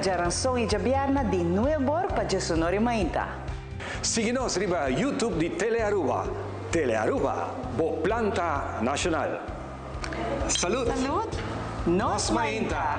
djaranson i djabièrnè di nuebor pa djesonor i mainta. Sigui nos riba YouTube di Telearuba. Telearuba, bo planta nacional. Salud! Salud! Nos mainta!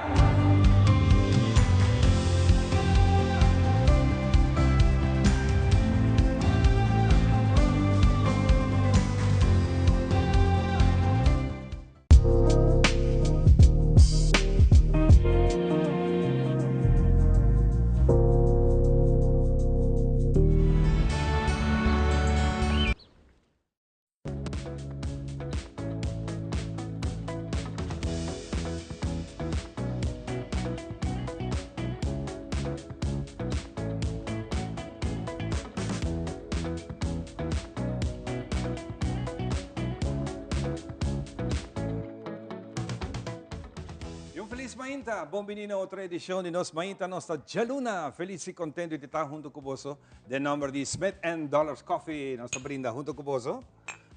Y un feliz mainta, bon bini na otro edicion di nos Mainta. Nos ta djaluna, feliz y contento di ta hunto cu boso. Den nomber di Smith and Dollars Coffee nos ta brinda hunto cu boso.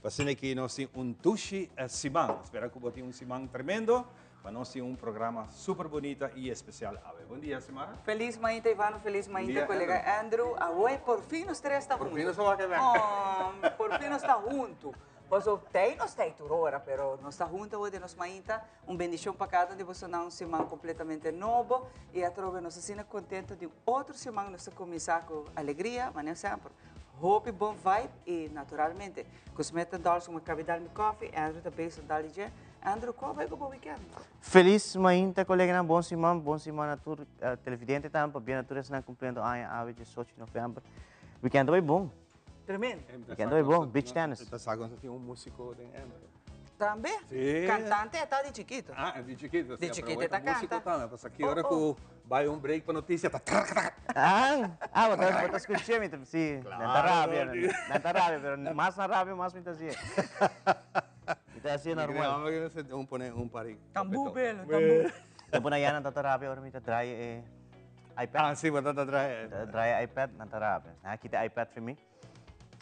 Pa asina aki nos tin un dushi siman. Spera cu bo tin un siman tremendo. Pa nos tin un programa super bunita y especial awe. Bon dia, Simara. Feliz mainta Ivano, feliz mainta colega Andrew. Awe por fin nos tres ta hunto. Por fin nos ta wak bek. Oh, por fin nos ta hunto. Paso tei nos tei tur ora, pero nos ta hunto awe den nos mainta. Un bendicion pa cada un di bosonan, un siman completamente nobo. Y atrobe nos asina contento di un otro siman nos ta cuminsa cu alegria, manera semper. Hopi bon vibe y naturalmente cu Smith and Dollars cu mi cabi dal mi coffee, Andrew ta bezig dal di dje. Andrew, cu a bay cu bo weekend? Feliz mainta coleganan, bon siman, bon siman na tur televidente tambe, pabia na tur esnan cumpliendo aña awe diesocho di november. Weekend a bay bon. Tremendo. Weekend a bay bon, beach tennis. Ta sa cu nos tin un musico den Andrew. Tambe? Si. Cantante e ta di chikito. Ah, di chikito, si. Di chikito e ta canta. Musico tambe, pasobra ki ora cu bay un break pa noticia ta trrrrrrr. Ah, ah, bo ta, bo ta scucha mi, si. Nan ta rabia, nan ta rabia, pero mas nan rabia mas mi ta hacié. Mi ta hacié normal. Mi creo que un pone un par di Tambú, pelo, tambú. Tempo na ya nan ta ta rabia ora mi ta draai e iPad. Ah, si, bo ta ta draai. Ta draai iPad, nan ta rabia. Nan a kita iPad for mi.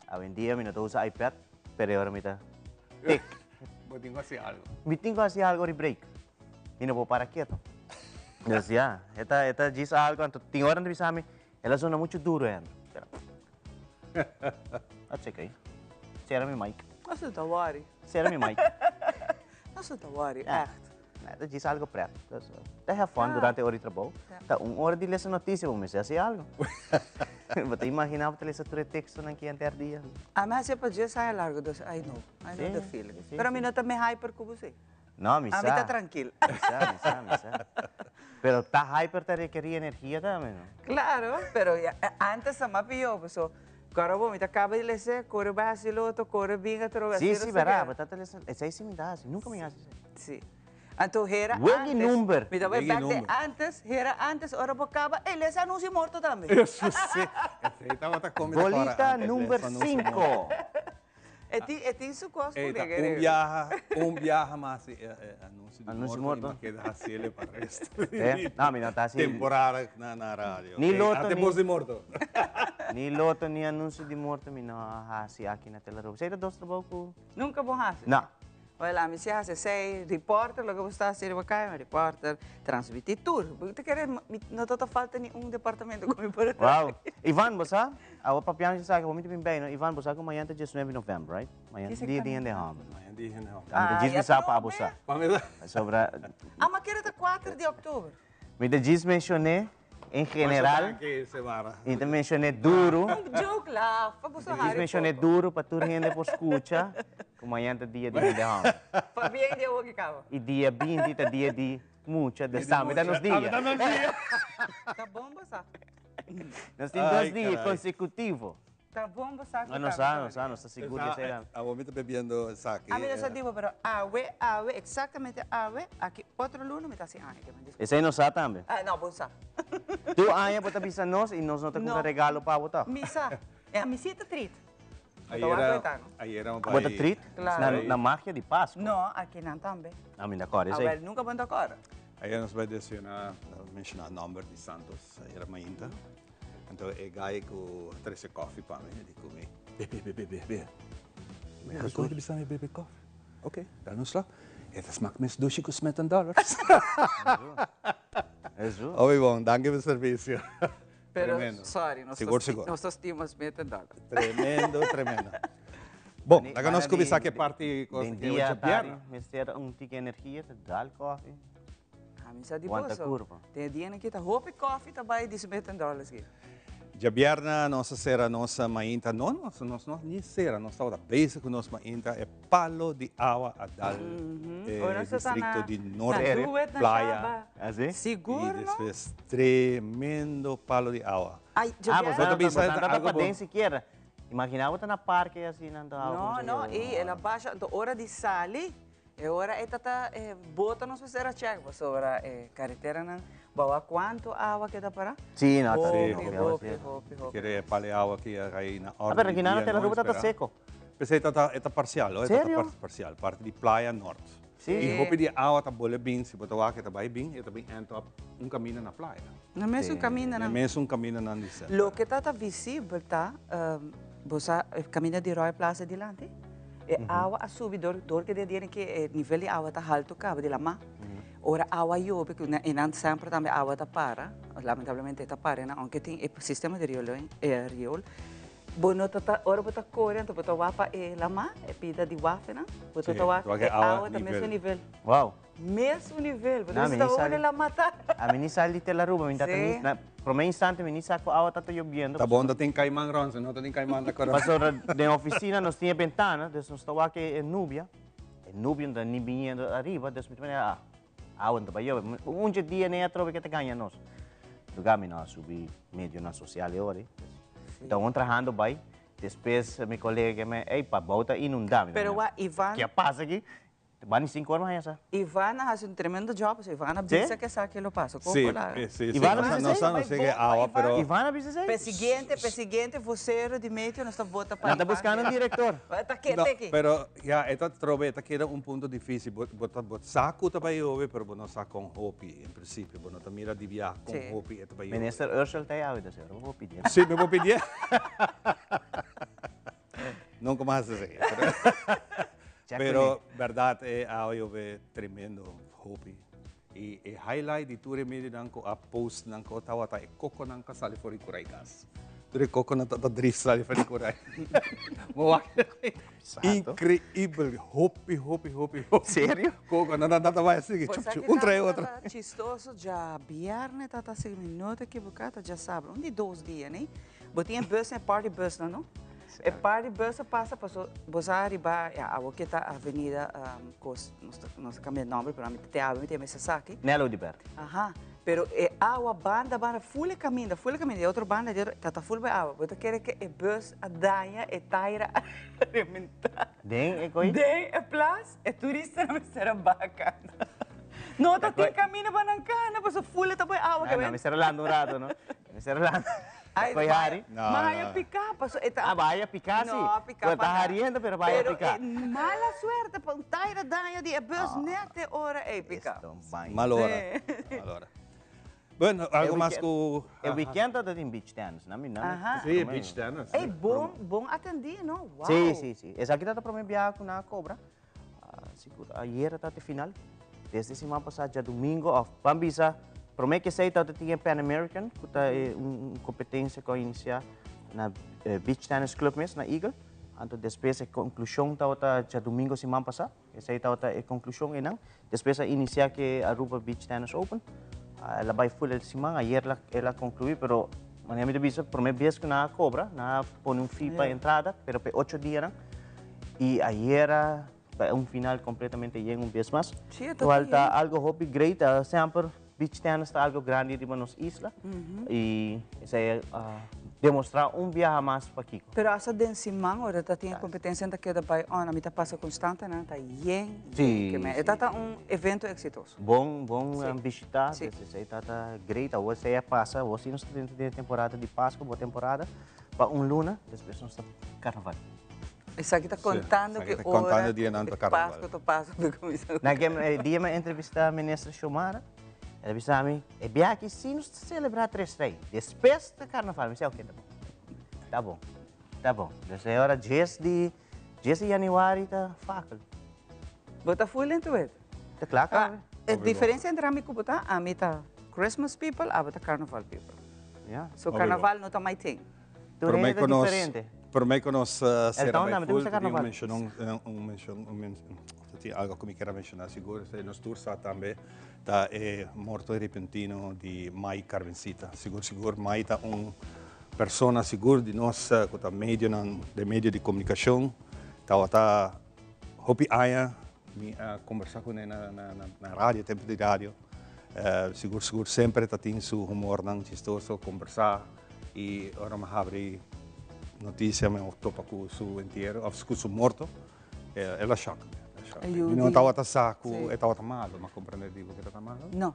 Awendia mi no ta usa iPad, pero e ora mi ta tik. Bo tin ku hasi algu. Mi tin ku hasi algu ora break. Mi no por para keto. Dus ya, e ta e ta djis algu, anto tin ora nan ta bisa mi, el a zona muchu duru Andrew. Pero, that's okay. Sera mi mic. Nos no ta worry. Sera mi mic. Nos no ta worry, echt. Ta djis algo pret. Ta have fun durante ora di trabou. Ta un ora di lesa noticia bo mester hasi algo. Bo ta imagina bo ta lesa tur e textonan ki henter dia. Ami hasi pa djes aña largo dus I know. I know the feeling. Pero mi no ta me hyper ku bo si. No, mi sa. Ami ta trankil. Mi sa, mi sa, mi sa. Pero ta hyper ta rekeri energia tambe, no? Claro, pero antes ta mas pio, paso Kòrda bo, mi ta kaba di lesa, kore bai hasi lo otro, kore bin atrobe hasi Sí, sí, bèrdat, bo ta ta lesa, esei sí mi ta hasi, nunka mi hasi esei. Sí. Anto hera Wegi antes, number. mi ta bai Wegi bèk den number. antes, hera antes, ora bo kaba, ey, lesa anuncio morto tambe. Eso sí, esei tabata comida kòrda Bolita antes, number lesa anuncio sinku. morto. E tin, e tin su kos Ey, ku ta mi a un kere. biaha, un biaha mas e anuncio di Anuncio morto, morto. y mi a keda haciele pa resto di Eh, mi no, mi no ta haci. temporada na na radio. Ni Ey, loto, ate ni bos di morto. Ni loto ni anuncio di morto mi no a haci aki na Telearuba. Esey ta dos trabou ku. Nunca bo haci? No. Wel, ami si haci esey, reporter, loke bo sta haci riba caya, mi reporter, transmiti tur. Bo ta kere mi no ta ta falta ni un departamento cu mi por a Wow. traha. Ivan, bo sa? Awe papiando dje esaki, bo mi ta bin bay, no? Ivan, bo sa cu mañana ta diesnuebe di november, right? Mañana ta dia di hende homber. Mañana dia di hende homber. Ami ta djis bisa pa abo sa. Pa mi sa. Pasobra. Ah, ma kere ta kuater di oktober. Mi ta djis mencion'é en general. Masha danki, Semara. Mi ta mencion'é duru. Un joke laf, pa boso Mi ta djis hari mencion'é poko. duru pa tur hende por scucha cu mañana ta dia di hende homber. Pa bien di awo ki caba. Y dia binti ta dia di mucha, dus tambe ta nos dia. Tambe ta nos dia. Ta bon bo sa. Nos tin dos dia consecutivo. Ta bon bo sa cu No, no sa, no sa, no sa sigur di esey tambe. Awor mi ta bebiendo esaki. Ami no sa di bo, pero awe, awe, exactamente awe, aki otro luna mi ta haci aña. Esey no sa tambe. Ah, no, bo sa. Tu aña bo ta bisa nos y nos no ta cumpra regalo pa bo toch? Mi sa. E ami si ta treat. Ayera, ayera mi Bo ta bai. treat? Claro. Na magia di Pascu. No, aki nan tambe. Ami ta corda esey. Awel, nunca bo no ta corda. Ayera nos bai desayuna, menciona nomber di Santos, ayera mainta. Anto e guy cu a trece koffie pa mi, e di cu mi, Bebe, bebe, bebe, bebe. Mi a scoge bisa mi bebe koffie. Ok, dal un slok. E ta smak mes dushi cu Smith and Dollars. Eso. Hopi bon, danki pa servicio. Pero, Tremendo. sorry, nos Sigur, ta, sigur. nos ta stima Smith and Dollars. Tremendo, tremendo. Bon, laga nos kuminsá ku e parti kos Den ke dia ocho tardi, bierna. mester un tiki energia, ta dal koffie. A mi sa di Wanta boso. kurpa. Den e dianan aki ta hopi koffie ta bai di Smith and Dollars aki. Djabièrnè nos a sera nos mainta, no nos, nos no ni sera, nos tabata bezig ku nos mainta, e palo di awa a dal e Ora nos ta distrikto na di na Noord Duet na Playa. Shaba. Así? Sigur I no? despues tremendo palo di awa. Ay, Ah, djabièrnè. boso Bo ta bisa boso ta algo bo- paden sikiera. Imagina bo ta na parke asina anto awa No, kumsa no, yobe. i el a basha, anto ora di sali, E ora e ta ta e bota nos mester a check pasobra e kareteranan bawa kuantu awa keda pará. Sí, no, ta Hopi, hopi, hopi, hopi. hopi, hopi. Kere e pale awa ki a kai na Ah, orde pero di Ginano dia Tela no Aruba ta ta espera. seco. P'esei ta ta e ta parcial, oh, e ta ta Serio? par- parcial, parti di playa nort. Sí. I hopi di awa ta bole bin, si bo ta wak e ta bai bin, e ta bin end up un kaminda na playa. Na mesun kaminda Na nan. mesun kaminda nan di semper. Loke ta ta visibel ta, bo sa e kaminda di Royal Plaza dilanti? E awa a subi dor dor ke den dia ke e nivel di awa ta haltu kaba di lama. Ora awa yobe ku e nan semper tambe awa ta para, lamentablemente e ta para einan aunke tin e sistema di rioling e riol, bo no ta ta ora bo ta kore anto bo ta wak pa e lama, e pida di wafenan, bo ta ta wak e awa ta mesun nivel. Wow. Mesun nivel, bo ta Na, bisa mi ta ni hopi sali. la mata. A mi ni sali di Tel Aruba, mi tata ni, Sí. na prome instante mi ni sa cu awa tata yobiendo. Ta bon ta tin caiman rond, si no ta tin caiman ta cora. Pasobra den oficina nos tin e bentana, dus nos ta wak e nubia, e nubia no ta ni biniendo ariba, dus mi ta manera, ah, awa no ta bay yobe. Un dje dia n'e atrobe ke ta gaña nos. Lugar mi no a subi medionan social e ora ei. Mi ta un trahando bay, despues mi colega ke me, ey, pabou ta inunda. Mi ta Pero manera, wak, Ivan. Ke a pasa aki? Bani cinco ora maña sa. Ivana a haci un tremendo job, pasobra Ivana bisa cu esaki lo pasa. Con Sí, por la. sí, sí. Ivana Nos bisa nos esey? no sé que awa, pero Ivana bisa esey? Pe siguiente, pe siguiente vocero di meteo nos ta bota pa Nan ta Ivana. buscando un director. Ta kete No, aki. pero ya, e ta trobe, e ta keda un punto dificil. Bo, bo ta, bo sa cu ta bay yobe, pero bo no sa con hopi, en principio. Bo no ta mira di biaha con Sí. hopi e ta bay yobe. Minister Ursell ta ahí awe, dus bo por pidié. Sí, mi por pidié. Nunca mas esei. Pero berdad e awe yobe tremendo hopi. Y e highlight di tur e medionan cu a post nan cu tawata e coconan cu a sali for di curai cas. Tur e coconan ta drift sali for di curai. Bo wak increibel. Hopi, hopi, hopi, hopi. Serio? Coco nan ta bai así, chup, chup, un trae otro. Chistoso djabierne ta ta si mi no ta ekivoca ta djasabra. Un di dos dia, ne? Bo tin e bus, e party bus nan, no? E party bus a pasa paso bo sa riba, ya, awo ke ta avenida kos, nos ta, nos a kambia nomber, pero ami te awe mi tin e mester sa aki. Nelo di Bert. Aha, pero e awa banda banda ful e kaminda, ful e kaminda, e otro banda di otro, ta ta ful bai awa. Bo ta kere ke e bus a daña e taira a rementa. Den e koi? Den e plas, e turistanan mester a baka. No ta tin kaminda pa nan kana, paso ful e ta bai awa. No, mester a landa un rato, no? Mester a landa. Ay, Koi hari? No, Bahaya no. piká, paso e ta... Ah, bahaya piká, sí. No, piká Bueno, ta pa nada. hariendo, pero bahaya Pero piká. e mala suerte pa un taira daño di e bus net e ora ei piká. Esto baño. Mal ora. Mal ora. Bueno, algo mas ku... E weekend ta tin beach tennis, no? Mi no. Aha. Sí, beach tennis. Ey, bon, bon atendí, no? Wow. Sí, sí, sí. Esaki ta ta prome biaha ku nan a kobra. Sigur ayera ta te final. Desde siman pasá djadumingo òf ban bisa promé ke esei tabata tin e Pan American ku ta e un kompetensia ku a inisiá na Beach Tennis Club mes na Eagle. Anto despues e konklushon tabata djadumingo siman pasá. Esei tabata e konklushon einan. Despues a inisiá ku e Aruba Beach Tennis Open. El a bai ful el siman, ayer el a konkluí pero manera mi ta bisa promé bes ku nan a kobra, nan a pone un fee pa entrada pero pa e ocho dianan. Y ayera ta un final completamente yen un bes mas. Sí, e ta Cual ta yen. algo hopi great. Semper beach tennis ta algo grandi riba nos isla. Y esey a demostra un biaha mas pakico. Pero hasta den siman ora ta tin e competencia ta keda bay on. Ami ta pasa constante nan ta yen, yen. Sí, Ke men sí. E ta ta un evento exitoso. Bon, bon Sí. bishita. Sí. Des esey ta ta great. Awor esey a pasa. Awor si nos ta den temporada di Pasco, bo temporada pa un luna. Despues nos ta carnaval. Esaki ta contando esaki que ta contando ora dianan ta e carnaval. Pasco ta pasa pa cuminsa. Na ke dia mi a entrevista minister Xiomara, el a bisa mi, e bia aki si nos ta celebra Tres Rey, despues ta carnaval. Mi si, ok, ta bon. Ta bon, ta bon. Dus e ora dies di, dies di januari ta fakel. Bo ta full into it? Ta kla caba. E diferencia entre ami cu bo ta, ami ta. Christmas people, abo ta Carnival people. So Obvio. Carnaval no ta my thing. Tur Promé hende ku ta nos, diferente. promé ku nos El sera Don bai tambe ta full, gusta tin un carnaval. menshon, un menshon, un men, tin algo ku mi kier a menshoná sigur, esei nos tur sa tambe, ta e morto repentino di Mai Carmencita. Sigur sigur Mai ta un persona sigur di nos ku ta medionan, den medio di komunikashon, tabata hopi aña mi a kombersá kuné na na na radio, tempu di radio. Sigur sigur semper ta tin su humornan chistoso, kombersá i ora mi habri notisia mi a topa ku su entiero òf ku su morto, el a shòk mi, el a shòk mi. Mi no tabata sa ku e tabata malu, mi a komprendé di ku e tabata malu. No,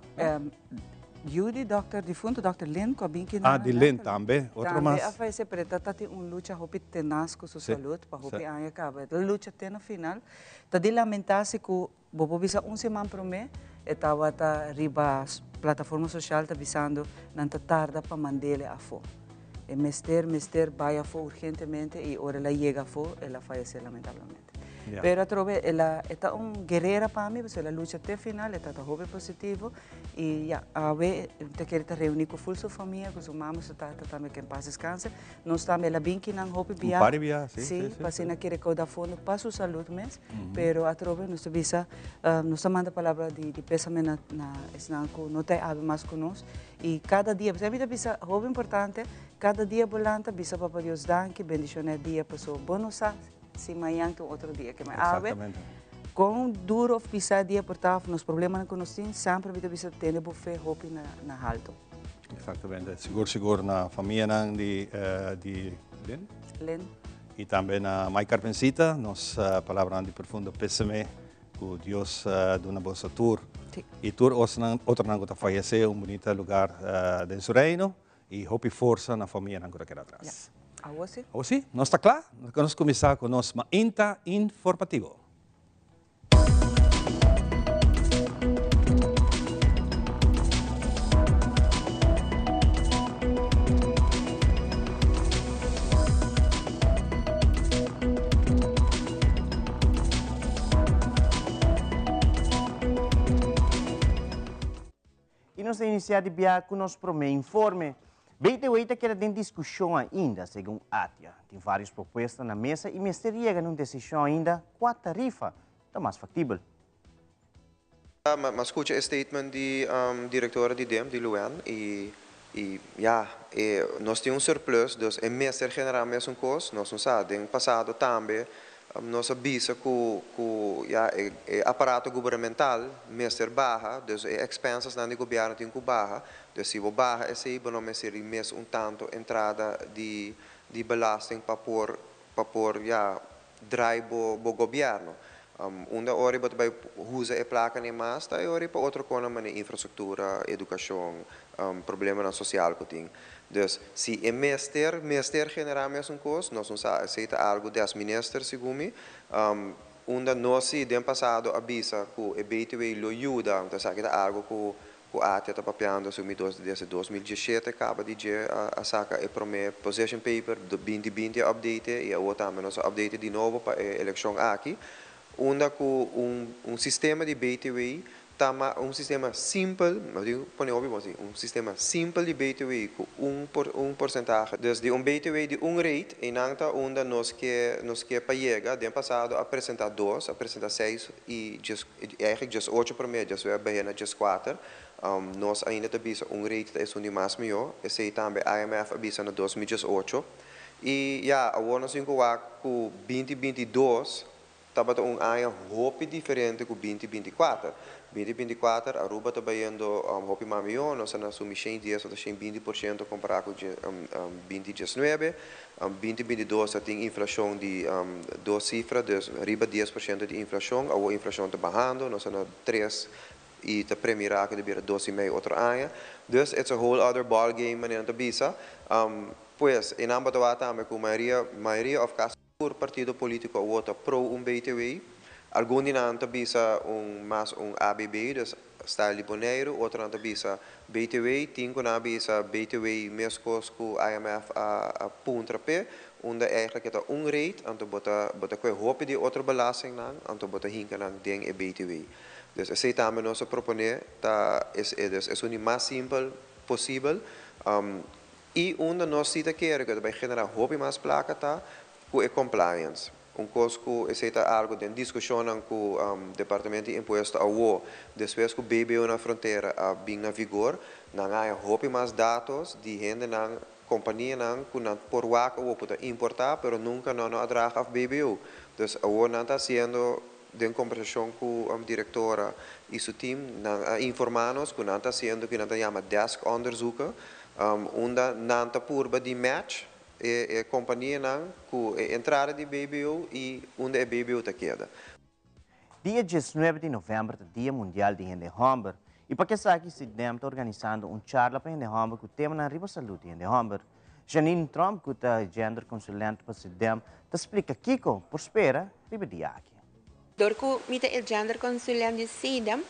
yu di dòkter difunto dòkter Lin ku a bin Ah, di Lin tambe, otro mas. Tambe a fayesé pero e ta tin un lucha hopi tenas ku su salud pa hopi aña kaba. E ta lucha te na final. Ta di lamentá si ku Bo por bisa un siman promé e tabata riba plataforma social ta bisando nan ta tarda pa mand'ele afó. E mester mester bai afó urgentemente i ora el a yega afó el a fayesé lamentablemente. Pero atrobe el a e ta un guerera pa mi pasobra el a lucha te final e ta hopi positivo i ya awe ta kere ta reuni ku ful su famia ku su mama su tata tambe ke en pas descanse. Nos tambe el a bin kinan hopi Un bia. par di bia, si, si, Si, si, pa si. asina ke rekouda fondo pa su salud mes. Pero atrobe nos ta bisa, nos ta manda palabra di di pesame na na esnan ku no ta e abi mas ku nos. I kada dia, pasobra mi ta bisa hopi importante, kada dia bo lanta bisa Papa Dios danki, bendishona e dia pasobra bo no sa si mañan ta un otro dia ke mai awe. Exactamente. Kon duro of pisa e dia por ta of nos problemanan ku nos tin, semper mi ta bisa tene bo fe hopi na na halto. Exactamente. Sigur sigur na famianan di di Lin. Lin. Y tambe na Mike Carmencita, nos palabranan di profundo pesame cu Dios duna boso tur. Sí. Y tur osnan otronan cu ta fayece un bunita lugar den su reino y hopi forsa na famianan cu ta keda atras. Ja. Awo si. Awo si, nos ta cla? Nos cuminsa cu nos Mainta Informativo. I nos ta inisiá di bia ku nos promé informe. BTW ta keda den diskushon ainda, segun ATIA. Tin vários propuesta na mesa i mester yega na un desishon ainda kua tarifa ta mas faktibel. M'a skucha e statement di direktora di dem, di Luann, i i ya, e nos tin un surplus, dus e mester generá mesun kos, nos no sa. Den pasado tambe nos a bisa ku ku ya e e aparato gubernamental mester baha, dus e expensesnan di gobièrnu tin ku baha. Dus si bo baha esei bo no mester di mes un tanto entrada di di belasting pa por pa por ya draai bo bo gobièrnu. Unda ora bo ta bai usa e plaka ni mas ta e ora pa otro konan manera infrastruktura, edukashon, problemanan sosial ku tin. Dus si e mester mester generá mesun kos nos no sa esei ta algu des minister segun mi. Unda nos si den pasado a bisa ku e BTW lo yuda, esaki ta algu ku Ku ATIA ta papiando su mi dos desde 2017 kaba di dje a saka e prome position paper, 2020 a update i awor tambe nos a update di nobo pa e elekshon aki, unda ku un un sistema di BTW ta ma un sistema simpel, mi tin pone hopi bon asi, un sistema simpel di BTW ku un por un porsentahe dus di un BTW di un rate einan ta unda nos ke nos ke pa yega, den pasado a presenta dos, a presenta seis i djes Eigenlijk djes ocho promé, djes web bahé na djes kuater. Nos ainda ta bisa un rate ta esun di mas mihó. Esei tambe IMF a bisa na 2018. I ya, awor nos tin ku wak ku 2022 tabata un aña hopi diferente ku 2024. 2024 Aruba ta bayendo hopi mas mihó, nos a na sumi 110 ota 120% kompará ku 2019. 2022 ta tin inflashon di dos sifra, dus riba 10% di inflashon. Awor inflashon ta bahando, nos ta na tres i ta premirá ku ta bira dos i mei otro aña. Dus it's a whole other ball game manera nan ta bisa. Pues e nan bo ta wak tambe ku mayoria mayoria òf kasi tur partido polítiko awor ta pro un BTW. Algun di nan ta bisa un mas un ABB, dus style di Boneiru, otronan ta bisa BTW, tin ku nan a bisa BTW meskos ku IMF a puntra p'e. Unda eigenlijk ta un rate, anto bo ta kue hopi di otro belastingnan, anto bo ta hinka nan den e BTW. Dus esei tambe nos a proponé, ta dus e un mas simpel posibel. I unda nos ta kere ku bai generá hopi mas plaka ta ku e compliance. Un kos ku esei ta algu den diskushon ku departamento di impuesto awo, despues ku BBO na frontera a bin na vigor, nan a hopi mas datos di hendenan, kompanianan ku nan por wak awo ku ta importá, pero nunka nan no a draag af BBO. Dus awo nan ta hasiendo den kombersashon ku direktora i su team, nan a informá nos ku nan ta hasiendo ku nan ta yama desk onderzoeken, unda nan ta purba di match e kompanianan ku e entrada di BBO i unda e BBO ta keda. Dia 19 di novèmber ta Dia Mundial di Hende Hòmber. I pa esaki, CIDEM ta organisando un charla pa hende hòmber ku tema na riba salú di hende hòmber. Janine Trump, ku ta gender consulent pa CIDEM, ta splika kiko por spera riba e dia aki. Dor ku mi ta e gender consulent di CIDEM,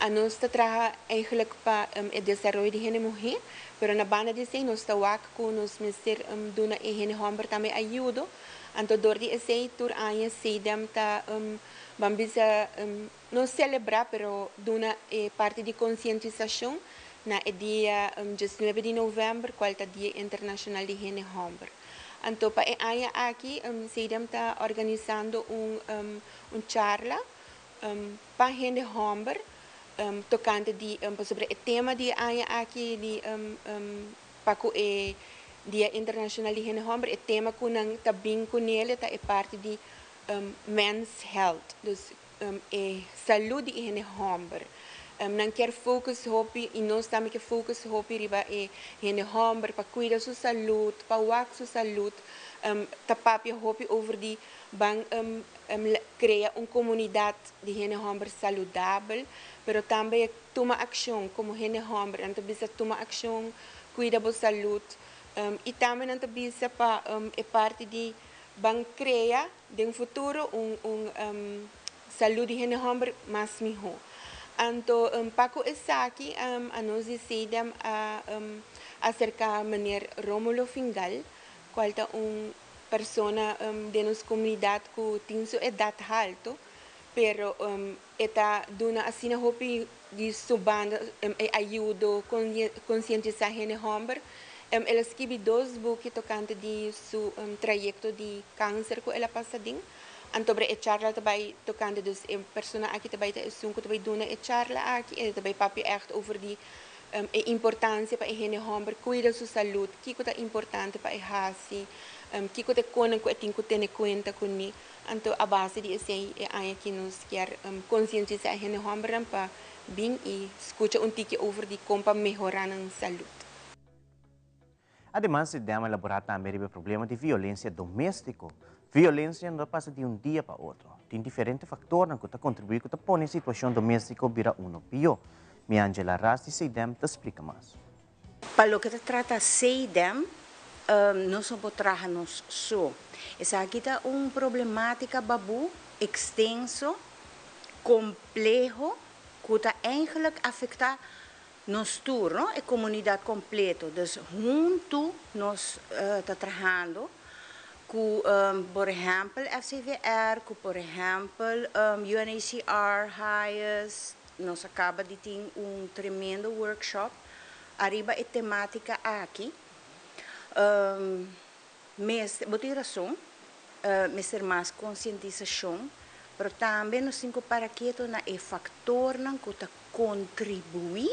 nos ta traha eigenlijk pa e desaroyo di hende muhé, pero na banda di esei nos ta wak ku nos mester duna e hende hòmber tambe ayudo. Anto dor di esei tur aña CIDEM ta ban bisa no selebrá, pero duna e parti di konsientisashon na e dia 19 di novèmber, kual ta Dia Internashonal di Hende Hòmber. Anto pa e aña aki CIDEM ta organisando un charla pa hende hòmber tokante di sobre e tema di aña aki di pa ku e Dia Internashonal di Hende Hòmber, e tema ku nan ta bin kuné ta e parti di men's health, dus e salú di hende hòmber. Nan ke focus hopi i nos tambe ke focus hopi riba e hende hòmber pa kuida su salú, pa wak su salú, ta papia hopi over di ban krea un komunidat di hende hòmber saludabel, pero tambe tuma akshon komo hende hòmber, anto bisa tuma akshon, kuida bo salú, i tambe nan ta bisa pa e parti di ban krea den futuro un salú di hende hòmber mas mihó. Anto, pa ku esaki, nos di CIDEM a aserká meneer Romulo Fingal, kual ta un persona di nos komunidat ku tin su edat haltu, pero e ta duna asina hopi di su banda e ayudo konsientisá hende hòmber. El a skirbi dos buki tokante di su trayekto di kanser ku el a pasa den. Anto e charla tambe tokante, dus e persona aki tambe ta esun ku tambe duna e charla aki e tambe papia echt over di e importansia pa e hende hòmber kuida su salú, kiko ta importante pa e hasi, kiko ta kos ku e tin ku tene kuenta kuné. Anto a base di esei e aña aki nos ke konsientisá hende hòmber pa bin i skucha un tiki over di kon pa mehorá nan salú. Ademas, CIDEM a elaborá tambe e problema di violensia doméstiko. Violensia no ta pasa di un dia pa otro. Tin diferente faktor ku ta kontribuí ku ta pone e situashon doméstiko bira un pió. Mi Angela Ras di CIDEM ta splika mas. Pa loke ta trata CIDEM, nos no por traha nos so. Esaki ta un problemátika babu ekstenso, kompleho, ku ta eigenlijk afektá nos tur, no? E komunidat kompleto. Dus huntu nos ta trahando ku, por ehèmpel, FCVR, ku por ehèmpel, UNHCR, HIAS, nos a kaba di tin un tremendo workshop ariba e temátika aki. Mes, bo tin rason, mester mas konsientisashon, pero tambe nos tin ku para ketu na e faktornan ku ta kontribuí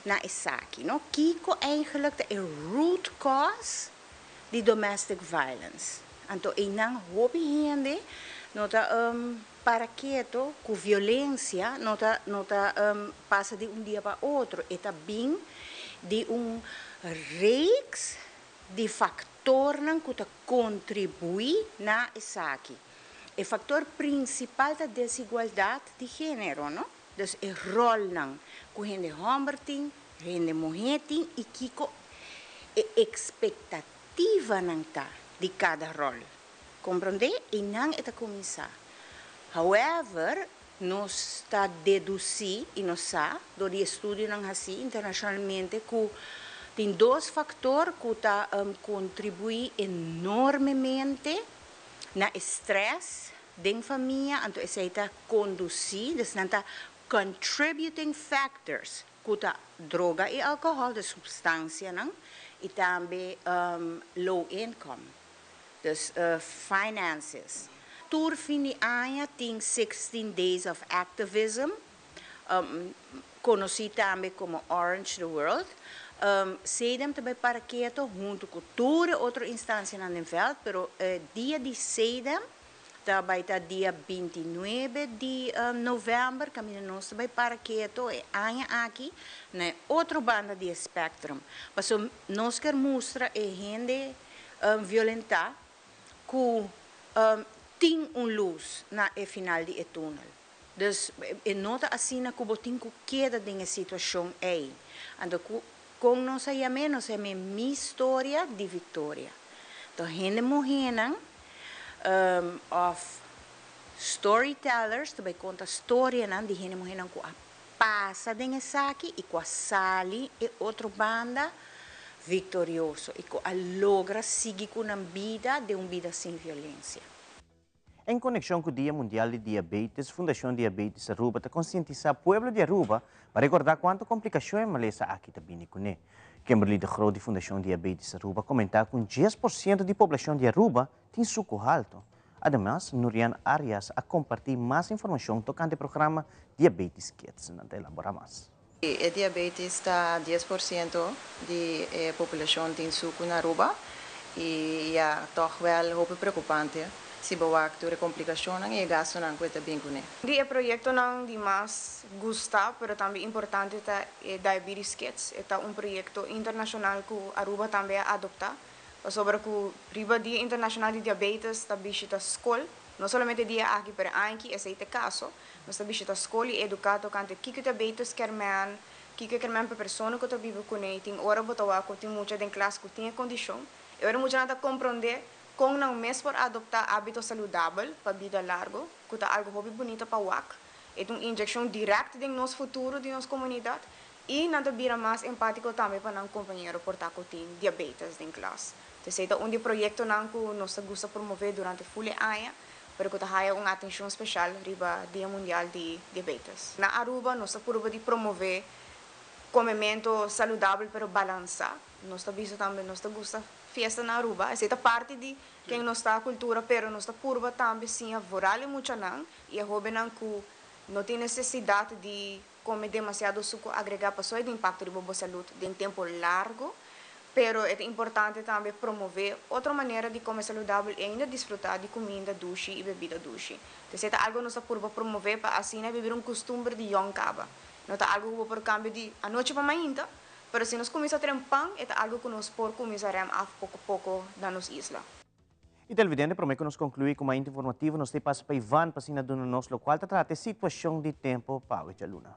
na esaki, no? Kiko eigenlijk ta e root cause di domestic violence? Anto, einan hopi hende no ta para ketu ku violensia no ta pasa di un dia pa otro. E ta bin di un reeks di faktornan ku ta kontribuí na esaki. E faktor prinsipal ta desigualdat di género, no? Dus e rolnan ku hende hòmber tin, hende muhé tin i kiko e ekspektativanan ta di kada ròl. Komprondé? Einan e ta kuminsá. However, nos ta dedusí i nos sa, dor di estudionan asina internashonalmente, ku Tin dos factor cu ta contribui enormemente na e stress den famia, anto esey ta conduci, dus nan ta contributing factors, cu ta droga y alcohol, dus substancianan, y tambe low income, dus finances. Tur fin di aña tin 16 Days of Activism, conoci tambe como Orange the World. CEDEHM ta bay para keto hunto cu tur e otro instancianan den veld, pero dia di CEDEHM ta bay ta dia 29 di november, caminda nos ta bay para keto e aña aki na e otro banda di e spectrum. Paso nos kier mustra e hende violenta cu tin un luz na e final di e tunel. Dus e no ta asina cu bo tin cu keda den e situacion ey. Anto cu con nos a yam'e, nos a yam'e Mi Storia di Victoria. Anto hende muhenan of storytellers ta bay conta storianan di hende muhenan cu a pasa den esaki y cu a sali e otro banda victorioso y cu a logra sigui cu nan bida den un bida sin violencia. En conexion cu Dia Mundial di Diabetes, Fundacion Diabetes Aruba ta concientisa pueblo di Aruba pa recorda cuanto complicacion e malesa aki ta bini cune. Kimberly de Groot di Fundacion Diabetes Aruba a comenta cu un 10% di poblacion di Aruba tin sucu halto. Ademas, Nurian Arias a comparti mas informacion tocante e programa Diabetes Kids. Nan ta elabora mas. E diabetes ta 10% di e populacion tin sucu na Aruba y ya toch wel hopi preocupante si bo wak tur e complicacionnan y e gastonan cu e ta bin cune. Di e proyectonan di mas gusta pero tambe importante ta e Diabetes Kids. E ta un proyecto internacional cu Aruba tambe a adopta pasobra cu riba Dia Internacional di Diabetes ta bishita scol, no solamente dia aki pero aña esey ta e caso. Nos ta bishita scol y educa tocante kico diabetes kier men, kico kier men pa persona cu ta biba cune. Tin ora bo ta wak cu tin mucha den klas cu tin e condicion. E ora muchanan ta comprende con nan mes por adopta habito saludabel pa bida largo, cu ta algo hopi bunita pa wak. E ta un inyeccion direct den nos futuro di nos comunidad y nan ta bira mas empatico tambe pa nan compañero por ta cu tin diabetes den klas. Entonces, ta un di e proyectonan cu nos ta gusta promove durante full e aña, pero cu ta haya un atencion special riba Dia Mundial di Diabetes. Na Aruba nos ta purba di promove comemento saludabel pero balansa. Nos ta bisa tambe nos ta gusta fiesta na Aruba. Esey ta parti di ken nos ta cultura, pero nos ta purba tambe siña vooral e muchanan y e hobennan cu no tin necesidad di come demasiado suco agrega paso e tin impacto riba bo salud den tempo largo. Pero e ta importante tambe promove otro manera di come saludabel y ainda disfruta di cuminda dushi y bebida dushi. Entonces, ta algo nos ta purba promove pa asina biba un custumber di jong caba. No ta algo cu bo por cambia di anochi pa mainta, pero si nos cuminsa trempan, e ta algo cu nos por cuminsa rem af poco poco na nos isla. Y televidente, prome cu nos conclui cu Mainta Informativo, nos ta pasa pa Ivan pa asina duna nos locual ta trata e situacion di tempo pa awe djaluna.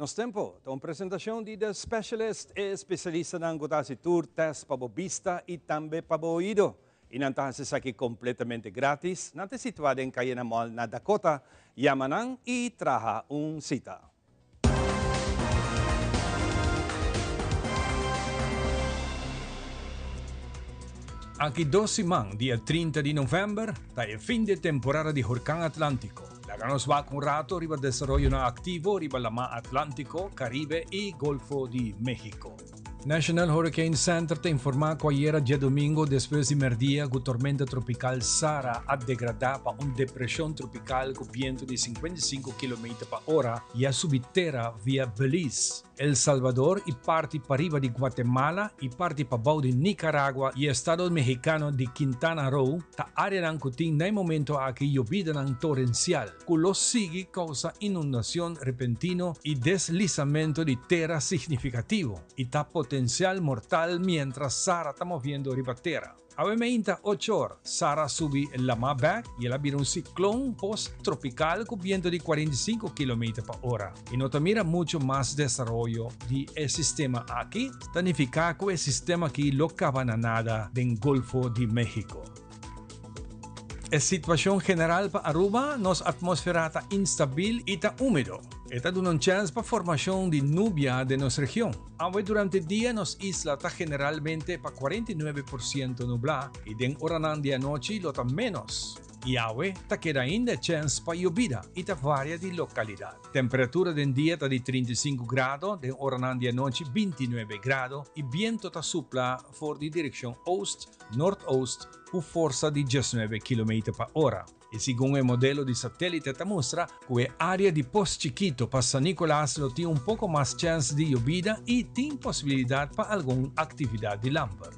Nos Tempo ta un presentacion di The Specialist, e especialistanan cu ta haci tur test pa bo bista y tambe pa bo oido. Y nan ta haci esaki completamente gratis. Nan ta situa den Cayena Mall na Dakota. Yama nan y traha un cita. Aki dos siman, dia 30 di november, ta e fin di e temporada di Horcan Atlantico. Laga nos wak un rato riba desaroyonan aktivo riba Lamá Atlántico, Caribe i Golfo di Mexico. National Hurricane Center ta informá ku ayera djadumingu despues di mèrdia ku tormenta tropikal Sara a degradá pa un depreshon tropikal ku bientu di 55 kilometer pa ora i a subi tera via Belize, El Salvador i parti pariba di Guatemala i parti pabou di Nicaragua i estado mexicano di Quintana Roo ta áreanan ku tin na e momento aki yobidanan torensial ku lo sigui kousa inundacion repentino i deslisamento di tera signifikativo i ta. potensial mortal miéntras Sara ta moviendo riba tera. Awe meinta ocho or, Sara a subi lamá bèk i el a bira un siklon post-tropikal ku bientu di 45 kilometer pa ora. I no ta mira muchu mas desaroyo di e sistema aki, ta nifiká ku e sistema aki lo kaba na nada den Golfo di México. E situashon general pa Aruba, nos atmósfera ta instabil i ta úmedo. E ta duna un chèns pa formashon di nubia den nos region. Awe durante dia nos isla ta generalmente pa 49% nublá i den oranan di anochi lo ta ménos. I awe ta keda ainda e chèns pa yobida i ta varia di lokalidat. Temperatura den dia ta di 35 grado, den oranan di anochi 29 grado i biento ta supla for di direkshon oost, noordoost ku forsa di 19 kilometer pa ora. I segun e modelo di satélite ta mustra ku e área di Pos Chikito pa San Nicolas lo tin un poko mas chèns di yobida i tin posibilidat pa algun aktividat di lamper.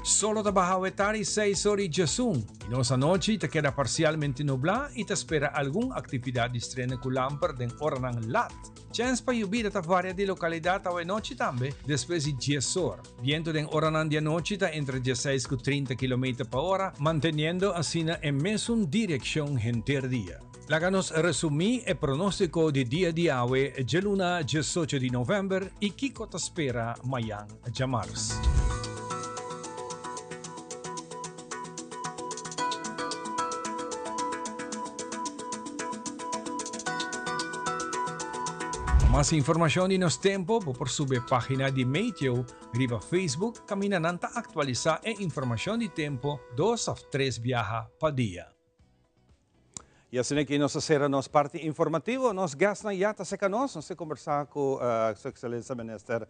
Solo ta baha awe tardi seis ora i djesun i nos anochi ta keda parsialmente nublá i ta spera algun aktividat di strena ku lamper den oranan lat. Chèns pa yobida ta varia di lokalidat awe nochi tambe despues di djes or. Biento den oranan di anochi ta entre dieseis ku trinta kilometer pa ora, manteniendo asina e mesun direkshon henter dia. Laga nos resumí e pronóstiko di dia di awe djeluna diesocho di novèmber i kiko ta spera mayan djamars. Pa mas informashon di nos tempu bo por subi e página di Meteo riba Facebook kaminda nan ta aktualisá e informashon di tempu dos òf tres biaha pa dia. Y asina aki nos a cera nos parti informativo. Nos guestnan ya ta cerca nos. Nos ta conversa cu Su Excelencia Minister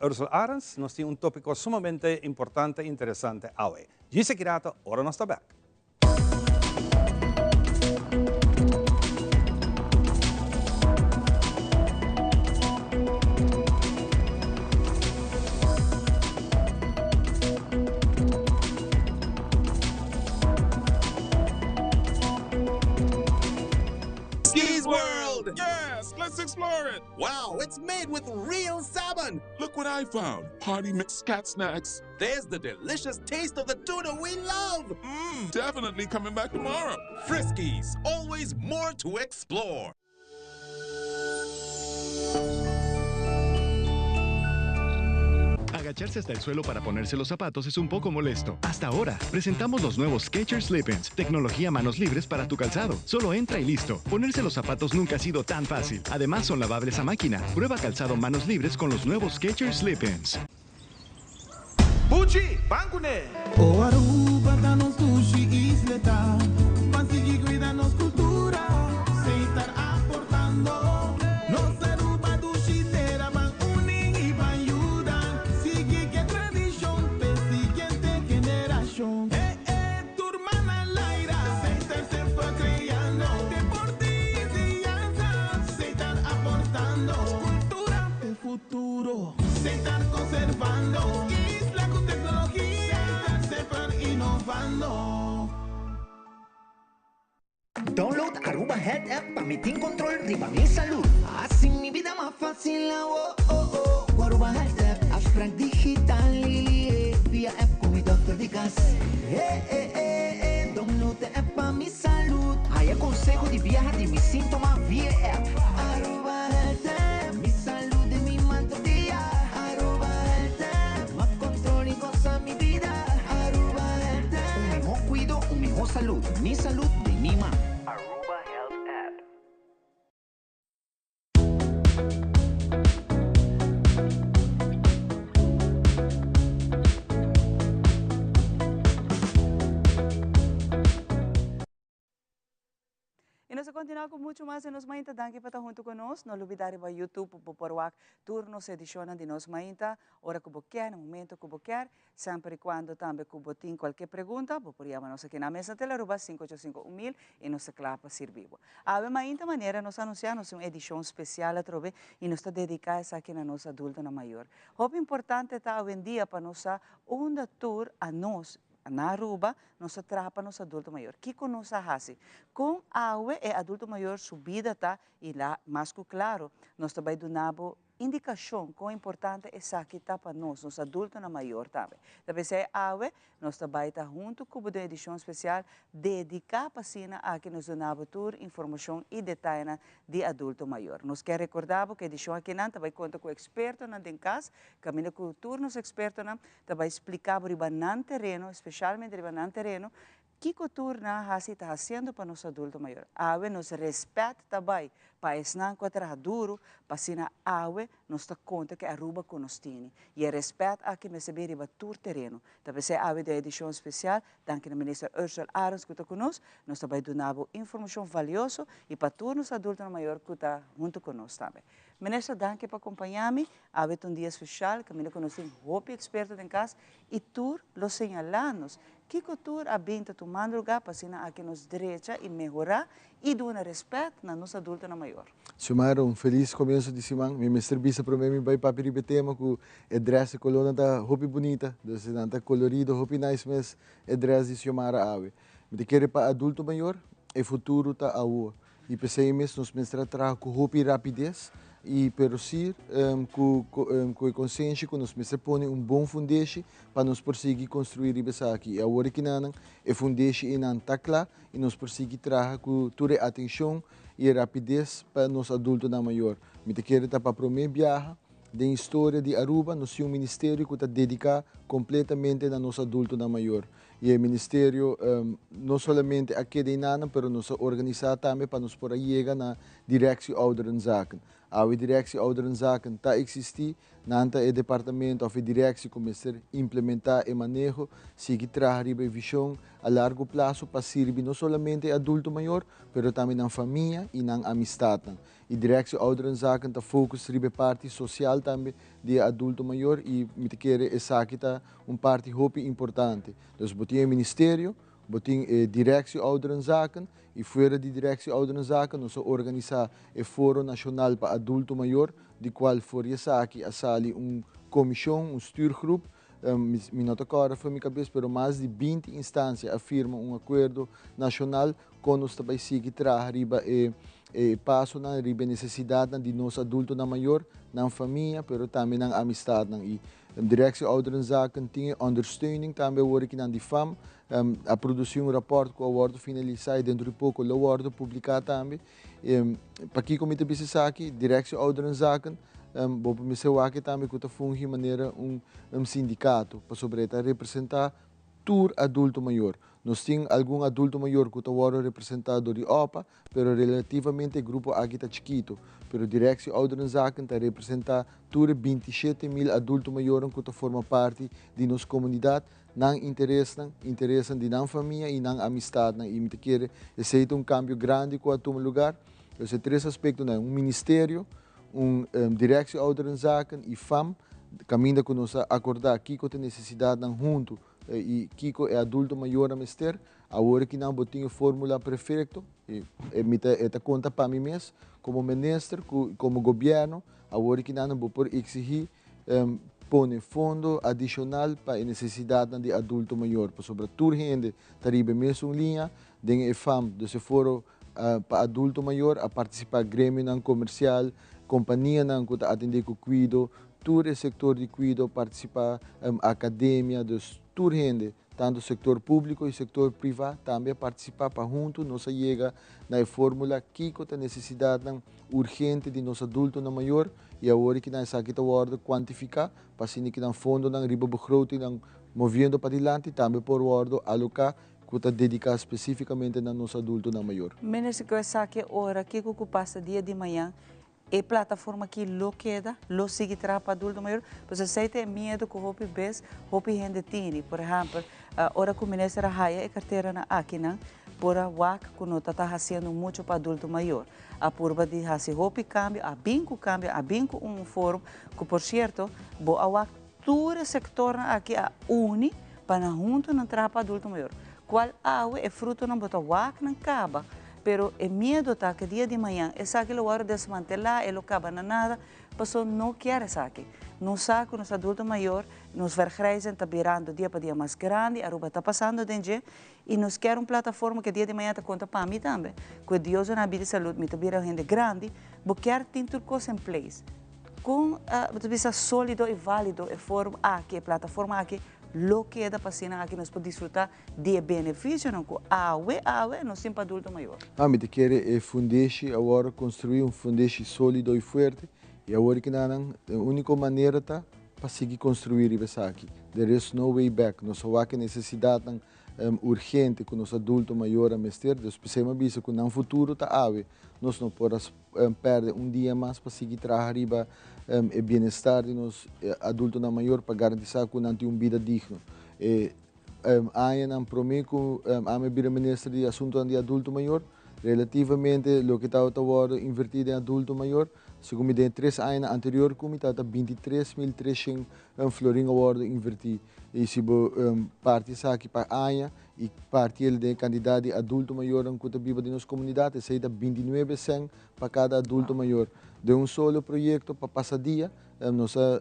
Ursula Arends. Nos tin un topico sumamente importante y interesante awe. Djis aki rato, ora nos ta bek. Skis World! Yes, let's explore it! Wow, it's made with real salmon! Look what I found! Party mix cat snacks. There's the delicious taste of the tuna we love! Mmm, definitely coming back tomorrow. Friskies, always more to explore. Agacharse hasta el suelo para ponerse los zapatos es un poco molesto. Hasta ahora, presentamos los nuevos Skechers Slip-ins, tecnología manos libres para tu calzado. Solo entra y listo. Ponerse los zapatos nunca ha sido tan fácil. Además, son lavables a máquina. Prueba calzado manos libres con los nuevos Skechers Slip-ins. Buchi, ban kuné! O Aruba ta nos dushi isleta, ban sigui cuida nos cultura, Setar aportando. Nos Aruba dushi tera, ban uni y ban yuda, sigui ke tradicion p'e siguiente generacion. E e tur man al aire, Setar semper creando, deporte y enseñanza, Setar aportando, cultura p'e futuro. Setar conservando isla cu tecnologia. Setar semper innovando. Download Aruba Health App pa mi tin control riba mi salud. Haci mi bida mas facil awo oh oh cu Aruba Health App. Afspraak digital via app cu mi dokter di cas. Eh eh eh eh download e app pa mi salud. Haya conseho di biaha di mi sintoma via e app. Aruba Health App, mi salud den mi man tur dia. Aruba Health App, mas control y goza mi bida. Aruba Health App. Un miho cuido, un miho salud. Mi salud den mi man. Aruba Health App. Y nos ta continua cu mucho mas den Nos Mainta. Danki pa ta hunto cu nos. No lubida riba YouTube bo por wak tur nos edicionnan di Nos Mainta ora cu bo kier, na momento cu bo kier. Semper y cuando tambe cu bo tin cualkier pregunta, bo por yama nos aki na mesa Tele Aruba cinco ocho cinco un mil y nos ta cla pa sirbi bo. Awe mainta manera nos a anuncia nos tin un edicion special atrobe y nos ta dedica esaki na nos adultonan mayor. Hopi importante ta awendia pa nos sa unda tur a nos Na Aruba nos ta traha pa nos adulto mayor. Kiko nos a hasi? Kon awe e adulto mayor su bida ta i la mas ku klaro nos ta bai duna bo indikashon kon importante esaki ta pa nos, nos adultonan mayor tambe. Ta p'esei awe nos ta bai ta huntu ku bo den edishon spesial dediká pa asina aki nos duna bo tur informashon i detayenan di adulto mayor. Nos kier rekordá bo ku edishon akinan ta bai konta ku ekspertonan den kas, kaminda ku tur nos ekspertonan ta bai splika bo riba nan tereno, espeshalmente riba nan tereno, Kiko tur nan a hasi i ta hasiendo pa nos adulto mayor? Awe nos respet ta bai pa esnan ku a traha duru pa asina awe nos ta konta ku e Aruba ku nos tini. I e respet aki mester bin riba tur tereno. Ta p'esei awe den edishon spesial, danki na Minister Ursell Arends ku ta ku nos, nos ta bai duna bo informashon valioso i pa tur nos adultonan mayor ku ta huntu ku nos tambe. Minister danki pa kompaña mi. Awe ta un dia spesial kaminda ku nos tin hopi eksperto den kas i tur lo señalá nos Kiko tur a bin ta tumando lugá pa asina aki nos drecha i mehorá i duna rèspèt na nos adultonan mayor? Xiomara, un felis komienso di siman. Mi mester bisa promé mi bai papia riba e tema ku e drès di kolónan ta hopi bunita. Dus nan ta kolorido hopi nice mes e drès di Xiomara awe. Mi ta kere pa adulto mayor e futuro ta awo. I p'esei mes nos mester a traha ku hopi rapides i pero si ku ku e konsenshi ku nos mester pone un bon fundeshi pa nos por sigui konstruí riba esaki. I awor kinanan e fundeshi einan ta kla i nos por sigui traha ku tur e atenshon i e rapides pa nos adultonan mayor. Mi ta kere ta pa promé biaha den historia di Aruba nos tin un ministerio ku ta dediká kompletamente na nos adultonan mayor. I e ministerio no solamente a keda einanan, pero nos a organisá tambe pa nos por a yega na Directie Ouderenzaken. Awe Directie Ouderenzaken ta eksistí, nan ta e departamento òf e directie ku mester implementá e maneho, sigui traha riba e vishon a largo plaso pa sirbi no solamente e adulto mayor, pero tambe nan famia i nan amistatnan. E Directie Ouderenzaken ta focus riba e parti social tambe di e adulto mayor y mi ta kere esaki ta un parti hopi importante. Dus bo tin e ministerio, bo tin e Directie Ouderenzaken y fuera di Directie Ouderenzaken nos a organisa e Foro Nacional pa Adulto Mayor di cual for di esaki a sali un comision, un stuurgroep, mi no ta corda for mi cabes pero mas di 20 instancia a firma un acuerdo nacional Kon nos ta bai sigui traha riba e e pasonan, riba e nesesidatnan di nos adultonan mayor, nan famia, pero tambe nan amistatnan. I Directie Ouderenzaken tin e ondersteuning tambe awor aki nan di fam. A produsí un rapòrt ku a wòrdu finalisá i dentro di poko lo wòrdu publiká tambe. Pakiko mi ta bisa esaki? Directie Ouderenzaken bo por mester wak tambe ku ta fungi manera un sindikato, pasobra e ta representá tur adulto mayor. Nos tin algun adulto mayor ku ta wòrdu representá dor di opa, pero relativamente e grupo aki ta chikitu. Pero Directie Ouderenzaken ta representá tur e 27.000 adulto mayornan ku ta forma parti di nos komunidat, nan interesnan, interesnan di nan famia i nan amistatnan. I mi ta kere esei ta un kambio grandi ku a tuma lugar. Pues e tres aspektonan, un ministerio, un Directie Ouderenzaken i fam, kaminda ku nos a akordá kiko ta e nesesidatnan huntu i kiko e adulto mayornan mester. Awor aki nan bo tin e formula perfekto i e mi ta e ta konta pa mi mes komo minister ku komo gobièrnu awor aki nan bo por eksigí pone fondo adishonal pa e nesesidatnan di adulto mayor pasobra tur hende ta riba e mesun liña den e fam dus e foro pa adulto mayor a partisipá gremionan komersial, kompanianan ku ta atendé ku kuido, tur e sektor di kuido partisipá, akademia, dus tur hende, tantu sektor públiko i sektor privá tambe a partisipá pa huntu nos a yega na e fórmula kiko ta nesesidatnan urgente di nos adultonan mayor i awor ki nan esaki ta wòrdu kuantifiká pa asina ki nan fondonan riba begrotingnan moviendo padilanti tambe por wòrdu aloká ku ta dediká spesífikamente na nos adultonan mayor. Minister ku esaki ora kiko ku pasa dia di mañan e plataforma aki lo keda, lo sigui traha pa adulto mayor? Pasobra esei ta e miedu ku hopi bes hopi hende tini. Por ehèmpel, ora ku minister a haya e karteranan akinan por a wak ku no ta ta hasiendo mucho pa adulto mayor. A purba di hasi hopi kambio, a bin ku kambio, a bin ku un forum ku por sierto bo a wak Tur e sektornan aki a uni pa nan huntu nan traha pa adulto mayor. Kual awe e frutonan bo ta wak nan kaba, pero e miedo ta ke dia di mañan esaki lo wòrdu desmantelá, e lo kaba na nada, paso no kier esaki. Nos sa ku nos adulto mayor, nos vergrijzen ta birando dia pa dia mas grandi, Aruba ta pasando den dje, i nos kier un plataforma ke dia di mañan ta konta pa mi tambe, ku e Dios duna bida i salud mi ta bira un hende grandi, bo kier tin tur kos en place. Con bo ta bisa solido y valido e forum aki, e plataforma aki lo keda pa asina aki nos por disfruta di e beneficionan cu awe awe nos tin pa adulto mayor? Ah, mi ta kere e fundeshi awor construi un fundeshi solido y fuerte y awor ki nan e unico manera ta pa sigui construi riba esaki. There is no way back. Nos a wak e necesidadnan urgente cu nos adulto mayor a mester, dus p'esey mi a bisa cu nan futuro ta awe. Nos no por a perde un dia mas pa sigui traha riba e bienestar di nos adultonan mayor pa garantisa cu nan tin un bida digno. E añanan prome cu ami a bira minister di asuntonan di adulto mayor, relativamente loke tabata wordo inverti den adulto mayor, segun mi den e tres añanan anterior cu mi tabata 23,300 florin a wordo inverti. Y si bo parti esaki pa aña y parti el den e cantidad di adulto mayornan cu ta biba den nos comunidad, esey ta 29 cent pa cada adulto mayor. Den un solo proyecto pa pasadia nos a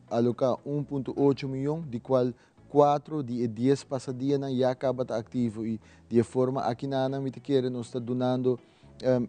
aloca 1.8 miyon, di cual 4 di e 10 pasadianan ya caba ta activo y di e forma akinanan mi ta kere nos ta dunando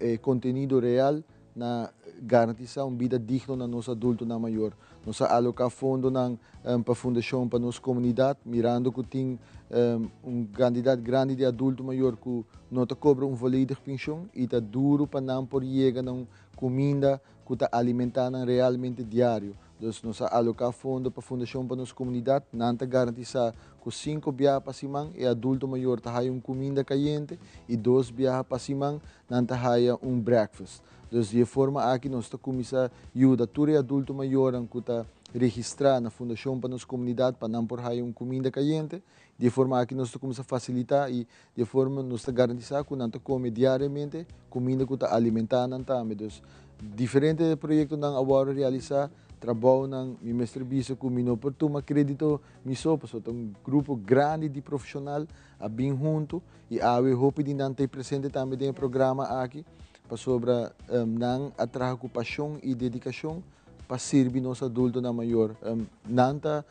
e contenido real na garantisa un bida digno na nos adultonan mayor. Nos a aloca fondonan pa fundacion pa nos comunidad, mirando cu tin un cantidad grandi di adulto mayor cu no ta cobra un volledig pensioen y ta duro pa nan por yega na un cuminda cu ta alimenta nan realmente diario. Dus nos a aloca fondo pa fundacion pa nos comunidad, nan ta garantisa cu 5 biaha pa siman e adulto mayor ta haya un cuminda cayente y 2 biaha pa siman nan ta haya un breakfast. Dus di e forma aki nos ta cuminsa yuda tur e adulto mayornan cu ta registra na fundacion pa nos comunidad pa nan por haya un cuminda cayente. Di e forma aki nos ta cuminsa facilita y di e forma nos ta garantisa cu nan ta come diariamente cuminda cu ta alimenta nan tambe. Dus diferente proyectonan a wordo realisa, trabounan, mi mester bisa cu mi no por tuma credito mi so, pasobra ta un grupo grandi di profesional a bin hunto y awe hopi di nan ta presente tambe den e programa aki, pasobra nan a traha cu pasion y dedicacion pa sirbi nos adultonan mayor. Nan ta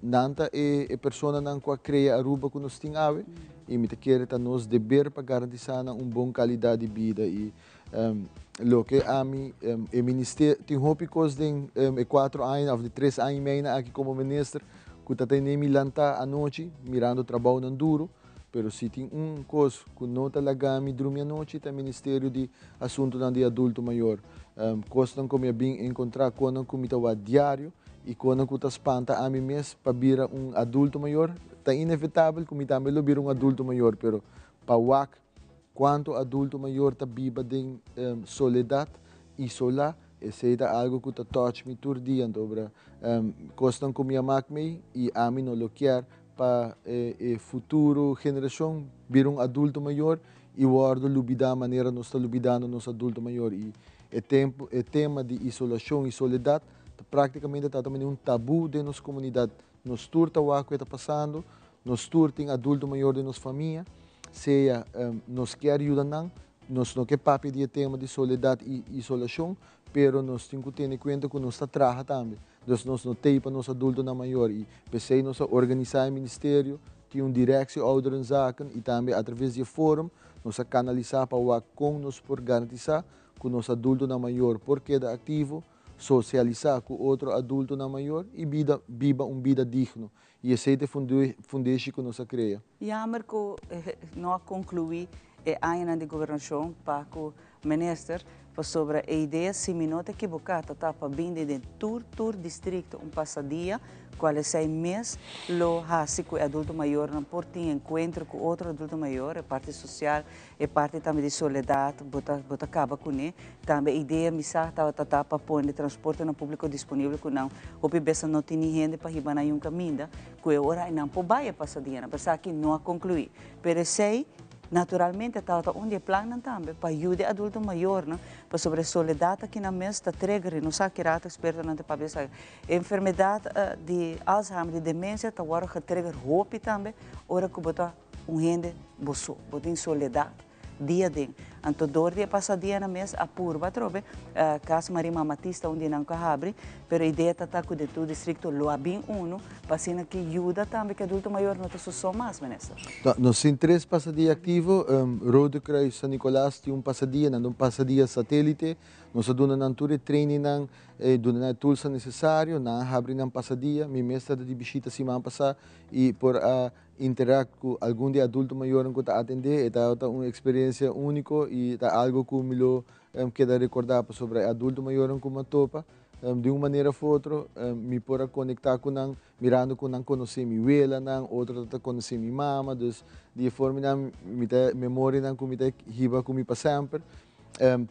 nan ta e personanan cu a crea Aruba cu nos tin awe y mi ta kere ta nos deber pa garantisa nan un bon calidad di bida y loke ami e ministerio tin hopi cos den e 4 aña of di 3 aña y medio aki como minister cu ta tene mi lanta anochi mirando trabounan duro, pero si tin un cos cu no ta laga mi drumi anochi ta e ministerio di asuntonan di adulto mayor. Cosnan cu mi a bin encontra, conan cu mi ta wak diario y conan cu ta spanta ami mes pa bira un adulto mayor. Ta inevitabel cu mi tambe lo bira un adulto mayor, pero pa wak cuanto adulto mayor ta biba den soledad, isola, esey ta algo cu ta touch mi tur dia. Anto obra cosnan cu mi a mak mey y ami no lo kier pa e futuro generacion bira un adulto mayor y wordo lubida manera nos ta lubidando nos adulto mayor. Y e tempo, e tema di isolacion y soledad ta practicamente ta también un tabu den nos comunidad. Nos tur ta wak cu e ta pasando, nos tur tin adulto mayor den nos famia, sea nos kier yuda nan, nos no ke papia di e tema di soledad y isolacion, pero nos tin cu tene cuenta cu nos ta traha tambe. Dus nos no tei pa nos adultonan mayor y p'esey nos a organisa e ministerio, tin un directie ouderenzaken y tambe a traves di e forum nos a canalisa pa wak con nos por garantisa cu nos adultonan mayor por keda activo, socialisa cu otro adultonan mayor y bida biba un bida digno. Y esey ta e fundeshi cu nos a crea. Jammer cu no a conclui e añanan di gobernacion pa cu minister, pasobra e idea, si mi no ta ekiboká, ta ta pa bini den tur tur distrikto un pasadia, kual esei mes lo hasi ku e adulto mayornan por tin enkuentro ku otro adulto mayor, e parti sosial, e parti tambe di soledat, bo ta bo ta kaba kuné. Tambe e idea mi sa tabata ta pa pone transportenan públiko disponibel ku nan hopi bes no tin ni hende pa hiba nan yun kaminda, ku e ora ei nan por bai e pasadianan, pero esaki no a konkluí. Pero esei Naturalmente tabata un di e plannan tambe pa yuda e adulto mayornan, pasobra e soledat aki nan mes ta trigger i nos sa ki rato expertonan ta papia esaki. E enfermedat di Alzheimer, di demencia ta wòrdu getrigger hopi tambe ora ku bo ta un hende bo so, bo tin soledat dia den. Anto dor di e pasadianan mes a purba atrobe Cas Marie Mama Tis ta un di nan ku a habri, pero idea ta ta ku den tur distrikto lo a bin unu pa asina ki yuda tambe ku adulto mayor no ta su so mas, Minister. Nos tin tres pasadia aktivo, Rode Kruis San Nicolas tin un pasadia, nan ta un pasadia satelite, nos a duna nan tur e trainingnan, duna nan e toolsnan nesesario, nan a habri nan pasadia, mi mes tabata di bishita siman pasá i por a Interact cu algun di adulto mayornan cu ta atende, e tabata un experiencia unico y ta algo cu mi lo keda recorda pasobra e adulto mayornan cu mi a topa, di un manera of otro mi por a conecta cu nan mirando cu nan conoce mi welanan, otro ta conoce mi mama, dus di e forma nan mi ta memorianan cu mi ta hiba cu mi pa semper.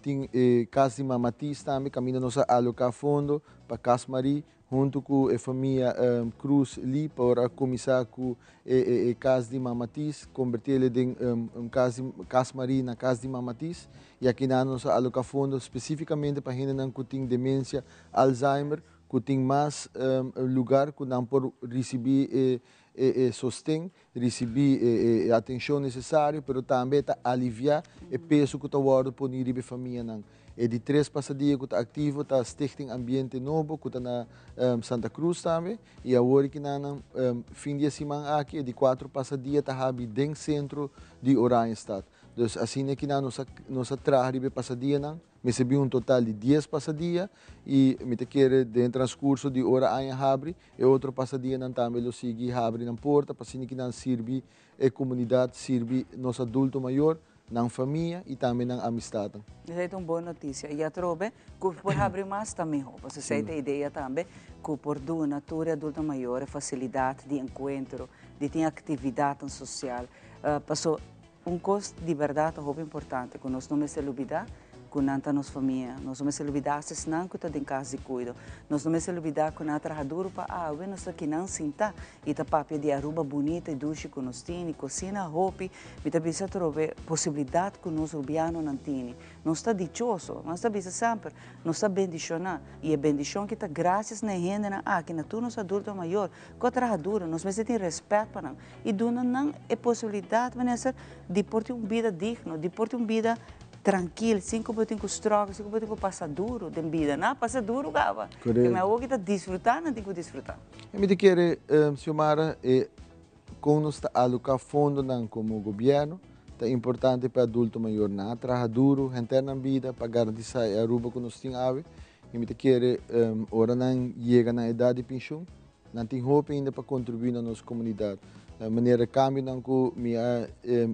Tin e cas di Mama Tis tambe caminda nos a aloca fondo pa Cas Marie. Huntu ku e famia Cruz Lee por a kuminsá ku e kas di Mama Tis, kombertí el den un kas di Kas Marie na Kas di Mama Tis. I akinan nos a aloká fondo spesífikamente pa hendenan ku tin demensia, Alzheimer, ku tin mas lugar ku nan por risibí e sosten, risibí e atenshon nesesario, pero tambe e ta aliviá e peso ku ta wòrdu poní riba e famianan. E di tres pasadia ku ta aktivo ta Stichting Ambiente Nobo ku ta na Santa Cruz tambe i awor ki nan fin di e siman aki e di kuatro pasadia ta habi den sentro di Oranjestad. Dus asina ki nan nos a traha riba e pasadianan. Mester bin un total di dies pasadia i mi ta kere den transkurso di ora aña habri e otro pasadianan tambe lo sigui habri nan porta pa asina ki nan sirbi e komunidat, sirbi nos adulto mayor. nan famia y tambe nan amistadnan. Esey ta un bon noticia y atrobe cu por habri mas ta miho, pasobra esey ta e idea tambe cu por duna tur e adulto mayor e facilidad di encuentro, di tin actividadnan social, paso un cos di berdad ta hopi importante cu nos no mester lubida cu nan ta nos famia, nos no mester lubida hasta esnan cu ta den cas di cuido, nos no mester lubida cu nan a traha duro pa awe nos ta kinan sinta y ta papia di Aruba bunita y dushi cu nos tin y cocina hopi, mi ta bisa atrobe posibilidad cu nos Rubianonan tini. Nos ta dichoso, nos ta bisa semper, nos ta bendiciona y e bendicion ki ta gracias na e hendenan aki, na tur nos adulto mayor cu a traha duro, nos mester tin respet pa nan y duna nan e posibilidad, minister, di por tin un bida digno, di por tin un bida trankil, sin ku bo tin ku struggle, sin ku bo tin ku pasa duru den bida. Nan a pasa duru kaba. Korekto. Mi awor ki ta disfrutá, nan tin ku disfrutá. E mi ta kere, Xiomara, e kon nos ta aloká fondonan komo gobièrnu ta importante pa e adulto mayor. Nan a traha duru henter nan bida pa garantisá e Aruba ku nos tin awe. I mi ta kere ora nan yega nan edat di penshun, Nan tin hopi ainda pa kontribuí na nos komunidat. Manera kambionan ku mi a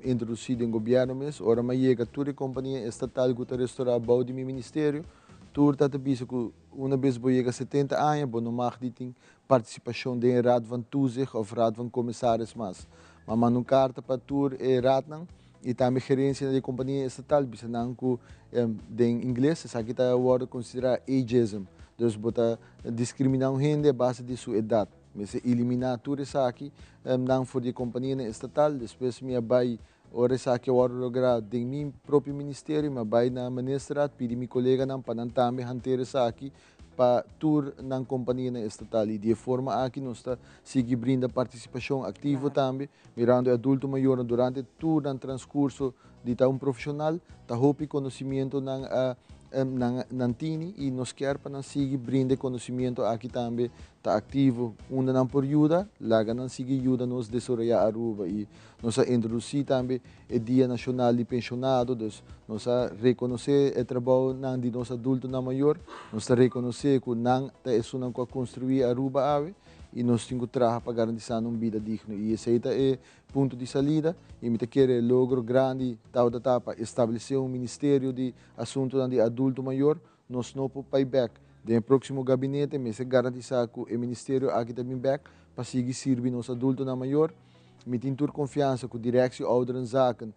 introdusí den gobièrnu mes, ora mi a yega tur e kompania estatal ku ta restorá bou di mi ministerio, tur ta ta bisa ku una bes bo yega 70 aña bo no mag di tin partisipashon den e Raad van Toezicht òf Raad van Commissaris mas. Mi a manda un karta pa tur e raadnan i tambe gerensianan di e kompania estatal bisa nan ku den ingles esaki ta wòrdu konsiderá ageism, dus bo ta diskriminá un hende a base di su edat. Mester eliminá tur esaki nan for di e kompanianan estatal. Despues mi a bai, ora esaki a wòrdu lográ den mi propio ministerio, mi a bai na ministerraad pidi mi koleganan pa nan tambe hantera esaki pa tur nan kompanianan estatal i di e forma aki nos ta sigui brinda partisipashon aktivo tambe mirando e adulto mayornan durante tur nan transkurso di ta un profeshonal ta hopi konosimiento nan a nan nan tini i nos kier pa nan sigui brinda e konosimiento aki tambe ta aktivo unda nan por yuda laga nan sigui yuda nos desaroyá Aruba i nos a introdusí tambe e Dia Nashonal di Penshonado, dus nos a rekonosé e trabounan di nos adultonan mayor, nos ta rekonosé ku nan ta esunnan ku a konstruí Aruba awe i nos tin ku traha pa garantisá nan un bida digno. I esei ta e punto di salida i mi ta kere e logro grandi tabata ta pa establesé un Ministerio di Asuntunan di Adulto Mayor, nos no por bai bèk. Den e próksimo gabinete mester garantisá ku e ministerio aki ta bin bèk pa sigui sirbi nos adultonan mayor. Mi tin tur konfiansa ku Directie Ouderenzaken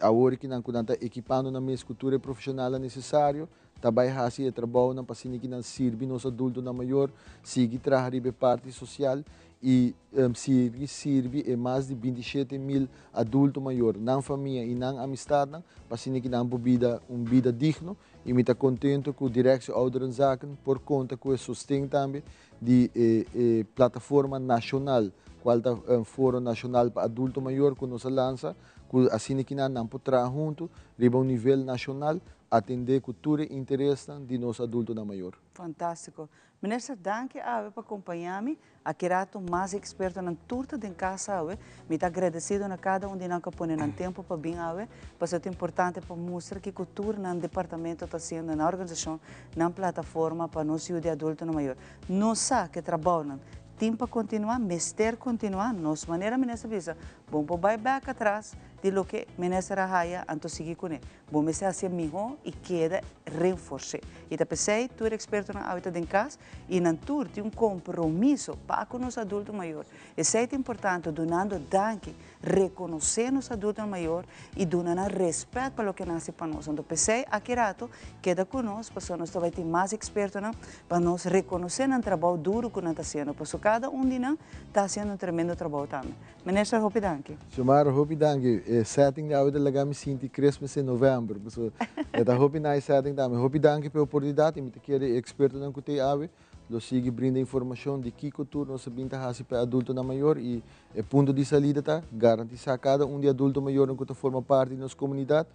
awor ki nan ku nan ta ekipando nan mes ku tur e profeshonalnan nesesario ta bai hasi e trabounan pa asina ki nan sirbi nos adultonan mayor, sigui traha riba e parti sosial i sigui sirbi e mas di 27.000 adulto mayor, nan famia i nan amistatnan pa asina ki nan por bida un bida digno i mi ta kontento ku Directie Ouderenzaken por konta ku e sosten tambe di e plataforma nashonal kual ta Foro Nashonal pa Adulto Mayor ku nos a lansa. ku asina kinan nan por traha huntu riba un nivel nashonal atendé ku tur e interesnan di nos adultonan mayor. Fantástiko. Minister, danki awe pa kompañá mi. Aki rato mas expertonan tur ta den cas awe. Mi ta agradecido na cada un di nan cu a pone nan tempo pa bin awe, pasobra ta importante pa mustra kico tur nan departamento ta haciendo, nan organisacion, nan plataforma pa nos yu di adultonan mayor. Nos sa cu e trabounan tin pa continua, mester continua. Nos manera Minister bisa, bon por bay bek atras di loke Minister a haya, anto sigui cune. Bo mester hacié miho y keda renforcé. Y ta p'esey tur expertonan awe ta den cas y nan tur tin un compromiso pa cu nos adulto mayor. Esey ta importante, dunando danki, reconoce nos adultonan mayor y duna nan respet pa loke nan haci pa nos. Anto p'esey aki rato keda cu nos pasobra nos ta bay tin mas expertonan pa nos reconoce nan trabou duro cu nan ta haciendo pasobra cada un di nan ta haciendo un tremendo trabou tambe. Minister hopi danki. Xiomara hopi danki. E setting di awe ta laga mi sinti Christmas in November. Pasobra e ta hopi nice setting tambe. Hopi danki pa e oportunidat y mi ta kere e expertonan cu ta ey awe lo sigui brinda informacion di kico tur nos a bin ta haci pa e adultonan mayor y e punto di salida ta garantisa cada un di e adulto mayornan cu ta forma parti di nos comunidad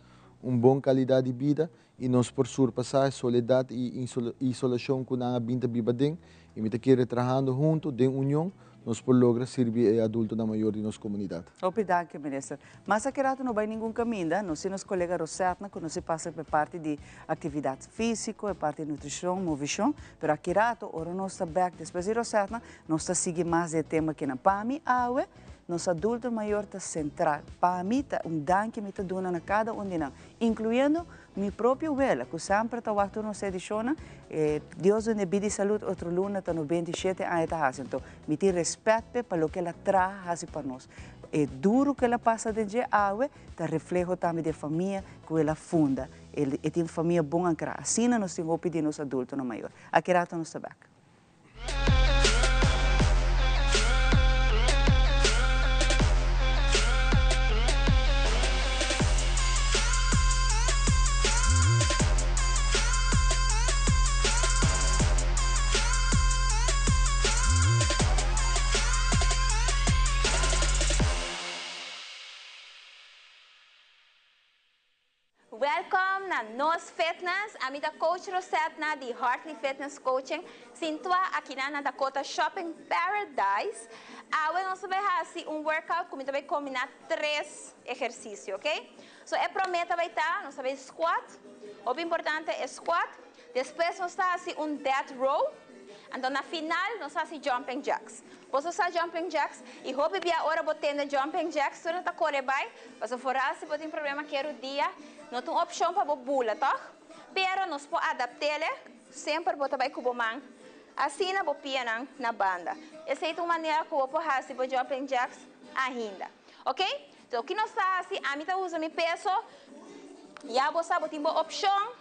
un bon calidad di bida y nos por surpasa e soledad y isolacion cu nan a bin ta biba den y mi ta kere trahando hunto den union nos por logra sirbi e adultonan mayor di nos comunidad. Hopi danki Minister. Mas aki rato no bay ningun caminda, nos tin nos colega Rosetna cu nos si pasa pa e parti di actividad fisico, e parti di nutricion, movicion, pero aki rato ora nos ta bek despues di Rosetna nos ta sigui mas di e tema kinan. Pa mi awe nos adulto mayor ta central, pa mi ta un danki mi ta duna na cada un di nan, incluyendo mi propio wela cu semper ta wak tur nos edicionnan, e Dios duna e bida y salud otro luna ta 97 aña ta haci, anto mi tin respet p'e pa loke el a traha haci pa nos. E duro cu el a pasa den dje awe ta refleho tambe di e famia cu el a funda, e tin famia bon ancra, asina nos tin hopi di nos adultonan mayor. Aki rato nos ta bek. Welcome na Nos Fitness, ami ta Coach Rosetna di Hartley Fitness Coaching, sintua akinan na Dakota Shopping Paradise. Awe nos ta bai hasi un workout ku mi ta bai kombina tres ehersisio, ok? So e prome ta bai ta, nos ta bai squat, hopi importante e squat, despues nos ta hasi un death row, anto na final nos ta hasi jumping jacks. Boso sa jumping jacks? Y hopi bia ora bo tende jumping jacks tur nan ta core bay, pasobra foral si bo tin problema ke rudia, no ta un opcion pa bo bula toch? Pero nos por adaptele, semper bo ta bay cu bo man asina, bo pianan na banda. Esey ta un manera cu bo por haci bo jumping jacks ainda. Ok? So ki nos ta haci? Ami ta usa mi peso, ya bo sa bo tin bo opcion.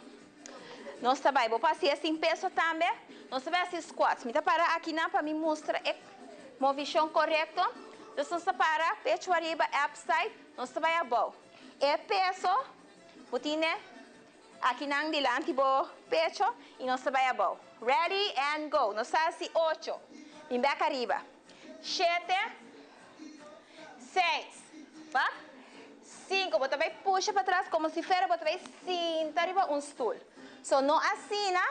Nos ta bai. Bo por hasié sin peso tambe. Nos ta bai hasi squats. Mi ta para akinan pa mi mustra e movishon korekto. Dus nos ta para pechu ariba, abs tight. Nos ta bai abou. E peso bo tine akinan dilanti bo pecho i nos ta bai abou. Ready and go. Nos ta hasi ocho. Bin bek ariba. Shete. Seis. Wak. Sinku. Bo ta bai pusha patras komo si fuera bo ta bai sinta riba un stul. So no asina,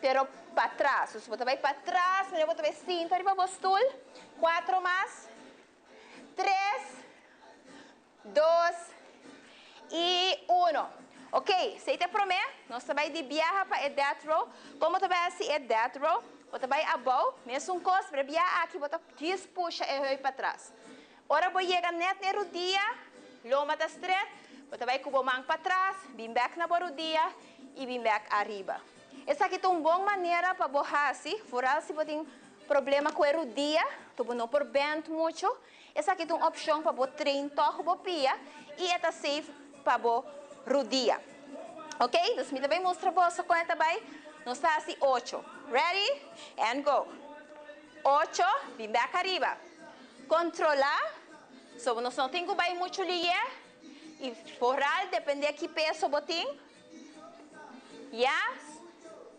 pero patras. So bo ta bai patras, mira bo ta bai sinta riba bo stul. Kuatro mas. Tres. Dos i uno. Ok, esei ta e promé. Nos ta bai di biaha pa e death row. Kon bo ta bai hasi e death row? Bo ta bai abou, mesun kos, pero e biaha aki bo ta djis pusha e heup patras. Ora bo yega nèt na e rudia, lomba ta stret, bo ta bai ku bo man patras, bin bèk na bo rudia i bin bèk ariba. Esaki ta un bon manera pa bo hasi, foral si bo tin problema ku e rudia, to bo no por bènt muchu. Esaki ta un opcion pa bo train tog bo pia y e ta safe pa bo rudia. Ok, dus mi ta bay mustra boso con e ta bay. Nos ta haci ocho. Ready? And go. Ocho, bin bek ariba. Controla, so nos no tin cu bay mucho liye y vooral depende ki peso bo tin. Ya,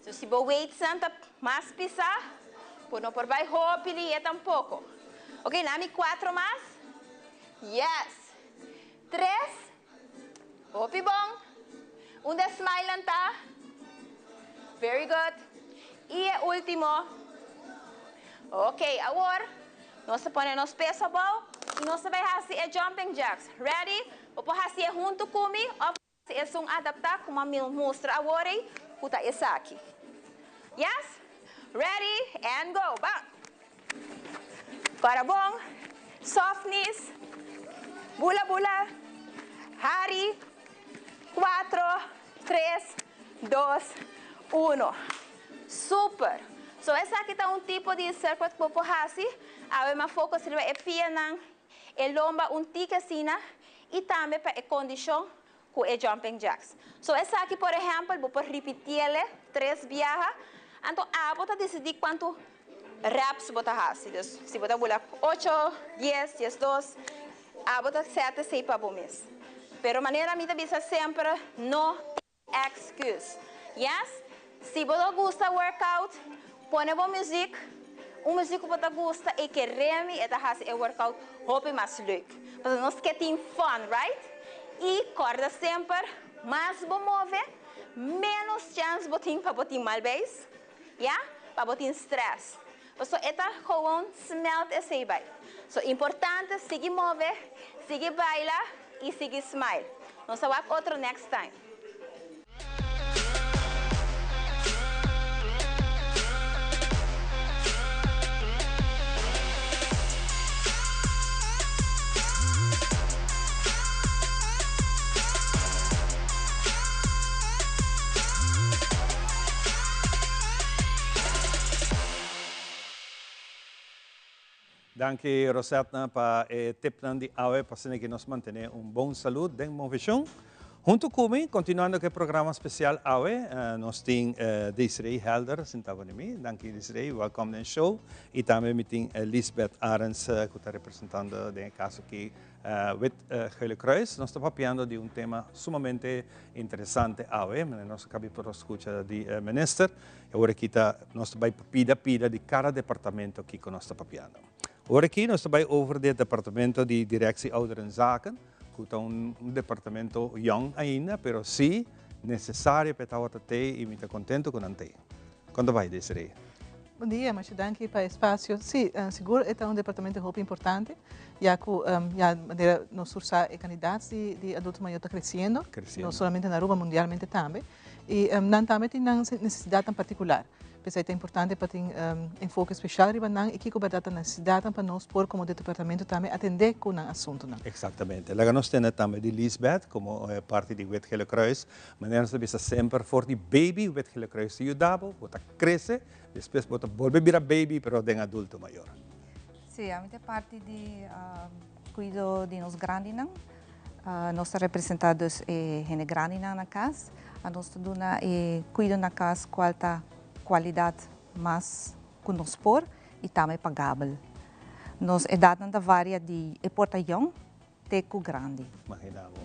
so si bo weightsnan ta mas pisa, bo no por bai hopi lihe tampoco. Ok, na mi cuatro mas. Yes. Tres. Hopi bon. Unda e smile ta? Very good. Y e ultimo. Ok, awor nos ta pone nos peso abou y nos ta bay haci e jumping jacks. Ready? Bo por haci'e hunto cu mi of esun adapta como mi mustra awor ey cu ta esaki. Yes? Ready and go. Ban! Para bon, soft knees, bula bula, hari, cuatro, tres, dos, uno. Super! So esaki ta un tipo di circuit cu bo por haci. Awe mi a focus riba e pianan, e lomba un tiki asina y tambe pa e condicion cu e jumping jacks. So esaki por ehempel bo por ripitiele tres biaha, anto abo ta dicidi cuanto reps bo ta haci. Dus si bo ta bula ocho, dies, diesdos, abo ta set esey pa bo mes. Pero manera mi ta bisa semper, no tin excuse. Yes, si bo ta gusta workout, pone bo muziek, un muziek cu bo ta gusta y kere mi e ta haci e workout hopi mas leuk. Pasobra nos ke tin fun, right? Y corda semper, mas bo move, menos chance bo tin pa bo tin mal beis, ya, pa bo tin stress. Pasobra e ta gewoon smelt esey bay. So importante sigui move, sigui baila y sigui smile. Nos ta wak otro next time. Danki Rosetna pa e tipnan di awe pa asina ki nos mantene un bon salud den Movecion. Hunto cu mi, continuando cu e programa special awe, nos tin Desiree Helder sinta bo di mi. Danki Desiree, welcome den show. Y tambe mi tin Lisbeth Arends cu ta representando den e caso aki Wit Gele Kruis. Nos ta papiando di un tema sumamente interesante awe. Nos a cabi por scucha di minister. E ora aki ta nos ta bai pida pida di cada departamento kico nos ta papiando. Ora aki nos ta bai over di e departamento di Directie Ouderenzaken, cu ta un departamento yong ainda, pero si necesario pa e tabata tey y mi ta contento cu nan tey. Con ta bai, Desiree? Bon dia, masha danki pa e espacio. Si, sigur e ta un departamento hopi importante, ya cu ya manera nos tur sa e cantidad di adulto mayor ta creciendo, no solamente na Aruba, mundialmente tambe. Y nan tambe tin nan necesidadnan particular. P'esei ta importante pa tin enfoke special riba nan y kico berdad ta necesidadnan pa nos por como departamento tambe atende cu nan asuntonan. Exactamente. Laga nos tende tambe di Lisbeth como parti di Wit Gele Kruis. Manera nos ta bisa semper for di baby Wit Gele Kruis ta yuda bo, bo ta crece, despues bo ta bolbe bira baby pero den adulto mayor. Sí, ami ta parti di cuido di nos grandinan. Nos ta representa dus e hende grandinan na cas. A nos ta duna e cuido na cas cual ta cualidad mas cu nos por y tambe pagabel. Nos edadnan ta varia di e por ta yong te cu grandi. Imagina bo.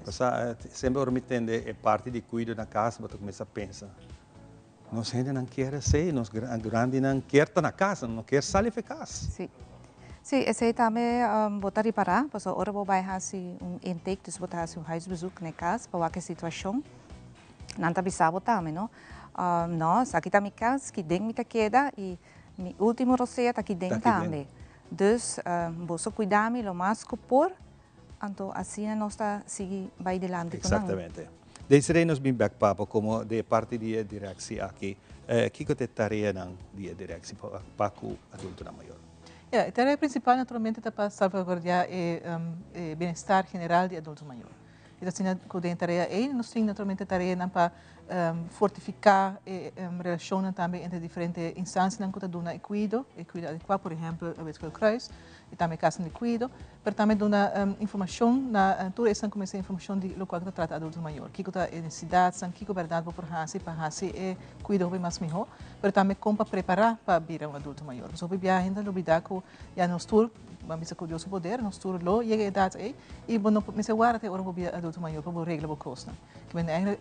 Pasa semper ora mi tende e parti di cuido na cas bo ta cuminsa pensa, nos hendenan kier esey, nos grandinan kier ta na cas, nan no kier sali for e cas. Si. Si, esey tambe bo ta ripara, pasobra ora bo bay haci un intake, dus bo ta haci un huisbezoek na e cas pa wak e situacion, nan ta bisa bo tambe, no? No, esaki ta mi cas, ki den mi ta keda y mi ultimo rosea ta ki den tambe. Dus, boso cuida mi lo mas cu por, anto asina nos ta sigui bay dilanti cu nan. Exactamente. Desiree nos bin bek pa bo como de parti di e directie aki. Kico ta e tareanan di e directie pa cu adultonan mayor? Ja, e tarea principal naturalmente ta pa salvaguardia e bienestar general di adulto mayor. E ta asina cu den e tarea ey nos tin naturalmente tareanan pa fortifica e relacionnan tambe entre diferente instancianan cu ta duna e cuido, e cuido adecua, por ehempel Wit Gele Kruis y tambe Casanan di Cuido, pero tambe duna informacion na tur esnan cu mester informacion di locual cu ta trata adulto mayor, kico ta e necesidadnan, kico berdad bo por haci pa haci e cuido hopi mas miho, pero tambe con pa prepara pa bira un adulto mayor. Pasobra hopi biaha hende ta lubida cu ya nos tur, ban bisa cu Dios su poder, nos tur lo yega e edad ey y bo no mester warda te ora bo bira adulto mayor pa bo regla bo cosnan. Kimen eigenlijk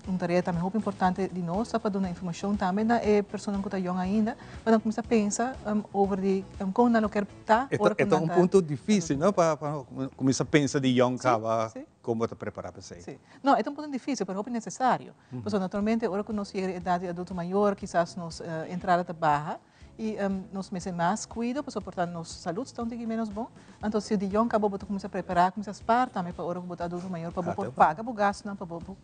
un tarea. tambe hopi importante di nos ta pa duna informacion tambe na e personanan cu ta yong ainda, pa nan cuminsa pensa over di con nan lo kier ta ora cu E ta nan un ta punto dificil, no? Pa cuminsa pensa di yong caba con bo ta prepara pa esey. Si. No, e ta un punto dificil, pero hopi necesario. Pasobra naturalmente ora cu nos yega di edad di adulto mayor kisas nos entrada ta baha. I nos mester mas kuido pasobra por ta nos salud sta un tiki menos bon. Anto si di yòn kaba bo ta kuminsá prepará, kuminsá spar tambe pa ora ku bo ta adulto mayor pa bo por paga bo gastunan, pa bo por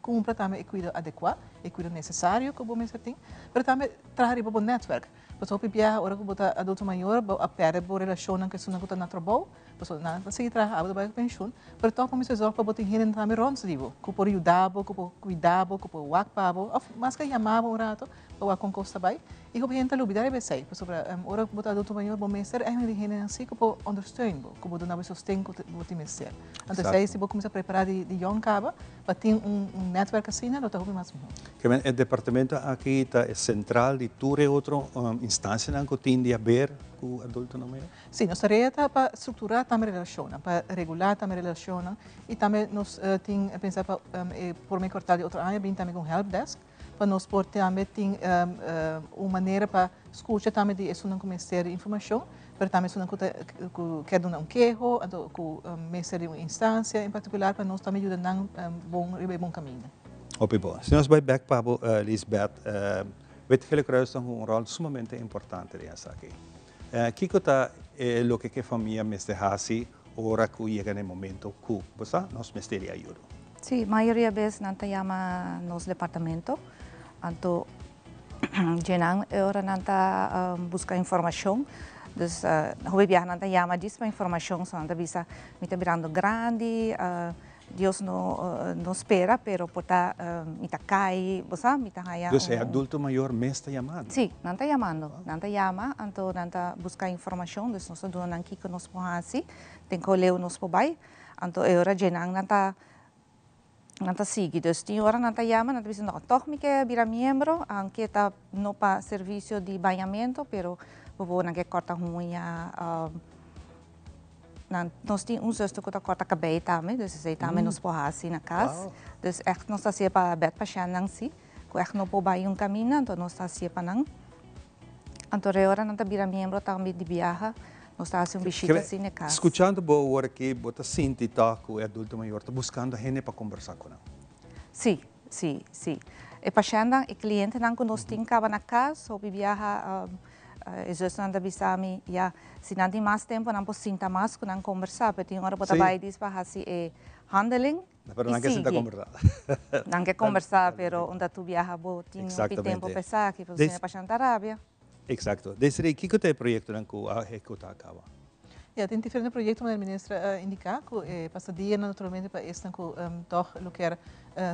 kumpra tambe e kuido adekuá, e kuido nesesario ku bo mester tin. Pero tambe traha riba bo nètwèrk. Pasobra hopi biaha ora ku bo ta adulto mayor bo a pèrdè bo relashonnan ku esunnan ku ta na trabou. Pasobra nan ta sigui traha, abo ta bai ku penshun. Pero tòg bo mester zòrg pa bo tin hende tambe rònt di bo ku por yuda bo, ku por kuida bo, ku por wak pa bo òf maske yama bo un rato pa wak kon kos ta bai. I hopi hende ta lubida riba esei, pasobra ora ku bo ta adulto mayor bo mester eigenlijk di hendenan si ku por ondersteun bo, ku por duna bo e sosten ku bo tin mester. Anto esei si bo kuminsá prepará di yòn kaba pa tin un nètwèrk asina lo ta hopi mas mihó. Kèmen e departamento aki ta e sentral di tur e otro instansianan ku tin di haber ku adultonan mayor? Si, nos tarea ta pa strukturá tambe relashonnan, pa regulá tambe relashonnan i tambe nos tin pensa pa e promé kuartal di otro aña bin tambe ku un helpdesk. pa nos por tambe tin un manera pa skucha tambe di esunnan ku mester di informashon, pero tambe esunnan ku ta ku kier duna un keho anto ku mester di un instansia en partikular pa nos tambe yuda nan bon riba e bon kaminda. Hopi bon. Si nos bai bek pa bo Lisbeth, Wit Gele Kruis ta hunga un ròl sumamente importante den esaki. Kiko ta e loke ku e famia mester hasi ora ku yega na e momento ku bo sa nos mester di ayudo? Sí, mayoria bes nan ta yama nos departamento, anto dje nan e ora nan ta buska informashon, dus hopi biaha nan ta yama djis pa informashon, so nan ta bisa mi ta birando grandi, Dios no no spera pero por ta mi ta kai, bo sa, mi ta haya Dus e adulto mayor mes ta yamando? Sí, nan ta yamando, nan ta yama, anto nan ta buska informashon, dus nos ta duna nan kiko nos por hasi, den koleu nos por bai. Anto e ora dje nan nan ta nan ta sigui. Dus tin ora nan ta yama, nan ta bisa no, tòg mi ke bira miembro, aunke ta no pa servisio di bañamentu, pero bobo nan ke kòrta huña, nan nos tin un zuster ku ta kòrta kabei tambe, dus esei tambe nos por hasi na kas. Dus ègt nos ta hasié pa bèt pashèntnan si, ku ègt no por bai un kaminda, anto nos ta hasié pa nan. Anto re ora nan ta bira miembro tambe di biaha, nos ta hasi un bishita así na e kas. Skuchando bo awor aki, bo ta sinti tòg ku e adulto mayor ta buskando hende pa kombersá ku nan? Sí, sí, sí. E pashèntnan, e klientenan ku nos tin kaba na kas, hopi biaha e zusnan ta bisa mi, ya, si nan tin mas tempu nan por sinta mas ku nan kombersá, pero tin ora bo ta bai dis pa hasi e handeling. Pero nan ke sinta kombersá. Nan ke kombersá, pero unda tu biaha bo tin hopi tempu pa esaki, pasobra si no e pashènt ta rabia. Exacto. Desiree, kiko ta e proyektonan ku a ehekutá kaba? Ya, tin diferente proyekto manera minister a indiká ku e pasadianan naturalmente pa esnan ku tòg lo kier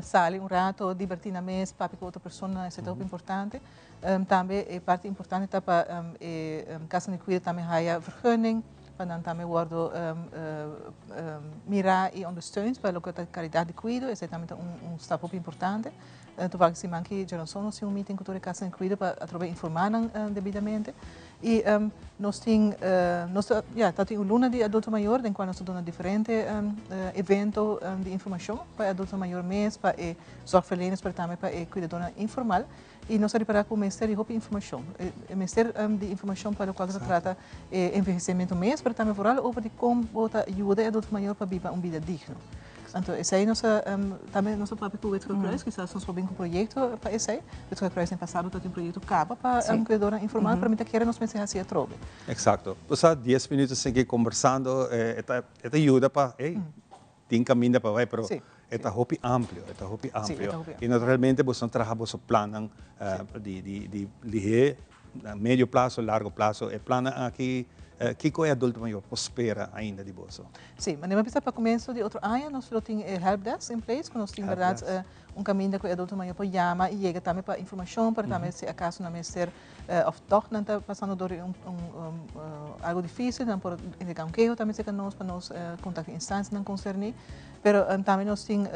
sali un rato, dibertí nan mes, papia ku otro personanan, esei ta hopi importante. Tambe e parti importante ta pa e kasanan di kuido tambe haya vergunning. pa nan tambe wordo mira y ondersteund pa loke ta calidad di cuido, esey tambe ta un stap hopi importante. Toevallig siman ki djaranson nos tin un meeting cu tur e casanan di cuido pa atrobe informa nan debidamente. Y nos tin, nos ta, ya, ta tin un luna di adulto mayor den cual nos ta duna diferente evento di informacion pa e adulto mayor mes, pa e zorgverleners, pero tambe pa e cuidadornan informal. I nos a ripará ku mester di hopi informashon. E mester di informashon pa lokual ta trata e envehesimentu mes, pero tambe vooral over di kon bo ta yuda e adulto mayor pa biba un bida digno. Anto esei nos a tambe nos a papia ku Wit Gele Kruis, kisas nos por bin ku proyekto pa esei. Wit Gele Kruis den pasado ta tin proyekto kaba pa kuidadornan informal, pero mi ta kere nos mester hasi atrobe. Eksakto. Bo sa dies minuto sigui kombersando e ta e ta yuda pa ey Tin caminda pa bay, pero e ta hopi amplio, e ta hopi amplio. Y naturalmente boso a traha boso plannan di di di lihé, medio plazo, largo plazo. E plannan aki, kico e adulto mayor por spera ainda di boso? Sí, manera mi a bisa pa comienzo di otro aña nos lo tin e helpdesk in place, cu nos tin berdad un caminda cu e adulto mayor por yama y yega tambe pa informacion, pero tambe si acaso nan mester Of toch nan ta pasando door di un algo dificil, nan por entrega un keho tambe cerca nos pa nos contacta instancianan concerni. Pero tambe nos tin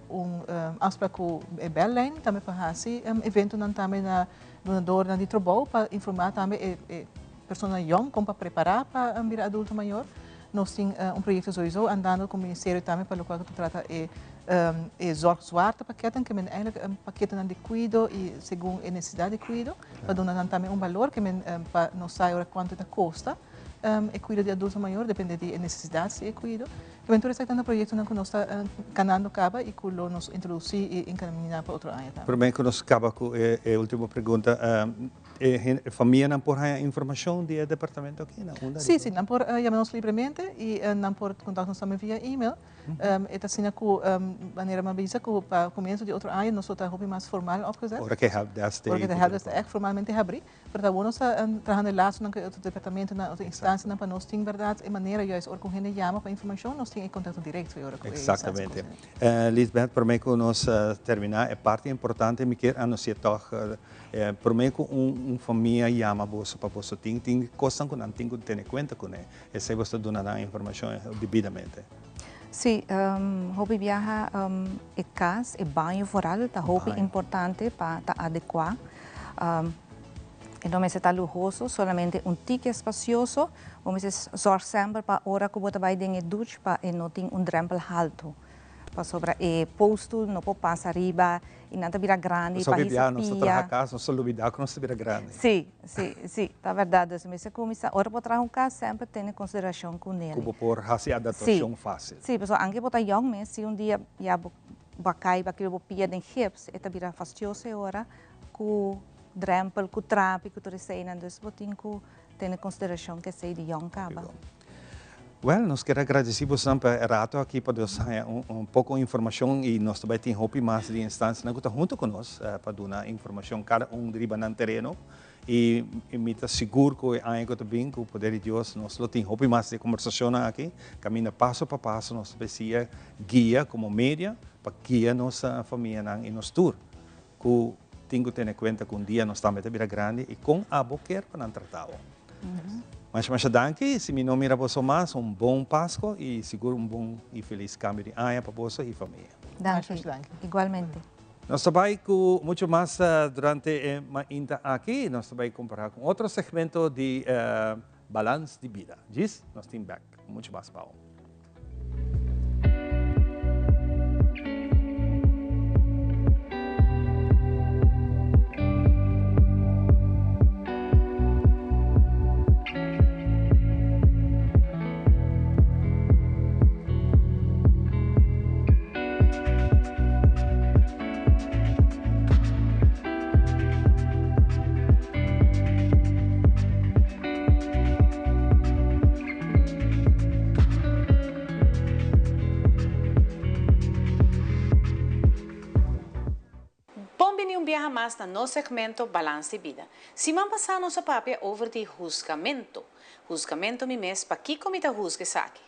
un afspraak cu e bellijn tambe pa haci eventonan tambe na dunadornan di trabou pa informa tambe e personanan yong con pa prepara pa bira adulto mayor. Nos tin un proyecto sowieso andando cu ministerio tambe pa locual cu ta trata e. E zorgzwaartepakketten, ke men eigenlijk paketenan di kuido i segun e nesesidat di kuido, pa duna nan tambe un balor, ke men pa nos sa e ora kuantu ta kosta e kuido di adulto mayor, depende di e nesesidat di e kuido. Ke men tur esaki ta proyektonan ku nos ta kanando kaba i ku lo nos introdusí i enkaminá pa otro aña tambe. Promé ku nos kaba ku e último pregunta, E famianan por haña informashon di e departamento aki? Na unda? Sí, sí, nan por yama nos libremente i nan por kontak nos tambe via email. E ta asina ku manera mi a bisa ku pa komienso di otro aña nos lo ta hopi mas formal opgezet. Ora ku e helpdesk ta Ora ku e helpdesk ta ègt formalmente habrí. Pero ta bon nos ta trahando e lasonan ku e otro departamentonan, otro instansianan pa nos tin bèrdat e manera juist ora ku un hende yama pa informashon nos tin e kontakto direkto e ora ku e instansia Eksaktamente. Lisbeth, promé ku nos terminá e parti importante mi kier anunsiá tòg Promé ku un famia yama boso pa boso tin, tin kosnan ku nan tin ku tene kuenta kuné. Esei boso ta duna nan informashon debidamente. Sí, hopi biaha e kas, e baño foral ta hopi importante pa ta adekuá. E no mester ta luhoso, solamente un tiki espasioso. Bo mester zòrg semper pa ora ku bo ta bai den e duch pa e no tin un drèmpel haltu. Pasobra e postoel no por pasa riba y nan ta bira grandi pa hisa pia. Pasobra nos ta traha cas, nos ta lubida cu nos ta bira grandi. Sí, sí, sí, ta berdad. Dus mester cuminsa, ora bo traha un cas semper tene consideracion cu nel. Cu bo por haci adaptacion facil. Sí, pasobra anke bo ta yong mes, si un dia ya bo a cay, bo a kibra bo pia den gips, e ta bira fastioso e ora cu drempel, cu trapi, cu tur eseynan. Dus bo tin cu tene consideracion cu esey di yong caba. Wel, nos kier a gradisí bosnan pa e rato aki pa nos haña un poko informashon i nos ta bai tin hopi mas di instansianan ku ta huntu ku nos pa duna informashon kada un riba nan tereno i mi ta sigur ku e aña ku ta bin ku poder di Dios nos lo tin hopi mas di e kombersashonnan aki kaminda paso pa paso nos ta bai siña guia komo media pa guia nos famianan i nos tur ku tin ku tene kuenta ku un dia nos tambe ta bira grandi i kon abo kier pa nan trata bo. Masha masha danki, si mi no mira boso mas, un bon Pasco y sigur un bon y feliz cambio di aña pa boso y famia. Danki, igualmente. Nos ta bay cu mucho mas durante e mainta aki, nos ta bay compara cu otro segmento di Balans di Bida. Djis, nos tin back cu mucho mas pa bo. Bon bini un biaha mas na nos segmento Balans di Bida. Siman pasá nos a papia over di husgamento. Husgamento mi mes, pakiko mi ta husga esaki?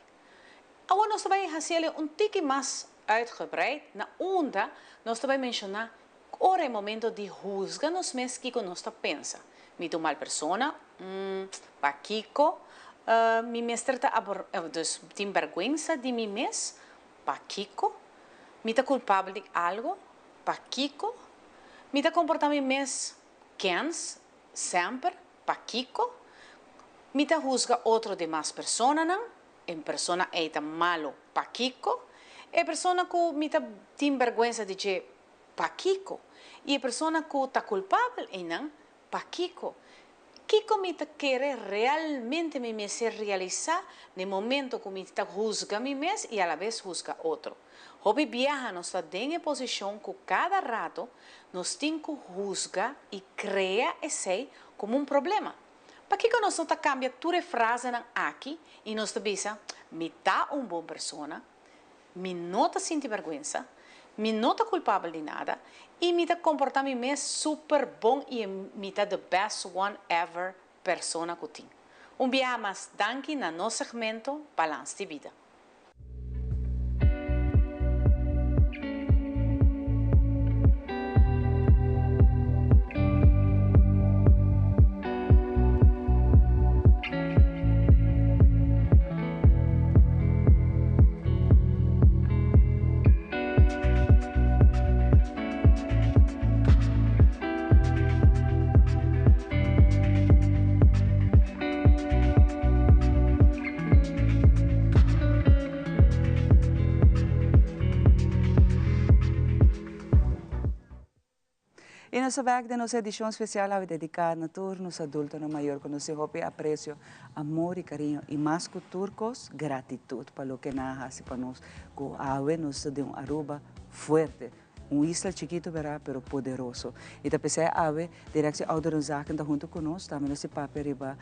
Awor nos ta bai hasiele un tiki mas uitgebreid na unda nos ta bai menshoná Ora e momento di husga nos mes kiko nos ta pensa. Mi ta un mal persona? Mm, pakiko mi mester ta abor, dus tin bergwensa di mi mes? Pakiko? Mi ta kulpabel di algo? Pakiko? Mi ta komportá mi mes kens semper? Pakiko? Mi ta husga otro demas personanan? E persona ei ta malo? Pakiko? E persona ku mi ta tin bergwensa di dje Pakiko? I e persona ku ta kulpabel einan, pakiko? Kiko mi ta kere realmente mi mester realisá n'e momento ku mi ta husga mi mes i alabes husga otro? Hopi biaha nos ta den e posishon ku kada rato nos tin ku husga i krea esei komo un problema. Pakiko nos no ta kambia tur e frasenan aki i nos ta bisa, Mi ta un bon persona, Mi no ta sinti bèrgwensa, mi no ta kulpabel di nada i mi ta komportá mi mes super bon i mi ta the best one ever persona ku tin. Un biaha mas danki na nos segmento Balans di Bida. nos ta bek den nos edicion special awe dedica na tur nos adultonan mayor cu nos tin hopi aprecio, amor y cariño y mas cu tur cos gratitud pa loke nan a haci pa nos cu awe nos ta den un Aruba fuerte. Un isla chikito bera pero poderoso. Y ta pesey awe Directie Ouderenzaken ta hunto cu nos. Tambe nos tin papia riba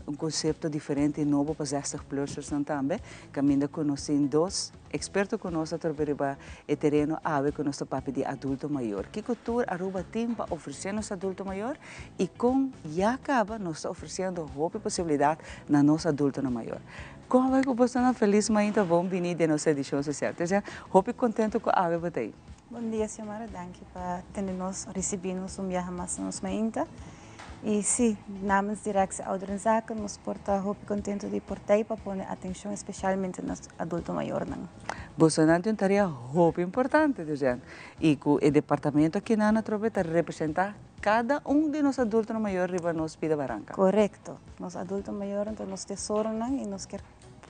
un concepto diferente y nobo pa zestig plussers nan tambe. Caminda cu nos tin dos experto cu nos ta trobe riba e tereno awe cu nos ta papia di adulto mayor. Kico tur Aruba tin pa ofrece nos adulto mayor y con ya caba nos ta ofreciendo hopi posibilidad na nos adultonan mayor. Con a bay cu bosonan? Feliz mainta, bon bini den nos edicion social. Tercia, hopi contento cu awe bo ta ey. Bon dia, Xiomara. Danki pa tene nos, ricibi nos un biaha mas na nos mainta. Y si, namens Directie Ouderenzaken nos por ta hopi contento di por ta ey pa pone atencion especialmente na nos adulto mayornan. Bosonan tin un tarea hopi importante, Tercia, y cu e departamento akinan atrobe ta representa cada un di nos adultonan mayor riba nos pida baranca. Corecto. Nos adulto mayornan ta nos tesoronan y nos kier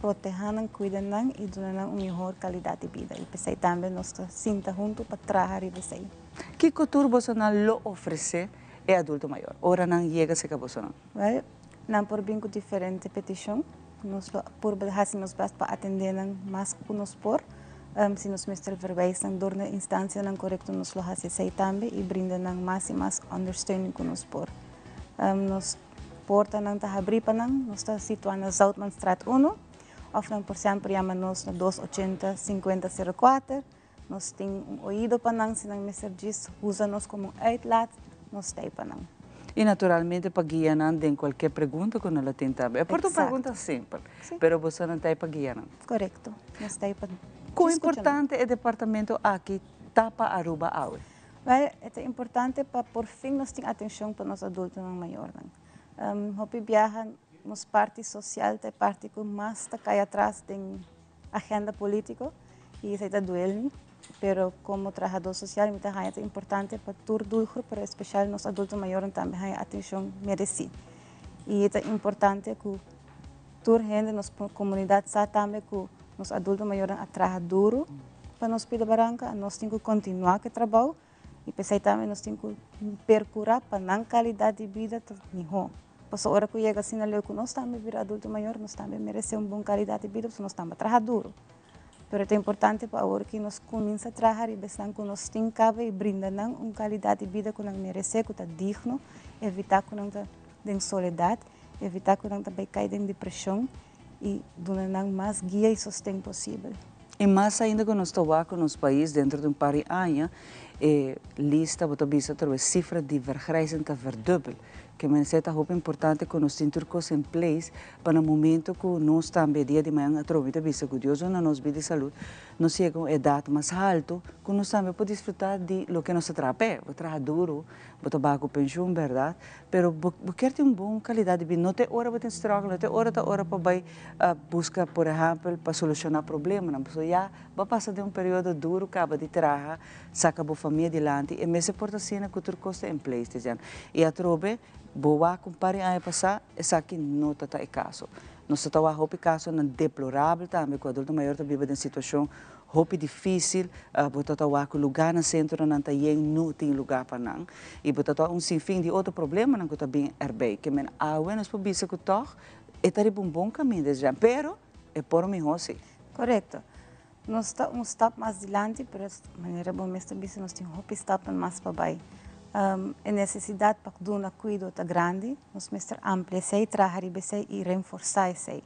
proteha nan, cuida nan y duna nan un mihor calidad di bida. Y p'esey tambe nos ta sinta hunto pa traha riba esey. Kico tur bosonan lo ofrece e adulto mayor ora nan yega cerca bosonan? Wel, nan por bin cu diferente peticion. Nos lo purba haci nos best pa atende nan mas cu nos por. Si nos mester verwijs nan door na instancianan corecto nos lo haci esey tambe y brinda nan mas y mas ondersteuning cu nos por. Nos portanan ta habri pa nan. Nos ta situa na Zoutmanstraat uno. Of nan por semper yama nos na dos ochenta cincuenta sero kuater. Nos tin un oido pa nan, si nan mester djis usa nos como un uitlaat, nos ta ei pa nan. Y naturalmente pa guia nan den cualkier pregunta cu nan lo tin tambe. E por ta un pregunta simpel, pero bosonan ta ei pa guia nan. Corecto. Nos ta ei pa Con importante e departamento aki ta pa Aruba awe? Wel, e ta importante pa por fin nos tin atencion pa nos adultonan mayornan. Hopi biaha nos parti social ta e parti cu mas ta cay atras den agenda politico y esey ta duel mi, pero como trahador social mi ta haya ta importante pa tur doelgroep, pero especial nos adulto mayornan tambe haya atencion mereci. Y ta importante cu tur hende, nos comunidad sa tambe cu nos adulto mayornan a traha duro pa nos pida baranca, nos tin cu continua cu e trabao y p'esey tambe nos tin cu percura pa nan calidad di bida ta miho. Pasobra ora cu yega asina leu cu nos tambe bira adulto mayor, nos tambe merece un bon calidad di bida pasobra nos tambe a traha duro. Pero ta importante pa awor cu nos cuminsa traha riba esnan cu nos tin caba y brinda nan un calidad di bida cu nan merece, cu ta digno, evita cu nan ta den soledad, evita cu nan ta bay cay den depresion y duna nan mas guia y sosten posibel. Y mas ainda cu nos ta wak cu nos pais dentro di un par di aña e lista bo ta bisa otro bes cifra di vergrijzing ta verdubbel. Ke mester ta hopi importante cu nos tin tur cos in place pa na momento cu nos tambe dia di mañan atrobe ta bisa cu Dios duna nos bida y salud nos yega un edad mas halto cu nos tambe por disfruta di loke nos ta traha p'e. Bo traha duro, bo ta baha cu pensioen berdad, pero bo bo kier tin un bon calidad di bida. No ta e ora bo tin struggle, no ta e ora ta ora pa bay busca por ehempel pa soluciona problemanan pasobra ya bo a pasa den un periodo duro caba di traha saca bo famia dilanti e mester por ta asina cu tur cos ta in place dicen y atrobe bo wak un par di aña pasa esaki no ta ta e caso. Nos ta ta wak hopi casonan deplorabel tambe cu adulto mayor ta biba den situacion hopi dificil, bo ta ta wak cu lugar na centronan ta yen no tin lugar pa nan y bo ta ta un sinfin di otro problemanan cu ta bin erbij. Ke men awe nos por bisa cu tog e ta riba un bon caminda dicen pero e por miho si. Corecto. Nos ta un stap mas dilanti, pero manera bo mes ta bisa nos tin hopi stapnan mas pa bai. E necesidad pa duna cuido ta grandi, nos mester amplia esey, traha riba esey y renforsa esey.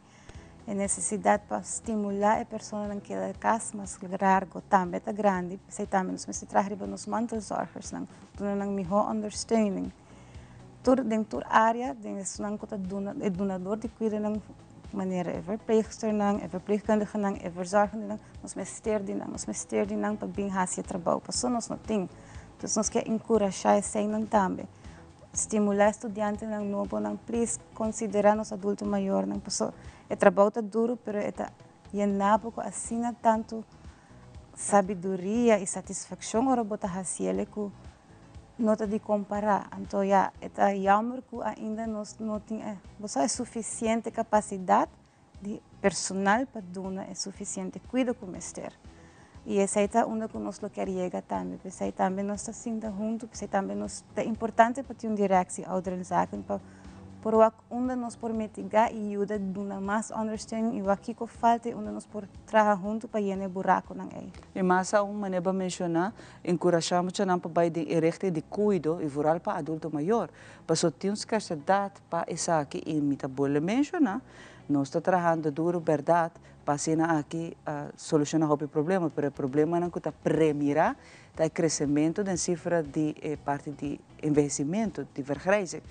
E necesidad pa stimula e personanan keda cas mas largo tambe ta grandi, p'esey tambe nos mester traha riba nos mantelzorgersnan, duna nan miho ondersteuning. Tur den tur area, den esunnan cu ta duna, e dunador di cuidonan manera e verpleegsternan, e verpleegkundigenan, e verzorgendenan, nos mester di nan, nos mester di nan pa bin haci e trabou, pasobra nos no tin. Entonces nos kier encurasha eseinan tambe. Stimula e studiantenan nobonan, please considera nos adulto mayornan, pasobra e trabou ta duro, pero e ta yena bo cu asina tanto sabiduria y satisfaccion ora bo ta haciele cu no ta di compara. Anto ya, e ta jammer cu ainda nos no tin e, bo sa, e suficiente capacidad di personal pa duna e suficiente cuido cu mester. Y esey ta unda cu nos lo kier yega tambe. Pesey tambe nos ta sinta hunto, pesey tambe nos ta importante pa tin un directie ouderenzaken pa por wak unda nos por mitiga y yuda duna mas ondersteuning y wak kico falta y unda nos por traha hunto pa yena e buraconan ey. Y mas aun manera bo a menciona, encurasha muchanan pa bay den e richting di cuido y vooral pa adulto mayor. Paso tin un scarsedad pa esaki y mi ta bolbe menciona, nos ta trahando duro berdad pa asina aki soluciona hopi problema, pero e problemanan cu ta premira ta e crecemento den cifra di e parti di envehecimento, di vergrijzing,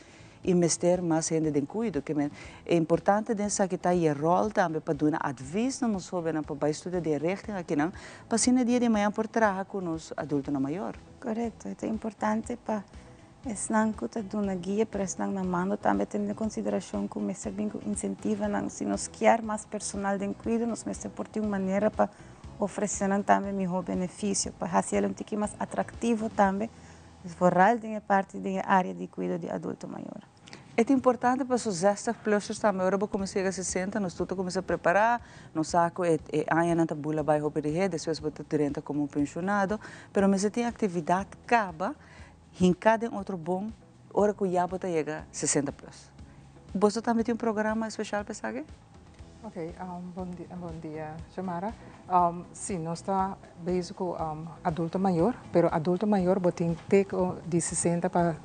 y mester mas hende den cuido. Ke men e importante den esaki ta y e rol tambe pa duna advies na nos hobennan pa bay studia den e richting akinan, pa asina dia di mañana por traha cu nos adultonan mayor. Correcto, e ta importante pa Esnan ku ta duna guia, pero esnan na mando tambe tene den konsiderashon ku mester bin ku insentivanan. Si nos kier mas personal den kuido, nos mester por tin un manera pa ofresé nan tambe mihó benefisio, pa hasi el un tiki mas atraktivo tambe, vooral den e parti den e área di kuido di adulto mayor. E ta importante paso zestig plussers tambe ora bo kuminsá yega sesenta nos tur ta kuminsá prepará, nos sa ku e e añanan ta bula bai hopi di hei, despues bo ta drenta komo un penshonado, pero mester tin aktividat kaba Hinká den otro bon ora ku ya bo ta yega sesenta plus. Boso tambe tin un programa espeshal pa esaki? Ok, bon dia Xiomara. Si, nos ta bezig ku adulto mayor, pero adulto mayor bo tin te di sesenta pa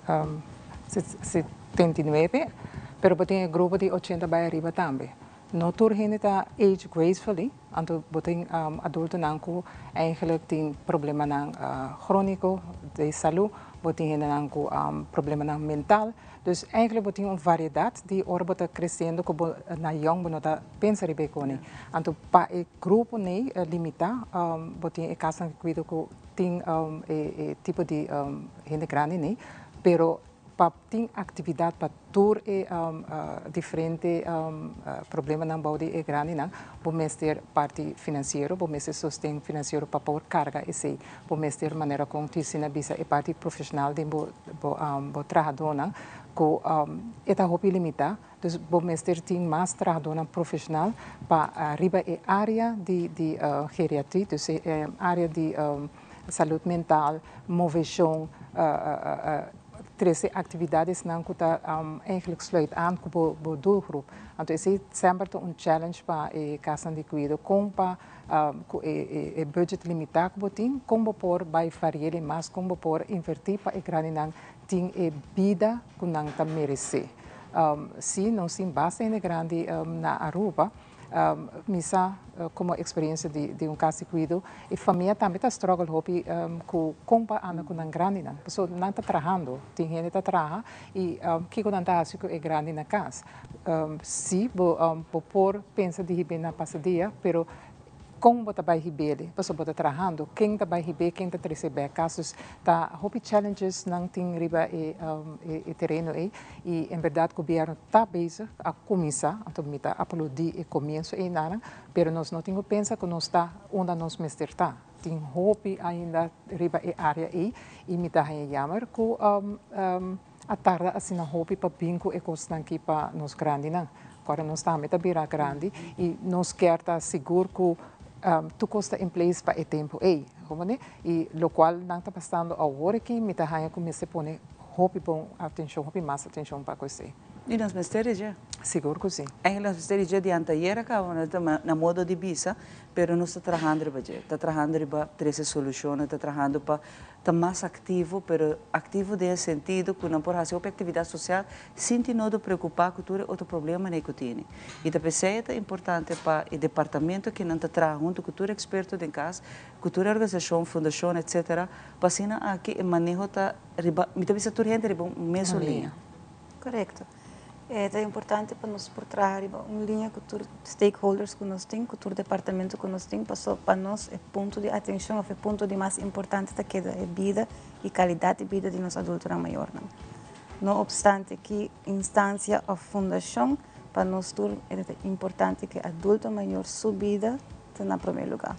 79, pero bo tin e grupo di ochenta bai ariba tambe. No tur hende ta age gracefully, anto bo tin adultonan ku eigenlijk tin problemanan chronico di salu, bo tin hendenan ku problemanan mental, dus eigenlijk bo tin un variedad di ora bo ta creciendo ku bo na yong bo no ta pensa riba e koni. Anto pa e grupo nei limita bo tin e kasnan di kuido ku tin e tipo di hende grandi nei, pero pa tin actividad pa tur e diferente problemanan bou di e grandinan, bo mester parti financiero, bo mester sosten financiero pa por carga esey. Bo mester manera con Ticina bisa e parti profesional den bo bo trahadonan cu e ta hopi limita, dus bo mester tin mas trahadonan profesional pa riba e area di di geriatrie, dus e area di salud mental, movecion, trece actividadesnan cu ta eigenlijk sluit aan cu bo doelgroep. Anto esey semper ta un challenge pa e casnan di cuido, con pa cu e budget limita cu bo tin, con bo por bay variele mas, con bo por inverti pa e grandinan tin e bida cu nan ta merece. Si, nos tin basta hende grandi na Aruba. Mi sa como experiencia di un cas di cuido, e famia tambe ta struggle hopi cu con pa anda cu nan grandinan. Pasobra nan ta trahando, tin hende ta traha y kico nan ta haci cu e grandi na cas? Si, bo por pensa di hib'é na pasadia, pero Kon bo ta bai hib'é? Pasobra bo ta trahando. Ken ta bai hib'é? Ken ta trese bek kas? Dus ta hopi challenges nan tin riba e e tereno ei. I en bèrdat gobièrnu ta bezig, a kuminsá, anto mi ta aplaudí e komienso einanan, pero nos no tin ku pensa ku nos ta unda nos mester ta. Tin hopi ainda riba e área ei i mi ta haña yammer ku a tarda asina hopi pa bin ku e kosnan aki pa nos grandinan. Kòrda nos tambe ta bira grandi i nos kier ta sigur ku tur kos ta in place pa e tempu ei. Komprende? I lokual nan ta pasando awor aki mi ta haña ku mester pone hopi bon atenshon, hopi mas atenshon pa ku esei. I nos mester di dje. Sigur ku si. Eigenlijk nos mester di dje di anteayer a kaba, nos ta na modo di bisa, pero nos ta trahando riba dje. Ta trahando riba trese solushonnan, ta trahando pa ta mas activo, pero activo den e sentido cu nan por haci hopi actividad social sin tin nodo preocupa cu tur e otro problemanan cu tini. Y ta p'esey e ta importante pa e departamento aki nan ta traha hunto cu tur experto den cas, cu tur e organisacion, fundacion, etc. Pa asina aki e maneho ta riba, mi ta bisa tur hende riba un mesun liña. Correcto. E ta importante pa nos por traha riba un liña cu tur stakeholders cu nos tin, cu tur departamento cu nos tin, paso pa nos e punto di atencion of e punto di mas importante ta keda e bida y calidad di bida di nos adultonan mayornan. No obstante ki instancia of fundacion, pa nos tur e ta importante cu e adulto mayor su bida ta na prome lugar.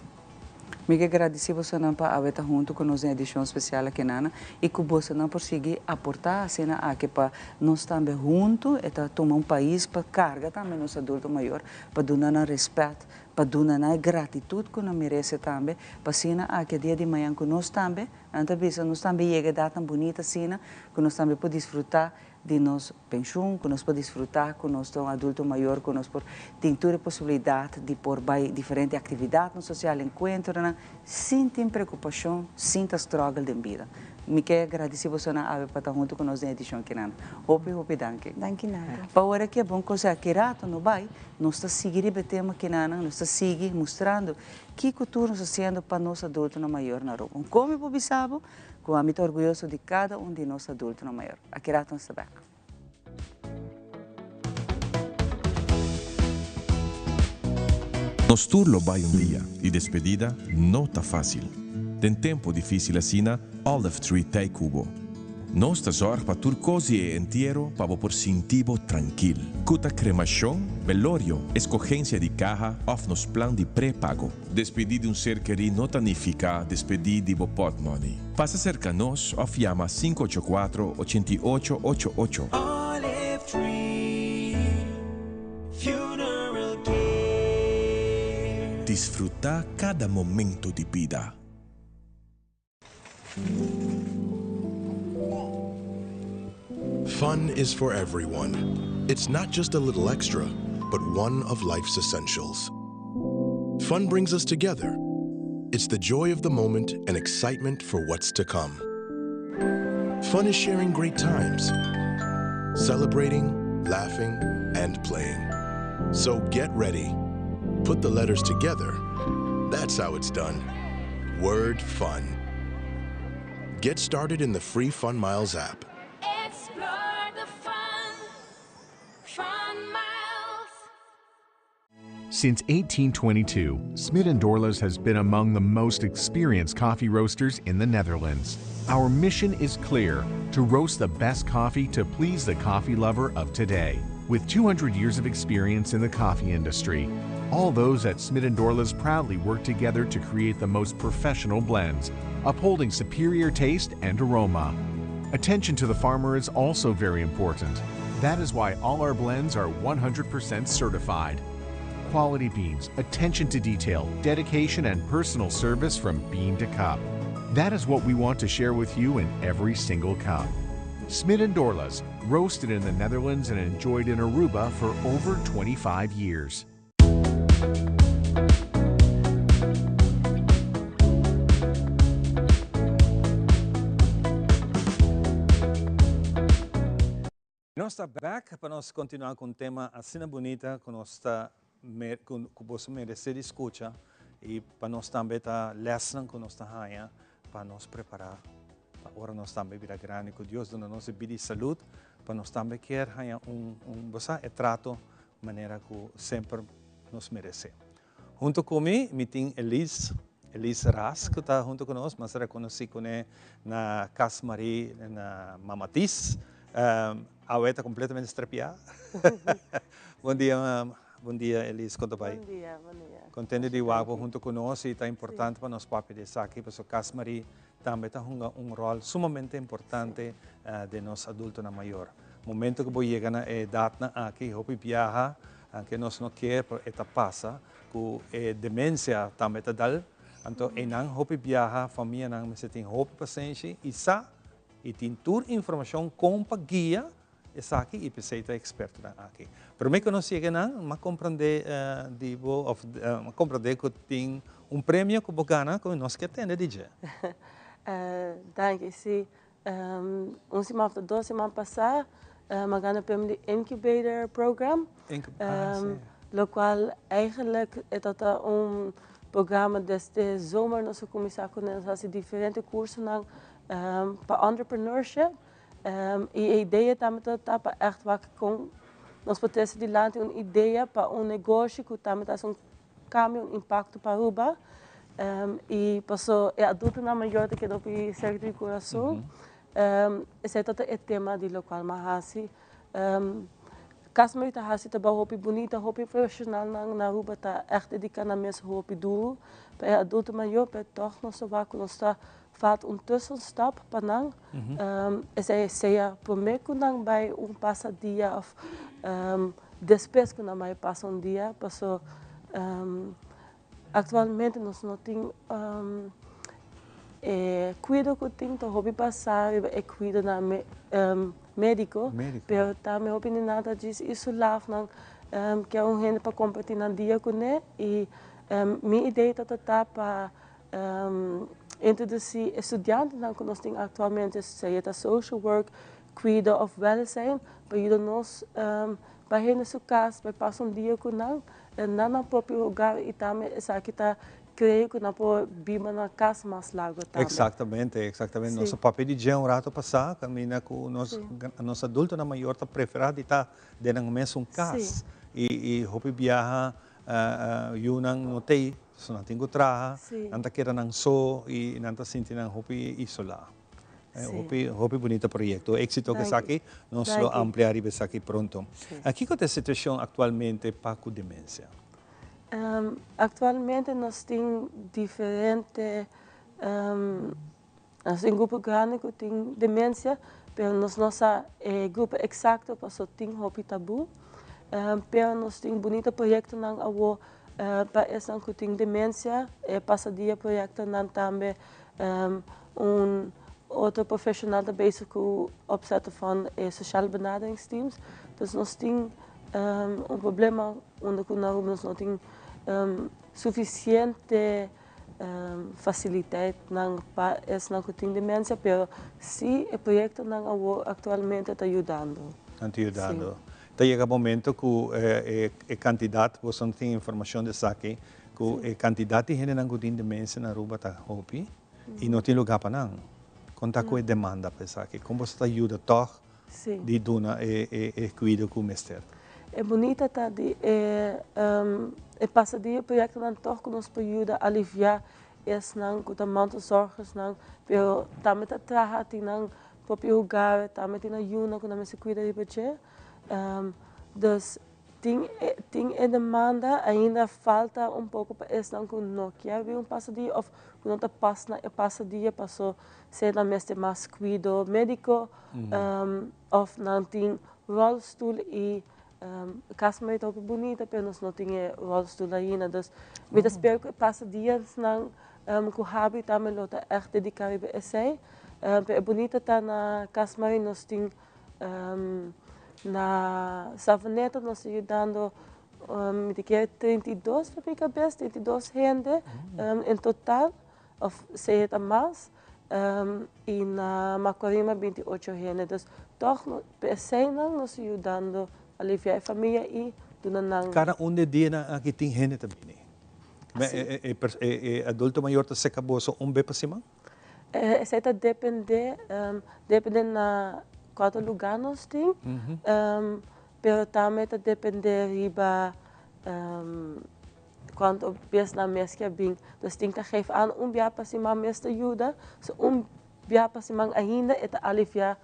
Mi ke gradisí bosonan pa awe ta huntu ku nos den edishon spesial aki nan i ku bosonan por sigui aportá asina aki pa nos tambe huntu e ta tuma un pais pa karga tambe nos adulto mayor, pa duna nan rèspèt, pa duna nan e gratitut ku nan meresé tambe, pa asina aki dia di mañan ku nos tambe, nan ta bisa nos tambe yega edatnan bunita asina, ku nos tambe por disfrutá di nos penshun, ku nos por disfrutá ku nos ta un adulto mayor, ku nos por tin tur e posibilidat di por bai diferente aktividatnan sosial, enkuentronan, sin tin preokupashon, sin ta struggle den bida. Mi ke gradisí bosonan awe pa ta huntu ku nos den edishon akinan. Hopi, hopi danki. Danki nada. Pa ora ku e bon kos aki rato no bai, nos ta sigui riba e tema akinan, nos ta sigui mustrando kiko tur nos ta hasiendo pa nos adultonan mayor na Aruba. Un komi por bisa bo ku ami ta orguyoso di kada un di nos adultonan mayor. Aki rato nos ta bèk. Nos tur lo bai un dia y despedida no ta facil. Den tempo dificil asina, Olive Tree t'ey cu bo. Nos ta zorg pa tur cos di e entiero pa bo por sinti bo trankil. Cu ta cremacion, velorio, escogencia di caha of nos plan di prepago. Despedi di un ser kerí no ta nifiká despedí di bo pòtmòni. Pasa serka nos òf yama 584 88 88. Olive Tree Funeral Care. Disfrutá kada momento di bida. Fun is for everyone. It's not just a little extra, but one of life's essentials. Fun brings us together. It's the joy of the moment and excitement for what's to come. Fun is sharing great times, celebrating, laughing, and playing. So get ready. Put the letters together. That's how it's done. Word fun. Get started in the free Fun Miles app. Explore the fun. Fun Miles. Since 1822, Smit & Dorlas has been among the most experienced coffee roasters in the Netherlands. Our mission is clear: to roast the best coffee to please the coffee lover of today. With 200 years of experience in the coffee industry, all those at Smit & Dorlas proudly work together to create the most professional blends, upholding superior taste and aroma. Attention to the farmer is also very important. That is why all our blends are 100% certified. Quality beans, attention to detail, dedication, and personal service from bean to cup. That is what we want to share with you in every single cup. Smit & Dorlas, roasted in the Netherlands and enjoyed in Aruba for over 25 years. Nos ta back pa nos kontinuá ku un tema asina bunita ku nos ta ku boso meresé di skucha i pa nos tambe ta lèsnan ku nos ta haña pa nos prepará pa ora nos tambe bira grandi ku Dios duna nos e bida i salud pa nos tambe kier haña un un bo sa e trato manera ku semper nos meresé. Hunto ku mi, mi tin Elise, Elise Ras ku ta hunto ku nos, mas rekonosí kuné na Cas Marie na Mamatis. Awe ta kompletamente strepiá. Bon dia, bon dia Elise, kon ta bai? Bon dia, bon dia. Kontento di wak bo hunto ku nos i ta importante pa nos papia di esaki pasobra Cas Marie tambe ta hunga un ròl sumamente importante den nos adultonan mayor. Momento ku bo yega na e edatnan aki, hopi biaha, Anke nos no kier, pero e ta pasa ku e demensia tambe ta dal. Anto einan hopi biaha famianan mester tin hopi pasenshi i sa i tin tur informashon kon pa guia esaki i p'esei ta ekspertonan aki. Promé ku nos yega nan, m'a komprendé di bo òf m'a komprendé ku tin un premio ku bo gana ku nos ke tende di dje. Danki, si. Un siman of dos siman pasá m'a gana premio di Incubator Program. Lokual eigenlijk e tabata un programa desde zomer nos a kuminsá kuné, nos a hasi diferente kursonan pa entrepreneurship. I e idea tambe tabata pa ègt wak kon nos por trese dilanti un idea pa un negoshi ku tambe ta hasi un Cambio un impacto pa Aruba y paso e adultonan mayor ta keda hopi cerca di curason. Esey ta e tema di locual mi a haci. Cas Marie ta haci trabou hopi bunita, hopi profesionalnan na Aruba ta echt dedica nan mes hopi duro pa e adulto mayor, pero toch nos ta wak cu nos ta falta un tussenstap pa nan. Esey sea prome cu nan bay un pasa dia of despues cu nan bay pasa un dia, paso actualmente nos no tin e cuido cu tin ta hopi basa riba e cuidonan medico, pero tambe hopi di nan ta djis isola of nan kier un hende pa comparti nan dia cune y mi idea ta ta pa introduci e studiantenan cu nos tin actualmente, sea ta social work, cuido of welzijn, pa yuda nos bay hende su cas, bay pasa un dia cu nan, na nan propio hogar y tambe esaki ta crea cu nan por biba na cas mas largo tambe. Exactamente, exactamente. Nos a papia di dje un rato pasa, caminda cu nos, nos adultonan mayor ta prefera di ta den nan mesun cas. Y hopi biaha yunan no t'ey, so nan tin cu traha, nan ta keda nan so y nan ta sinti nan hopi isola. Hopi, hopi bunita proyecto. Exito cu esaki, nos lo amplia riba esaki pronto. Kico ta e situacion actualmente pa cu demencia? Actualmente nos tin diferente, nos tin grupo grandi cu tin demencia, pero nos no sa e grupo exacto paso tin hopi tabu. Pero nos tin bunita proyectonan awo pa esnan cu tin demencia, e pasadia proyectonan tambe. Un otro profesional ta bezig cu opzetten van e sociale benaderingsteams. Dus nos tin un problema unda cu na Aruba nos no tin suficiente faciliteitnan pa esnan cu tin demencia, pero si e proyectonan awor actualmente ta yudando. Nan ta yudando. Ta yega momento cu e cantidad, boso no tin informacion di esaki, cu e cantidad di hendenan cu tin demencia na Aruba ta hopi y no tin lugar pa nan. Con ta cu e demanda pa esaki? Con boso ta yuda tog di duna e cuido cu mester? E bunita ta di e e pasadia proyectonan tog cu nos por yuda alivia esnan cu ta mantelzorgersnan, pero tambe ta traha tin nan propio hogar, tambe tin nan yunan cu nan mester cuida riba dje. Dus tin tin e demanda, ainda falta un poco pa esnan cu no kier bin un pasadia of cu no ta pas na e pasadia paso sea nan mester mas cuido medico of nan tin rolstoel y cas mei ta hopi bunita pero nos no tin e rolstoel ainda. Dus mi ta spera cu e pasadianan cu habri tambe lo ta echt dedica riba esey. Pero e bunita ta na cas mei nos tin Na Savaneta nos ta yudando mi ta kere 32 pa mi kabes, 32 hende en total of sea ta mas y na Macuarima 28 hende. Dus tog p'eseinan nos ta yudando alivia e famia y duna nan. Kada un di e dianan aki tin hende ta bini. E adulto mayor ta seka boso un be pa siman? Esei ta depende, depende na kuantu lugá nos tin, pero tambe ta depende riba kuantu bes nan mes ke bin. Nos tin ta geef aan un bia pa siman mes ta yuda, so un bia pa siman ainda e ta aliviá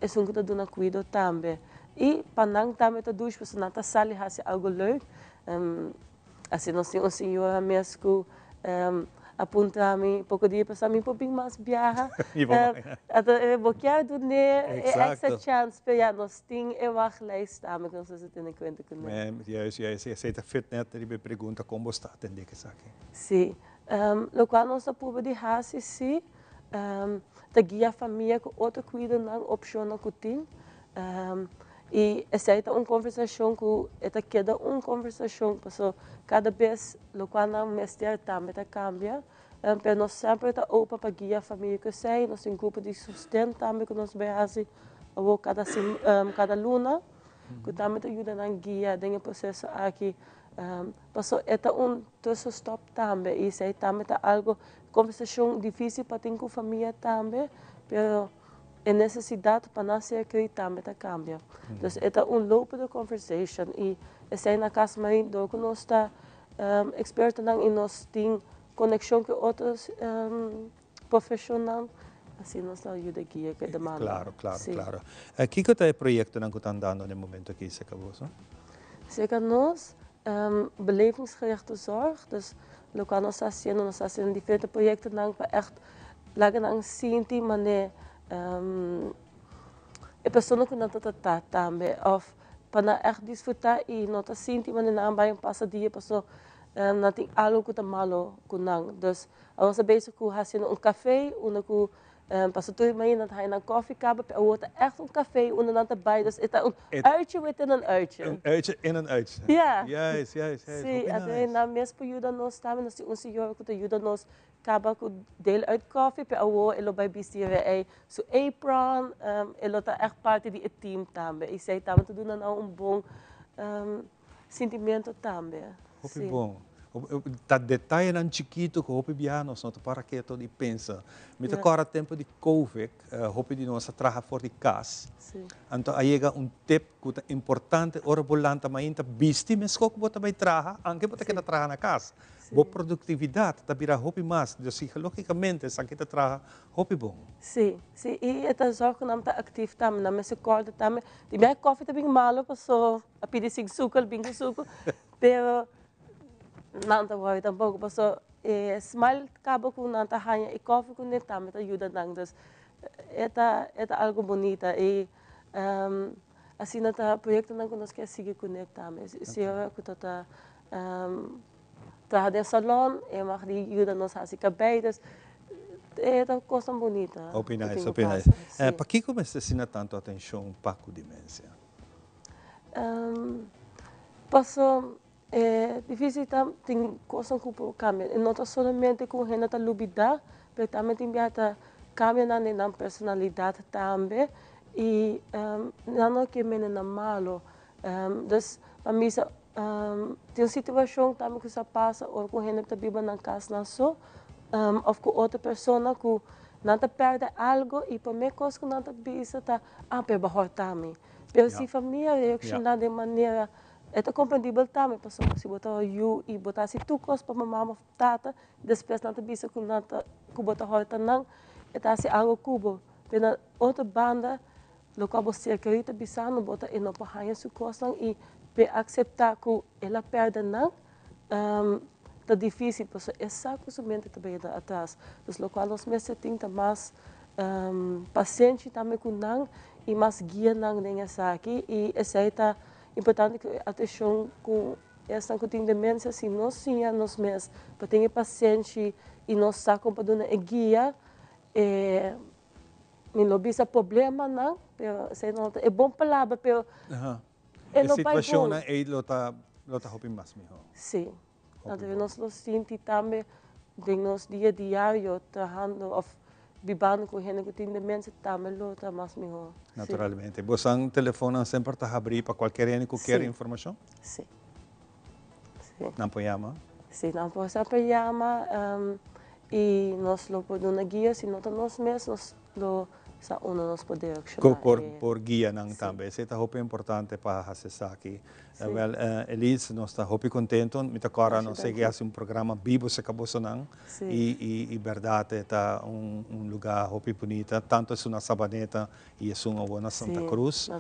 esun ku ta duna kuido tambe. I pa nan tambe ta dushi pasobra nan ta sali hasi algu leuk. Asina nos tin un señora mes ku a puntra mi poko dia pasá, mi por bin mas biaha? Anto e bo kier dun'é e extra chance, pero ya nos tin e wachtlijst tambe ku nos mester tene kuenta kuné. Juist, juist. Esei ta fit net riba e pregunta kon bo sta atendé ku esaki. Sí. Lokual nos ta purba di hasi sí, ta guia famia ku otro kuidonan, opshonnan ku tin. I esei ta un konversashon ku e ta keda un konversashon paso kada bes lokual nan mester tambe ta kambia. Pero nos semper ta open pa guia famia ku esei. Nos tin grupo di sosten tambe ku nos bai hasi awor kada kada luna ku tambe ta yuda nan guia den e proseso aki. Paso e ta un tussenstop tambe i esei tambe ta algo konversashon difisil pa tin ku famia tambe pero E necesidad pa nan ser kri tambe ta cambia. Dus e ta un lopende conversation y esey na Cas Marin door cu nos ta expertonan y nos tin conexion cu otro profesionnan. Asina nos ta yuda guia ku e demanda. Claro, claro, claro. Kiko ta e proyectonan ku ta andando na e momento aki serka boso? Serka nos, belevingsgerichte zorg, dus lokual nos ta hasiendo, nos ta hasiendo diferente proyectonan pa ègt laga nan sinti manera e persona ku nan ta tratá tambe òf pa nan ègt disfrutá i no ta sinti manera nan a bai un pasadia paso nan tin algu ku ta malo ku nan. Dus Nos a bezig ku hasiendo un kafé unda ku paso tur mañana nan ta haña nan kòfi kaba pero awor ta ègt un kafé unda nan ta bai dus e ta un uitje within een uitje. Un uitje in een uitje. Ja. Juist, juist, juist. Sí, Hopi anto nice. nan mes por yuda nos tambe nos tin un señora ku ta yuda nos kaba ku deel uit kòfi pero awor e lo bai bisti ei su apron e lo ta ègt parti di e team tambe i esei tambe ta duna nan un bon sintimento tambe. Hopi Sí. bon. Ta detayenan chikitu ku hopi biaha nos no ta para keto di pensa. Mi ta kòrda tempu di Covid, hopi di nos a traha for di kas. Anto a yega un tip ku ta importante ora bo lanta mainta bisti meskos ku bo ta bai traha, anke bo ta keda traha na kas. Bo produktividat ta bira hopi mas. Dus psikológikamente esaki ta traha hopi bon. Sí, sí. I e ta zòrg ku nan ta aktif tambe. Nan mester kòrda tambe. Di biaha kòfi ta bin malu paso a pidi sin suku, al bin ku suku. Pero nan ta worry tampoco paso e smile caba cu nan ta haya e coffee cu ne tambe ta yuda nan dus e ta e ta algo bunita y asina ta proyectonan cu nos kier sigui cune tambe si ora cu ta ta traha den salon e mag di yuda nos haci cabey dus e ta cosnan bunita Hopi cu nice tin cu hopi nice. pasa si. Pakico mester asina tanto atencion pa cu demencia? Paso e dificil ta tin cosnan cu por cambia e no ta solamente cu hende ta lubida pero tambe tin bia ta cambia nan den nan personalidad tambe y nan no kier mende nan malo dus pa mi sa tin un situacion tambe cu sa pasa ora cu hende ta biba nan cas nan so of cu otro persona cu nan ta perde algo y prome cos cu nan ta bisa ta ah pero bo horta mi. Pero si famia reacciona den manera, e ta comprendibel tambe pasobra si bo ta yu y bo ta haci tur cos pa bo mama of tata, despues nan ta bisa cu nan ta cu bo ta horta nan, e ta haci algo cu bo. Pero na otro banda, locual bo ser keri ta bisando bo ta e no por haña su cosnan y p'e acepta cu el a perde nan, ta dificil pasobra e sa cu su mente ta bay atras. Dus locual nos mester tin ta mas pasenshi tambe cu nan y mas guia nan den esaki y esey ta importante cu e atencion cu esnan cu tin demencia si nos siña nos mes pa tin e pasenshi y nos sa con pa duna e guia e mi lo bisa problemanan pero esey no ta e bon palabra pero E e lo bay bon. situacionnan ey lo ta lo ta hopi mas miho. Si. Anto nos lo sinti tambe den nos dia diario trahando of bibando cu hende cu tin demencia tambe lo ta mas miho. Si. Naturalmente. Bosan telefonnan semper ta habri pa cualkier hende cu kier Si. informacion? Si. Si. Nan por yama? Si, nan por semper yama y nos lo por duna guia. Si no ta nos mes, nos lo sa unda nos por direcciona. Cu por por guia nan tambe. Esey ta hopi importante pa haci esaki. Wel, Elise, nos ta hopi contento. Mi ta corda nos sigui haci un programa bibo cerca bosonan. Y y y berdad e ta un un lugar hopi bunita. Tanto esun na Sabaneta y esun awor na Santa Cruz.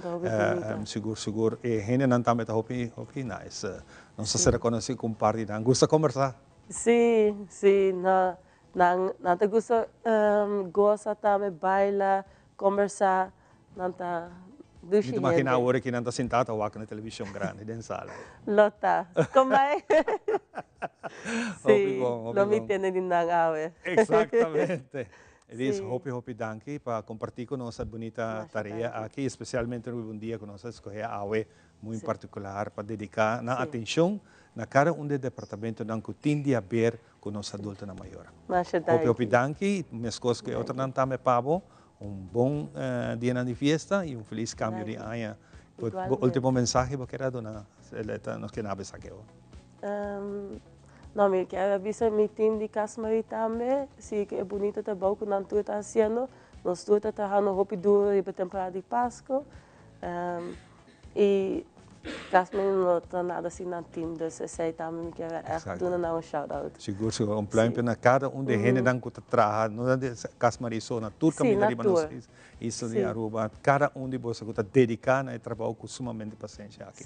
Sigur sigur e hendenan tambe ta hopi hopi nice. Nos a ser conoci cu un par di nan. Gusta combersa? Si, si. No, nan nan ta gusta goza tambe, baila, combersa. Nan ta dushi Mi ta imagina hende. awor ki nan ta sinta ta wak na television grandi den sala. Lo ta. Con bai? Hopi Si, bon, hopi lo mi bon. tende di nan awe. Exactamente. Elise, Si. hopi hopi danki pa comparti cu nos e bunita Masha tarea danki. aki, especialmente riba un dia cu nos a escoge awe muy Si. particular pa dedica nan Si. atencion na cada un di e departamentonan cu tin di haber cu nos adultonan mayor. Masha Hopi hopi danki. danki, mescos cu e otronan tambe pa bo. Un bon dianan di fiesta y un feliz cambio di aña. Bo ultimo mensahe bo kier a duna nos kier a bisa ke? No, mi kier a bisa mi team di Cas Marie tambe, si cu e bunito trabou cu nan tur ta haciendo. Nos tur ta trahando hopi duro riba temporada di Pasco. Y Cas Marie no ta nada sin nan team, dus esey tambe mi kier echt duna nan un shout out. Sigur, sigur. Un pluimpje na cada un di e hendenan cu ta traha, no na Cas Marie so, na tur caminda riba nos isla di Aruba. Cada un di boso cu ta dedica na e trabou cu sumamente pasenshi aki.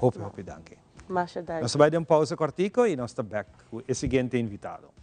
Hopi, hopi danki. Masha danki. Nos ta bai den un pausa cortico y nos ta bek cu e siguiente invitado.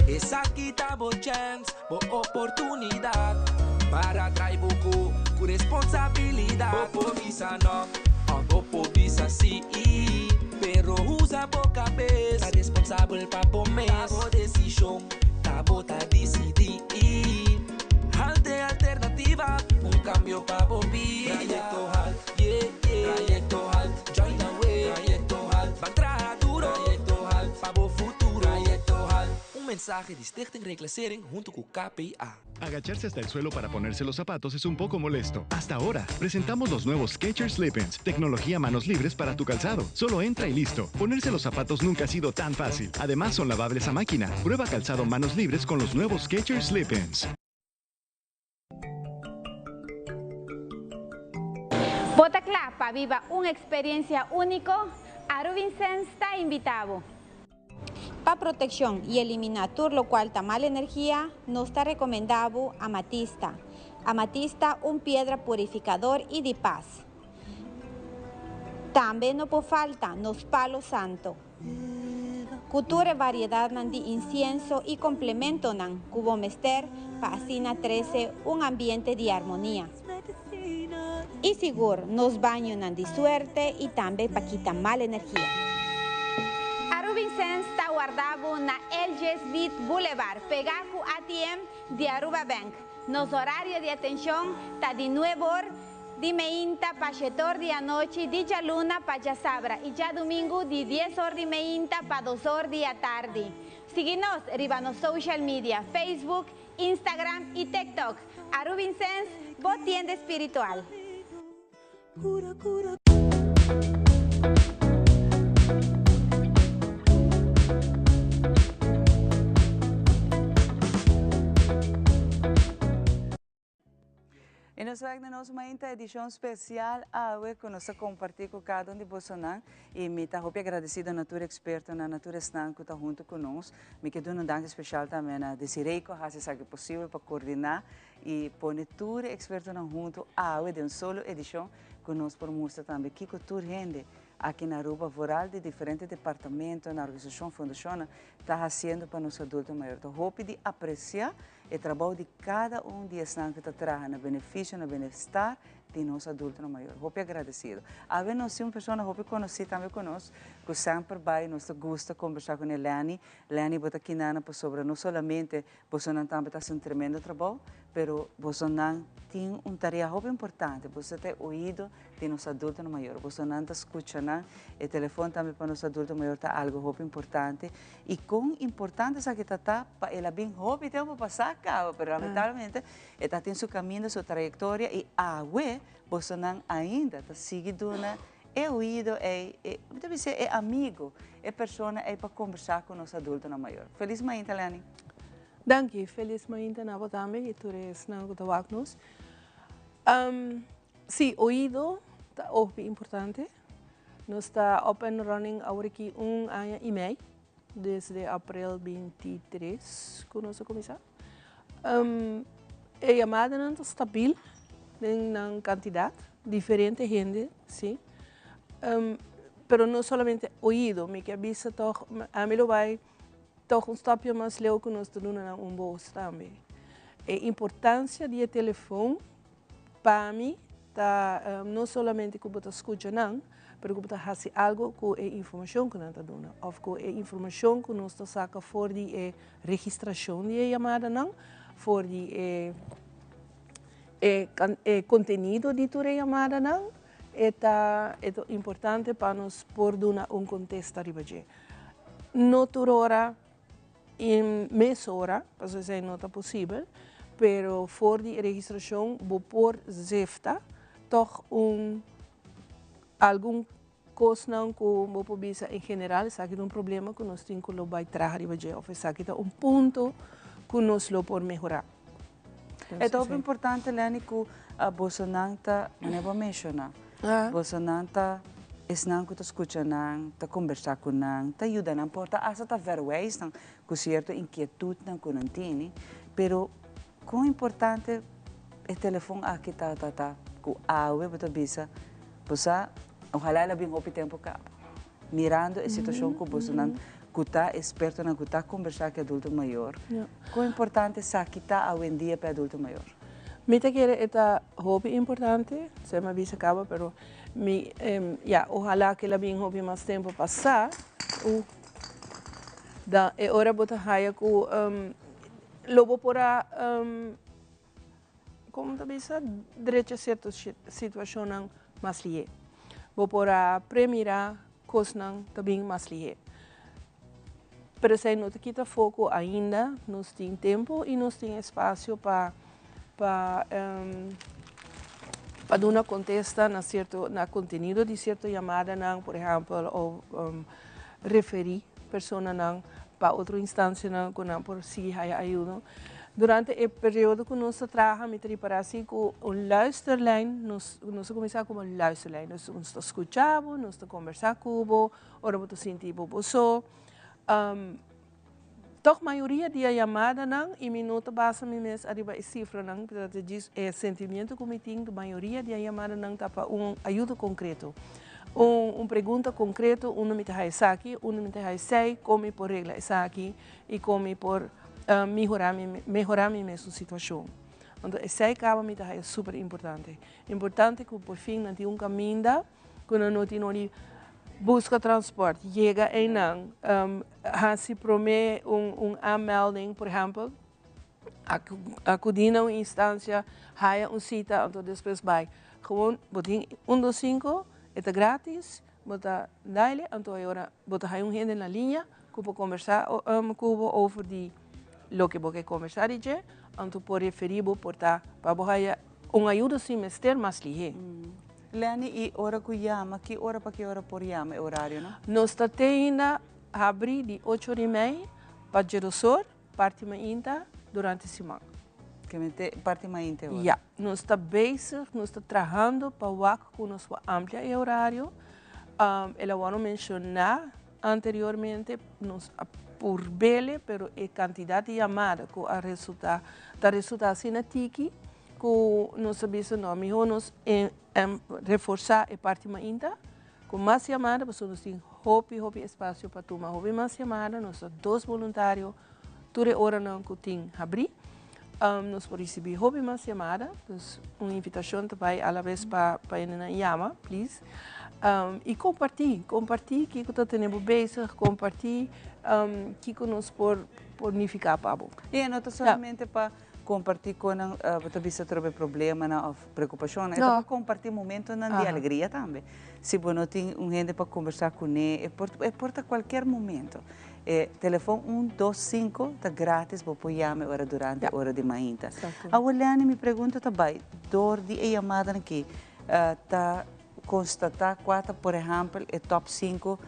Esaki ta bo chèns, bo oportunidat Para trai bo ku ku responsabilidat Bo por bisa nò òf bo por bisa sí Pero usa bo kabes, ta responsabel pa bo mes Ta bo desishon, ta bo ta disidí Halte alternativa, un kambio pa bo bida Trayekto Halt, yeah yeah Trayekto Halt, join the way Trayekto Halt, ban traha duro Trayekto Halt, pa bo futuro Trayekto Halt. Un mensahe di Stichting Reclassering hunto ku KPA. Agacharse hasta el suelo para ponerse los zapatos es un poco molesto. Hasta ahora, presentamos los nuevos Skechers Slip-ins, tecnología manos libres para tu calzado. Solo entra y listo. Ponerse los zapatos nunca ha sido tan fácil. Además, son lavables a máquina. Prueba calzado manos libres con los nuevos Skechers Slip-ins. Bo ta kla pa biba un eksperensia úniko? Aruvincens ta invitá bo! Pa protekshon i eliminá tur lokual ta mal energia, nos ta rekomendá bo amatista. Amatista un piedra purifikador i di pas. Tambe no por falta nos palo santo. Ku tur e variedatnan di insienso i komplementonan ku bo mester pa asina trese un ambiente di armonia. I sigur nos bañonan di suerte i tambe pa kita mal energia. Arubinsens ta warda bo na LG Smith Boulevard, pegá ku ATM di Aruba Bank. Nos orario di atenshon ta di nuebe or di meinta pa shetor di anochi di djaluna pa djasabra i djadumingu di dies or di meinta pa dos or di atardi. Sigui nos riba nos social media, Facebook, Instagram i TikTok. Arubinsens, bo tienda espiritual. I nos wak na nos mainta edishon spesial awe ku nos ta kompartí ku kada un di bosonan i mi ta hopi agradesido na tur ekspertonan, na tur esnan ku ta huntu ku nos. Mi ke duna un danki spesial tambe na Desiree ku a hasi esaki posibel pa koordiná i pone tur e ekspertonan huntu awe den un solo edishon ku nos por mustra tambe kiko tur hende aki na Aruba, vooral di diferente departamentonan, organisashon, fundashonnan ta hasiendo pa nos adulto mayor. Ta hopi di apresiá E trabou di kada un di esnan ku ta traha na benefisio, na benestar di nos adultonan mayor. Hopi agradesido. Awe nos tin un persona hopi konosí tambe ku nos, ku semper bai, nos ta gusta kombersá kuné, Lenny. Lenny, bo ta kinana pasobra no solamente bosonan tambe ta hasi un tremendo trabou, pero bosonan tin un tarea hopi importante. Boso ta e oido di nos adultonan mayor. Bosonan ta skucha nan. E telefon tambe pa nos adulto mayor ta algu hopi importante. I kon importante esaki ta ta pa el a bin hopi tempu pasá kaba, pero lamentablemente e ta tin su kaminda, su trayektoria i awe bosonan ainda ta sigui duna e oido ei, e, mi ta bisa e amigo, e persona ei pa kombersá ku nos adultonan mayor. Felis mainta, Lenny. Danki, felis mainta na bo tambe i tur esnan ku ta wak nos. Sí, oido ta hopi importante. Nos ta up and running awor aki un aña y mei, desde april 23 cu nos a cuminsa. E yamadanan ta stabil den nan cantidad, diferente hende, si. Pero no solamente oido, mi ke bisa toch, ami lo bay toch un stapje mas leu cu nos ta duna nan un bos tambe. E importancia di e telefon Pa mi ta no solamente ku bo ta skucha nan, pero ku bo ta hasi algu ku e informashon ku nan ta duna òf ku e informashon ku nos ta saka for di e registrashon di e yamadanan, for di e e kontenido di tur e yamadanan, e ta e ta importante pa nos por duna un kontesta riba dje. No tur ora i mesora, pasobra esei no ta posibel, pero for di e registrashon bo por zefta tòg un algun kosnan ku bo por bisa en general esaki ta un problema ku nos tin ku lo bai traha riba dje òf esaki ta un punto ku nos lo por mehorá. E ta hopi importante Lenny ku bosonan ta, manera bo a menshoná, bosonan ta esnan ku ta skucha nan, ta kombersá ku nan, ta yuda nan, por ta asta ta verwijs nan ku sierto inkietutnan ku nan tene, pero kon importante e telefon aki ta ta ta ku awe bo ta bisa bo sa ojalá el a bin hopi tempu kaba mirando e situashon ku bosonan ku ta espertonan ku ta kombersá ku e adulto mayor. Kon importante esaki ta awendia pa e adulto mayor? Mi ta kere e ta hopi importante, se mi a bisa kaba, pero mi, ya, ojalá ku el a bin hopi mas tempu pasá, u dan e ora bo ta haya ku lo bo por a, komo ta bisa, drecha sierto situashonnan mas lihé. Bo por a premirá kosnan ta bin mas lihé. Pero esei no ta kita foko ainda, nos tin tempu i nos tin espasio pa pa pa duna kontesta na sierto na kontenido di sierto yamadanan, por ehèmpel òf referí personanan pa otro instansianan ku nan por sigui haya ayudo. Durante e periodo ku nos ta traha mi ta ripará si ku un luisterlijn, nos nos a kuminsá komo luisterlijn, nos nos ta skucha bo, nos ta kombersá ku bo, ora bo ta sinti bo bo so. Tòg mayoria di e yamadanan, i mi no ta basa mi mes ariba e sifranan, pero ta djis e sentimiento ku mi tin, ku mayoria di e yamadanan ta pa un ayudo konkreto, un un pregunta konkreto, unda mi ta haña esaki, unda mi ta haña esei, kon mi por regla esaki i kon mi por mihorá mi mehorá mi mesun situashon. Anto esei kaba mi ta haña super importante. Importante ku por fin nan tin un kaminda ku nan no tin ora di buska transport, yega einan, hasi promé un aanmelding, por ehèmpel, akudí na un instansia, haya un sita, anto despues bai. Gewoon bo tin un dos sinku, e ta gratis, bo ta daile, anto e ora bo ta haya un hende na liña ku por kombersá ku bo over di loke bo ke kombersá di dje, anto por referí bo por ta pa bo haya un ayuda si mester mas lihé. Lenny, i ora ku yama, ki ora pa ki ora por yama e orario no? Nos ta te ainda habri di ocho ora i mei pa djedosor, parti mainta, durante siman. Kemente parti mainta e ora? Ya, nos ta bezig, nos ta trahando pa wak ku nos por amplia e orario. El a wòrdu menshoná anteriormente, nos a purb'ele, pero e kantidat di yamada ku a resultá, ta resultá asina tiki, Ku nos a bisa no, mihó nos reforsá e parti mainta ku mas yamada pasobra nos tin hopi hopi espasio pa tuma hopi mas yamada, nos ta dos boluntario tur e oranan ku tin habrí, nos por risibí hopi mas yamada, dus un invitashon ta bai alabes pa pa hendenan yama please i kompartí, kompartí kiko ta tene bo bezig, kompartí kiko nos por por nifiká pa bo. I e no ta solamente pa Comparti con nan, bo ta bisa trobe problemanan of preocupacionnan. E ta pa comparti momentonan di alegria tambe. Si bo no tin un hende pa conversa cune, e por, e por ta cualkier momento. E telefon un dos cinco ta gratis, bo por yama e ora durante ora di mainta. Awor Lenny, mi pregunta ta bay, door di e yamadanan aki, ta Constata cua ta por ehempel e top cinco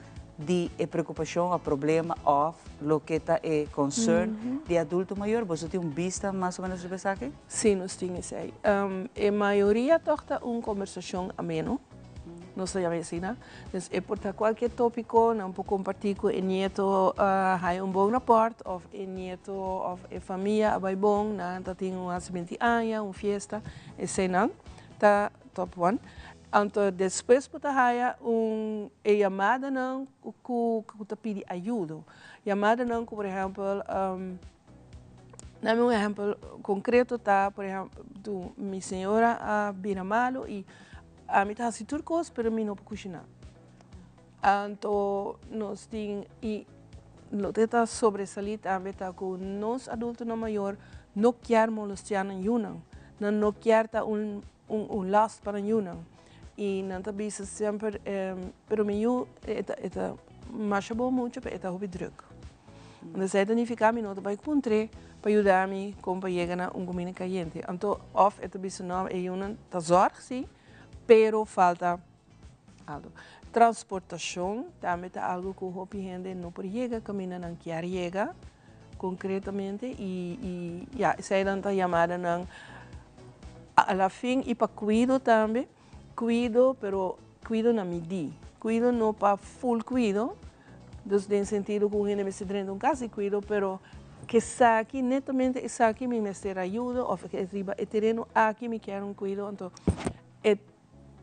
di e preocupacion of problema of loke ta e concern di adulto mayor. Boso tin un bista mas o menos riba esaki? Si, nos tin esey. E mayoria toch ta un conversacion ameno, nos ta yama asina. Dus e por ta cualkier topico, nan por comparti cu e nieto a haya un bon rapport of e nieto of e famia a bay bon, nan ta tin un hacimentu di aña, un fiesta, eseynan ta Top one. Anto despues bo ta haya un e yamadanan ku ku ta pidi ayudo. Yamadanan ku por ehèmpel dame un ehèmpel konkreto ta por ehèmpel tu mi señora a bira malu i ami ta hasi tur kos pero mi no por kushiná. Anto nos tin i loke ta sobresalí tambe ta ku nos adultonan mayor no kier molestiá nan yunan, nan no kier ta un un last pa nan yunan i nan ta bisa semper pero mi yu e ta e ta. masha bon mucha pero e ta hopi druk. Anto esei ta nifiká mi no ta bai puntr'é pa yuda mi kon pa yega na un kuminda kayente. Anto òf e ta bisa no e yunan ta zòrg si pero falta algu. Transportashon tambe ta algu ku hopi hende no por yega kaminda nan kier yega konkretamente i i ya eseinan ta yamadanan a la fin i pa kuido tambe. Kuido, pero kuido na midí. Kuido no pa full kuido, dus den sentido ku un hende mester drenta un kas di kuido, pero k'esaki, netamente esaki mi mester ayuda òf riba e tereno aki mi kier un kuido, anto e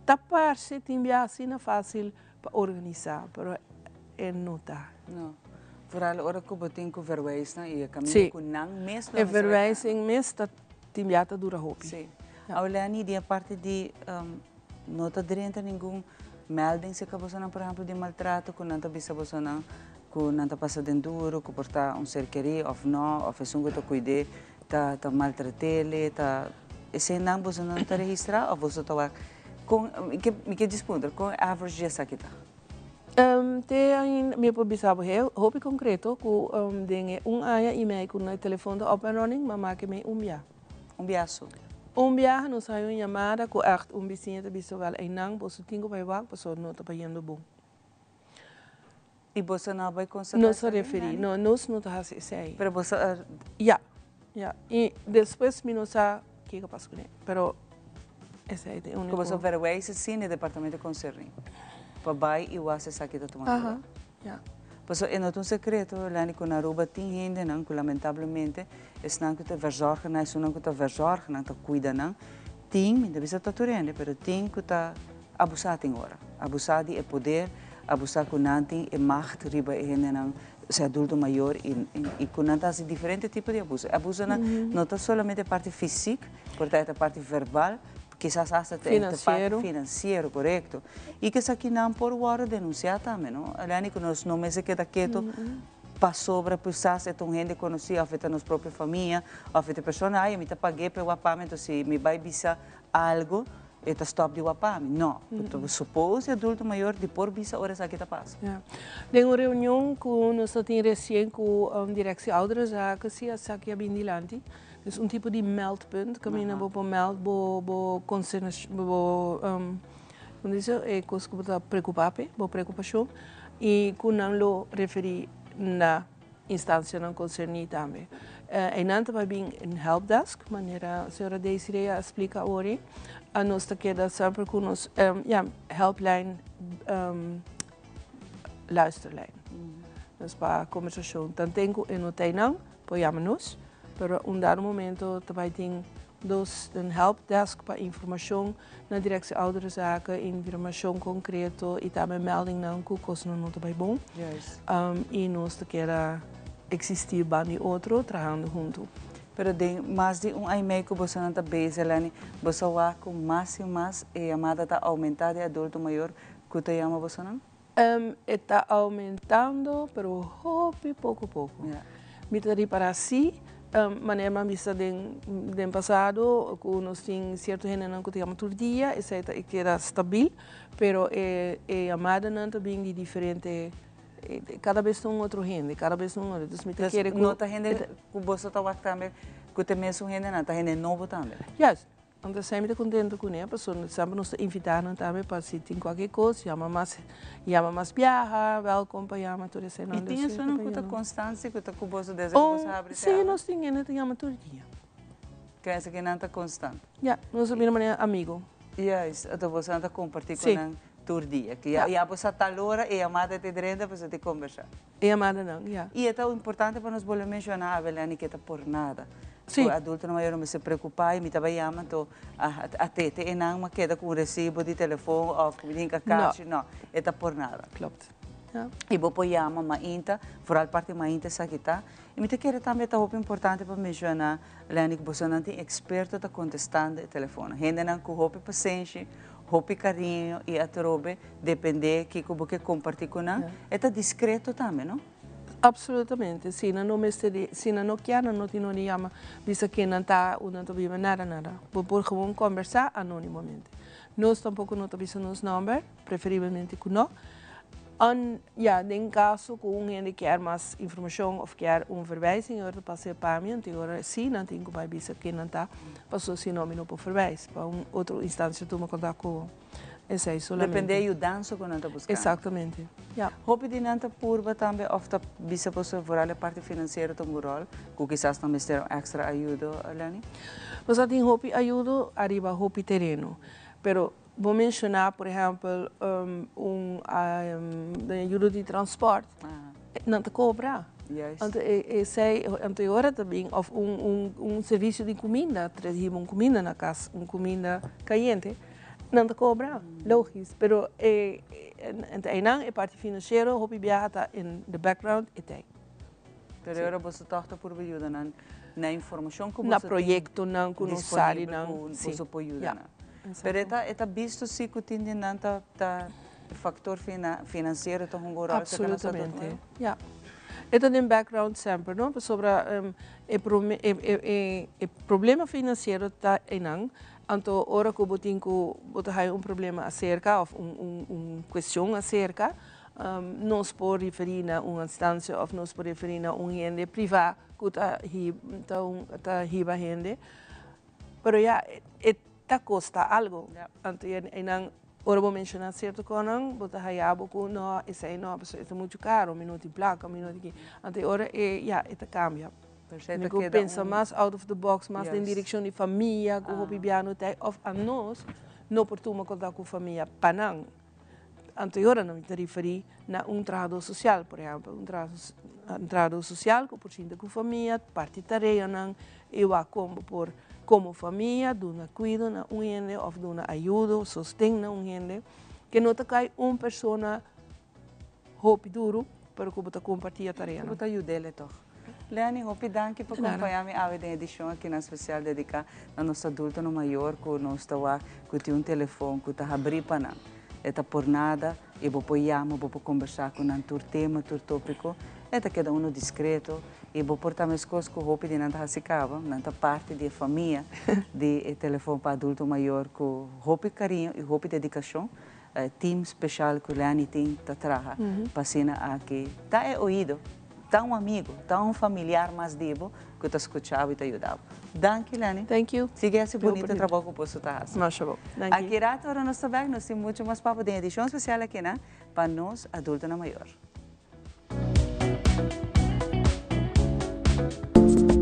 ta parse tin bia asina fásil pa organisá, pero e no ta. No. Vooral ora ku bo tin ku verwijsnan i e kaminda ku nan mes lo E mester a verwijzing mes ta Tin bia ta dura hopi. Sí. Auleni, di e parti di no ta drenta ningun melding cerca bosonan, por ehempel, di maltrato, cu nan ta bisa bosonan cu nan ta pasa den duro, cu por ta un ser keri of no, of esun cu ta cuid'é ta ta maltrat'ele, ta eseinan bosonan ta registra of boso ta wak con, mi ke mi ke djis puntra, con average di esaki ta? Te ainda mi por bisa bo heel hopi concreto cu den e un aña y mei cu e telefon ta up and running m'a make mei un bia. Un bia so? Un biaha nos haya un yamada cu echt un bisiña ta bisa wel eynan boso tin cu bay wak pasobra no ta bayendo bon. Y boso no a bay constata Nos a esaki, referi, Nani? no, nos no ta haci esey. Pero boso a. Ya, ya. Y despues mi no sa kico a pasa cune, pero esey ta e unico. Cu boso verwijzen si na e departamento concerni pa bay y wak si esaki ta tuma lugar. Aha, ya. Pasobra e no ta un secreto, Lani, cu na Aruba tin hendenan cu lamentablemente esnan cu ta verzorgen nan, esunnan cu ta verzorgen nan, ta cuida nan, tin, mi ta bisa ta tur hende, pero tin cu ta Abusá tin ora. Abusá di e poder, abusá ku nan tin e macht riba e hendenan, sea adulto mayor i i ku nan ta hasi diferente tipo di abuso. E abusonan no ta solamente e parti fisik, por ta e ta parti verbal, kisas asta ta e parti finansiero, korekto. I ku esakinan por wòrdu denunsiá tambe, no? Aleni ku nos no mester keda keto pasobra kisas e ta un hende konosí òf e ta nos propio famia òf e ta e persona, ai mi ta pag'é pa e wak pa mi, enton si mi bai bisa algo, E ta stop di wapa mi? No. Bo ta suppose e adulto mayor di por bisa ora esaki ta pasa. Ja. Den un reunion cu nos ta tin recien cu Directie Ouderenzaken si esaki a bin dilanti. Dus un tipo di meldpunt caminda bo por meld bo bo consternacion bo como dice e cos cu bo ta preocupa p'e, bo preocupacion y cu nan lo referi na instancianan concerni tambe. Einan ta bai bin un helpdesk, manera señora Desiree a splica awor. Nos ta keda semper cu nos ja, helplijn, luisterlijn. Dus pa conversacion. Tanten cu e no ta einan, por yama nos, pero un dado momento ta bai tin dos un helpdesk pa informacion na Directie Ouderenzaken, informacion concreto y tambe meldingnan cu cosnan no ta bay bon. Y nos ta keda existi ban di otro trahando hunto. Pero den mas di un aña y mei cu bosonan ta bezig, Leni, boso a wak cu mas y mas e yamada ta aumenta di adulto mayor cu ta yama bosonan? E ta aumentando, pero hopi poco poco. Mi ta ripara si, manera mi a bisa den den pasado, cu nos tin cierto hendenan cu ta yama tur dia, esey ta e keda stabil, pero e e yamadanan ta bin di diferente, cada bes ta un otro hende, cada bes ta un otro, entonces mi ta kere cu. No ta hende cu boso ta wak tambe cu ta e mesun hendenan, ta hende nobo tambe? Juist. Anto esei mi ta contento cune pasobra semper nos ta invita nan tambe pa si tin cualkier cos yama mas yama mas biaha welkom pa yama tur eseinan Y tin esunnan cu ta constante cu ta cu boso desde cu boso habri te Si nos tin hende ta yama tur dia. Kende cu nan ta constant? Ya nos a bira manera amigo. Juist, anto boso nan ta comparti cu nan tur dia. Ya bo sa tal ora e yamada ta drenta boso ta combersa. E yamadanan, ya. Y e ta importante pa nos bolbe menciona, Abeleni, ke ta por nada. Cu adultonan mayor no mester preocupa y mi ta bay yama anto a tete e nan ma keda cu un recibo di telefon of cu mi tin kakashi. No, e ta por nada. Klopt, ja. Y bo por yama mainta, vooral parti mainta esaki ta. Y mi ta kere tambe ta hopi importante pa menciona, Lenny, cu bosonan tin experto ta contestando e telefono. Hendenan cu hopi pasenshi, hopi cariño y atrobe depende kico bo ke comparti cu nan, e ta discreto tambe, no? Absolutamente, si nan no mester di, si nan no kier nan no tin no di yama bisa ken nan ta, unda nan ta biba, nada nada. Bo por gewoon combersa anonimamente. Nos tampoco no ta bisa nos nomber, preferiblemente cu no. Un, ja, den caso cu un hende kier mas informacion of kier un verwijzing, ora ta pasa e pa mi, anto ora si nan tin cu bay bisa ken nan ta, paso si no mi no por verwijs pa un otro instancia tuma contact cu esey solamente. Depende e yudansa cu nan ta buscando. Exactamente, ja. Hopi di nan ta purba tambe of ta bisa boso vooral e parti financiero ta un rol cu kisas nan mester un extra ayudo, Lenny? Nos a tin hopi ayudo ariba hopi tereno, pero Bo menshoná por ehèmpel un ayudo di transpòrt, nan ta kobra. Anto esei, anto e ora ta bin òf un servisio di kuminda, trese hiba un kuminda na kas, un kuminda kayente, nan ta kobra, logis. Pero e einan e parti finansiero hopi biaha ta in the background e tei. Pero e ora boso tòg ta purba yuda nan na informashon ku Na boso tin proyektonan ku nos sali disponibel nan, ku sí. boso por yuda Ja, nan. Pero e exacto. ta e ta bisto sí ku tin di nan ta ta faktor fina finansiero ta hunga un ròl serka nos adulto Absolutamente, mayor? ja. E ta den background semper, no? Pasobra e prome e e e e problema finansiero ta einan, anto ora ku bo tin ku bo ta haya un problema aserka òf un un un kuestion aserka, Nos por referí na un instancia òf nos por referí na un hende privá ku ta ta hiba hende. Pero ya, e ta kosta algu. Anto einan ora bo menshoná sierto kosnan bo ta haya bo ku no, esei no, pasobra e ta muchu karo, mi no tin plaka, mi no tin ki. Anto e ora e ya e ta kambia. Mi ku pensa mas out of the box, mas den direkshon di famia ku hopi bia no ta ei òf anos no por tuma kontak ku famia pa nan. Anto e ora nan ta referí na un trahadó sosial, por ehèmpel, un trahadó sosial ku por sinta ku famia, parti tareanan i wak kon bo por komo famia duna kuido na un hende òf duna ayudo, sosten na un hende, ke no ta kai un persona hopi duru, pero ku bo ta kompartí e tareanan. Ku bo ta yud'é tòg. Lenny, hopi danki pa kompañá mi awe den edishon aki nan spesial dediká na nos adultonan mayor ku nos ta wak ku tin un telefon ku ta habrí pa nan. E ta por nada i bo por yama, bo por kombersá ku nan tur tema, tur tópiko. E ta keda unu diskreto i bo por ta meskos ku hopi di nan ta hasi kaba, nan ta parti di e famia di e telefon pa adulto mayor ku hopi kariño i hopi dedikashon. E team speshal ku Lenny tin ta traha pa asina aki ta e oido. Ta un amigo, ta un familiar mas di bo cu ta scucha bo y ta yuda bo. Danki Lenny. Thank you. Sigui haci bunito trabou cu boso ta haci. Masha bo. Danki. Aki rato ora nos ta bek nos tin mucho mas papo den edicion special aki na Pa Nos Adultonan Mayor.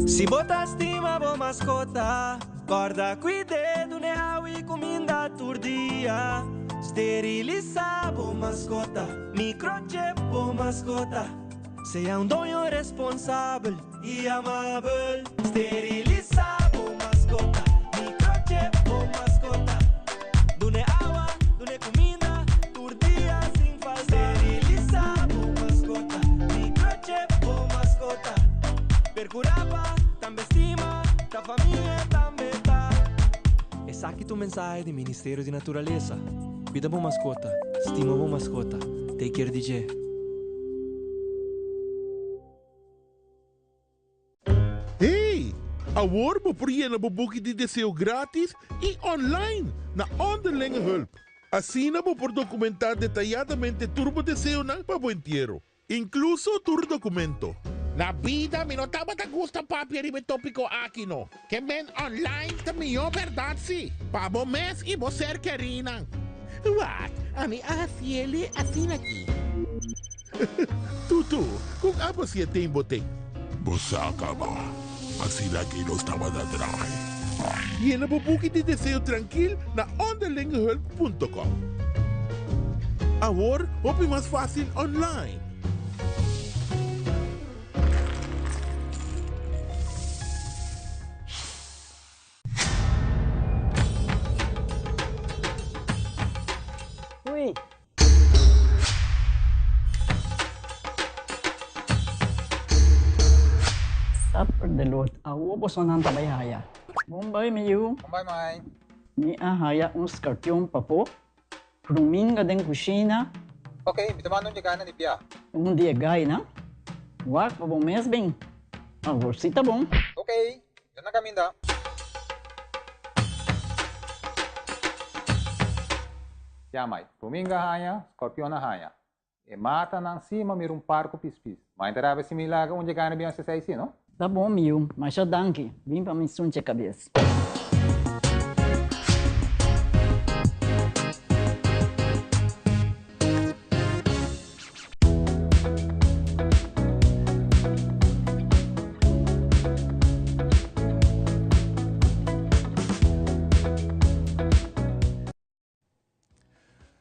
Si bo ta stima bo mascota, corda cuid'e, dun'e awa y cuminda tur dia. Sterilisa bo mascota, microchip bo mascota. Sea un doño responsabel y amabel. Sterilisa bo mascota, microchip bo mascota. Dun'e awa, dun'e cuminda, tur dia sin falta. Sterilisa bo mascota, microchip bo mascota. Percura pa tambe stima, ta famia tambe ta. Esaki ta un mensahe di Ministerio di Naturalesa. Cuida bo mascota, stima bo mascota, take care di dje. Hey! Awor bo por yena bo buki di deseo gratis y online na Onderlinge Hulp. Asina bo por documenta detayadamente tur bo deseonan pa bo entiero. Inkluso tur dokumento. Na bida mi no tabata gusta papia riba e topiko aki no. Ke men online ta mihó bèrdat si, pa bo mes i bo ser kerínan. Wak, ami a hasiele asina aki. Tutu, kon abo si e ten bo ten? Bo sa kaba, asina aki nos tabata draai. Yena bo buki di deseo trankil na onderlingehulp punto com. Awor hopi mas fácil online. Ui. Supper de lot. Awo bosonan ta bai haya. Bon bai mi yu. Bon bai mai. Mi a haya un skarpion papo. Pruminga den kushina. Ok, mi ta manda un di gainan di bia. Un di e gainan? Wak pa bo mes bin. Awor si ta bon. Ok, mi ta na kaminda. Ya mai. Pruminga haña, skorpion a haña. E matanan sí m'a mira un par ku pispis. Ma e ta rabia si mi laga un dje gana bin hasi esei sí, no? Ta bon mi yu, masha danki. Bin pa mi sunche kabes.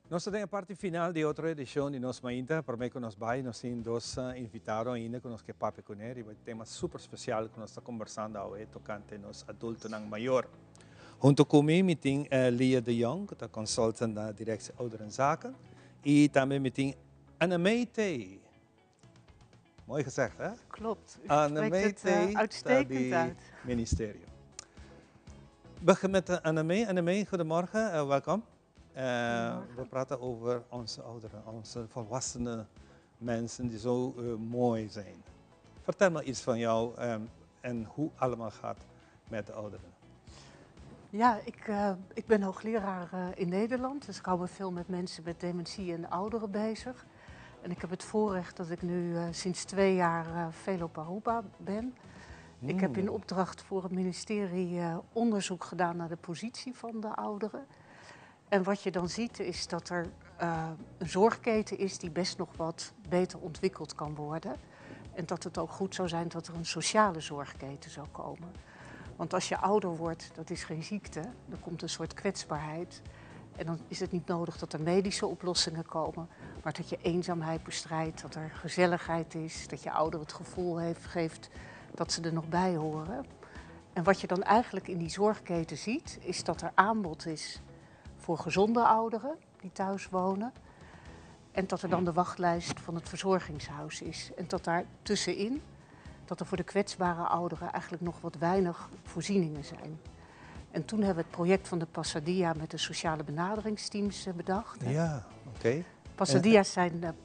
Nos ta den e parti final di otro edicion di Nos Mainta. Prome cu nos bay, nos tin dos invitado ainda cu nos ke papia cune riba e tema super special cu nos ta conversando awe tocante nos adultonan mayor. Hunto cu mi, mi tin Lia de Jong, cu ta consultant na Directie Ouderenzaken, y tambe mi tin Annemee Thee. Mooi gezegd, hè? Klopt. U spreekt het uitstekend uit. Ministerio. We beginnen met Annemee. Annemee, goedemorgen. Welkom. We praten over onze ouderen, onze volwassenen mensen die zo mooi zijn. Vertel me iets van jou en hoe allemaal gaat met de ouderen. Ja, ik ben hoogleraar in Nederland, dus ik hou me veel met mensen met dementie en ouderen bezig. En ik heb het voorrecht dat ik nu sinds 2 jaar veel op Aruba ben. Ik heb in opdracht voor het ministerie onderzoek gedaan naar de positie van de ouderen. En wat je dan ziet is dat er een zorgketen is die best nog wat beter ontwikkeld kan worden. En dat het ook goed zou zijn dat er een sociale zorgketen zou komen. Want als je ouder wordt, dat is geen ziekte, er komt een soort kwetsbaarheid. En dan is het niet nodig dat er medische oplossingen komen, maar dat je eenzaamheid bestrijdt, dat er gezelligheid is, dat je ouder het gevoel geeft dat ze er nog bij horen. En wat je dan eigenlijk in die zorgketen ziet, is dat er aanbod is voor gezonde ouderen die thuis wonen. En dat er dan de wachtlijst van het verzorgingshuis is. En dat daar tussenin, dat er voor de kwetsbare ouderen eigenlijk nog wat weinig voorzieningen zijn. En toen hebben we het project van de Pasadia met de sociale benaderingsteams bedacht. Hè. Ja, oké. Pasadia's zijn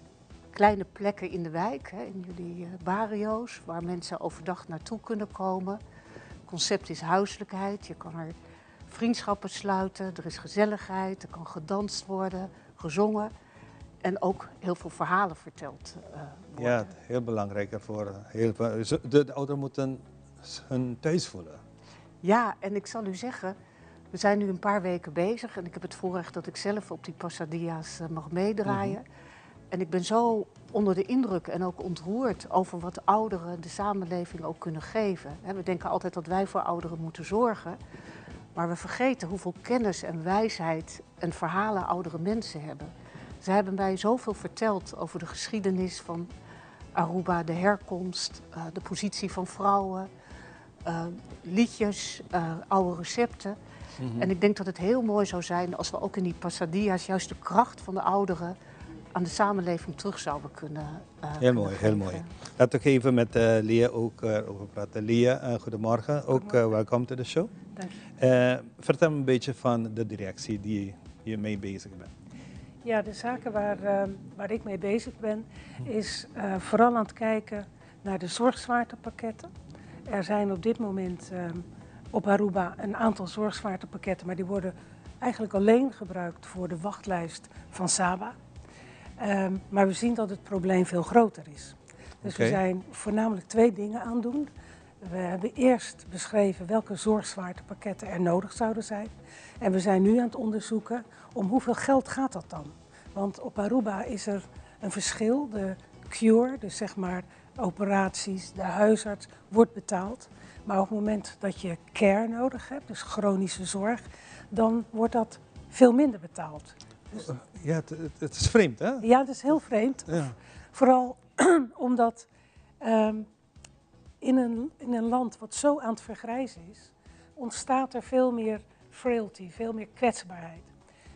kleine plekken in de wijk, hè, in jullie barrio's, waar mensen overdag naartoe kunnen komen. Het concept is huiselijkheid, je kan er vriendschappen sluiten, er is gezelligheid, er kan gedanst worden, gezongen en ook heel veel verhalen verteld worden. Ja, heel belangrijk voor heel veel. De ouderen moeten hun thuis voelen. Ja, en ik zal u zeggen, we zijn nu een paar weken bezig en ik heb het voorrecht dat ik zelf op die Pasadia's mag meedraaien. En ik ben zo onder de indruk en ook ontroerd over wat ouderen de samenleving ook kunnen geven. We denken altijd dat wij voor ouderen moeten zorgen, maar we vergeten hoeveel kennis en wijsheid en verhalen oudere mensen hebben. Ze hebben mij zoveel verteld over de geschiedenis van Aruba, de herkomst, de positie van vrouwen, liedjes, oude recepten. En ik denk dat het heel mooi zou zijn als we ook in die Pasadia's juist de kracht van de ouderen aan de samenleving terug zouden Heel kunnen mooi, heel geven. mooi. Laten we even met Lia ook over praten. Lia, goedemorgen. Ook, welkom to the show. Dank je. Vertel me een beetje van de directie die je mee bezig bent. Ja, de zaken waar ik mee bezig ben, is vooral aan het kijken naar de zorgzwaartepakketten. Er zijn op dit moment op Aruba een aantal zorgzwaartepakketten, maar die worden eigenlijk alleen gebruikt voor de wachtlijst van SABA. Maar we zien dat het probleem veel groter is. Dus we zijn voornamelijk 2 dingen aan het doen. We hebben eerst beschreven welke zorgzwaartepakketten er nodig zouden zijn. En we zijn nu aan het onderzoeken om hoeveel geld gaat dat dan. Want op Aruba is er een verschil. De cure, dus operaties, de huisarts, wordt betaald. Maar op het moment dat je care nodig hebt, dus chronische zorg, dan wordt dat veel minder betaald. Dus Ja, het is vreemd, hè? Ja, het is heel vreemd. Vooral omdat in een land wat zo aan het vergrijzen is, ontstaat er veel meer frailty, veel meer kwetsbaarheid.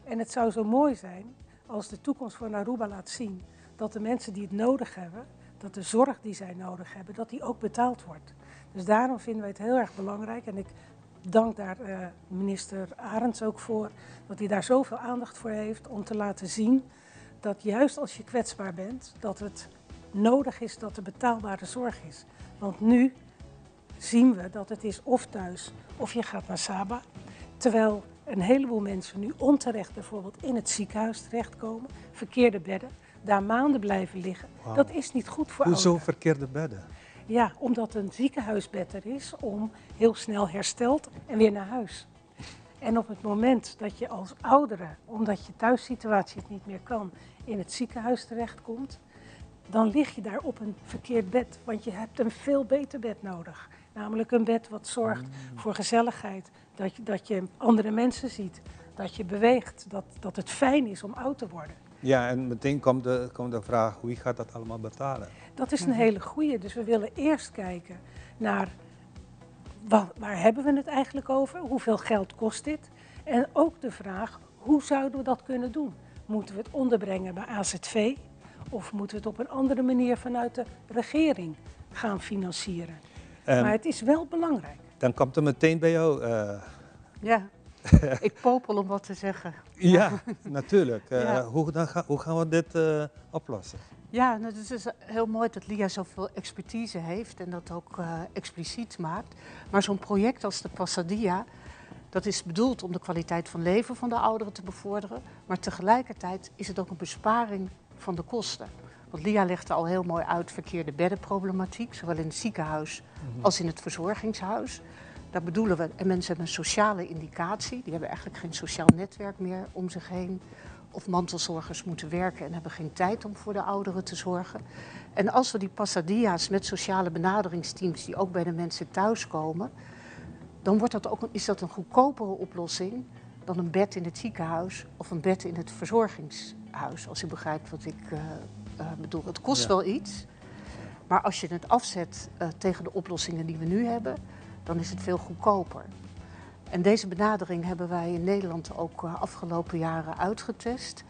En het zou zo mooi zijn als de toekomst van Aruba laat zien dat de mensen die het nodig hebben, dat de zorg die zij nodig hebben, dat die ook betaald wordt. Dus daarom vinden wij het heel erg belangrijk, en ik dank daar minister Arends ook voor, dat hij daar zoveel aandacht voor heeft om te laten zien dat juist als je kwetsbaar bent, dat het nodig is dat er betaalbare zorg is. Want nu zien we dat het is of thuis of je gaat naar Saba. Terwijl een heleboel mensen nu onterecht bijvoorbeeld in het ziekenhuis terechtkomen, verkeerde bedden. daar maanden blijven liggen. Wauw. Dat is niet goed voor Hoezo ouderen. verkeerde bedden? Ja, omdat een ziekenhuisbed er is om heel snel hersteld en weer naar huis. En op het moment dat je als oudere, omdat je thuissituatie het niet meer kan, in het ziekenhuis terechtkomt, dan lig je daar op een verkeerd bed. Want je hebt een veel beter bed nodig. Namelijk een bed wat zorgt voor gezelligheid, dat je andere mensen ziet, dat je beweegt, dat het fijn is om oud te worden. Ja, en meteen komt de vraag, wie gaat dat allemaal betalen? Dat is een hele goeie. Dus we willen eerst kijken naar waar hebben we het eigenlijk over? Hoeveel geld kost dit? En ook de vraag, hoe zouden we dat kunnen doen? Moeten we het onderbrengen bij AZV? Of moeten we het op een andere manier vanuit de regering gaan financieren? Maar het is wel belangrijk. Dan komt er meteen bij jou. Ja, ik popel om wat te zeggen. Ja, natuurlijk. Ja. Hoe gaan we dit oplossen? Ja, nou, het is heel mooi dat Lia zoveel expertise heeft en dat ook expliciet maakt. Maar zo'n project als de Pasadia, dat is bedoeld om de kwaliteit van leven van de ouderen te bevorderen. Maar tegelijkertijd is het ook een besparing van de kosten. Want Lia legde al heel mooi uit verkeerde beddenproblematiek, zowel in het ziekenhuis als in het verzorgingshuis. Daar bedoelen we, en mensen hebben een sociale indicatie, die hebben eigenlijk geen sociaal netwerk meer om zich heen. Of mantelzorgers moeten werken en hebben geen tijd om voor de ouderen te zorgen. En als we die passadia's met sociale benaderingsteams die ook bij de mensen thuiskomen, dan is dat een goedkopere oplossing dan een bed in het ziekenhuis of een bed in het verzorgingshuis. Als u begrijpt wat ik bedoel. Het kost wel iets, maar als je het afzet tegen de oplossingen die we nu hebben, dan is het veel goedkoper. En deze benadering hebben wij in Nederland ook afgelopen jaren uitgetest.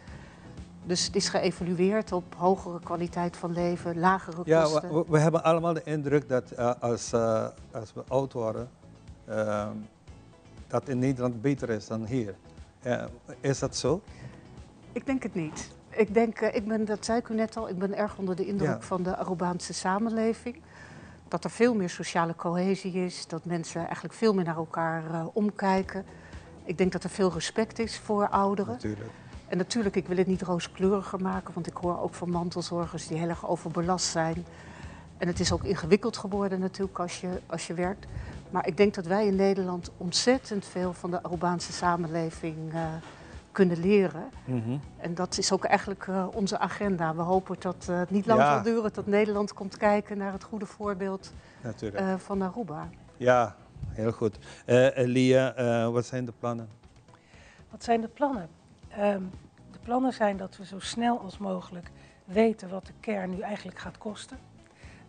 Dus het is geëvalueerd op hogere kwaliteit van leven, lagere kosten. We hebben allemaal de indruk dat als we oud worden, dat in Nederland beter is dan hier. Is dat zo? Ik denk het niet. Ik denk, ik ben, dat zei ik u net al, ik ben erg onder de indruk van de Arubaanse samenleving. Dat er veel meer sociale cohesie is, dat mensen eigenlijk veel meer naar elkaar omkijken. Ik denk dat er veel respect is voor ouderen. En natuurlijk, ik wil het niet rooskleuriger maken, want ik hoor ook van mantelzorgers die heel erg overbelast zijn. En het is ook ingewikkeld geworden natuurlijk als je werkt. Maar ik denk dat wij in Nederland ontzettend veel van de Arubaanse samenleving kunnen leren. En dat is ook eigenlijk onze agenda. We hopen dat het niet lang zal duren dat Nederland komt kijken naar het goede voorbeeld van Aruba. Ja, heel goed. Lia, wat zijn de plannen? Wat zijn de plannen? De plannen zijn dat we zo snel als mogelijk weten wat de care nu eigenlijk gaat kosten.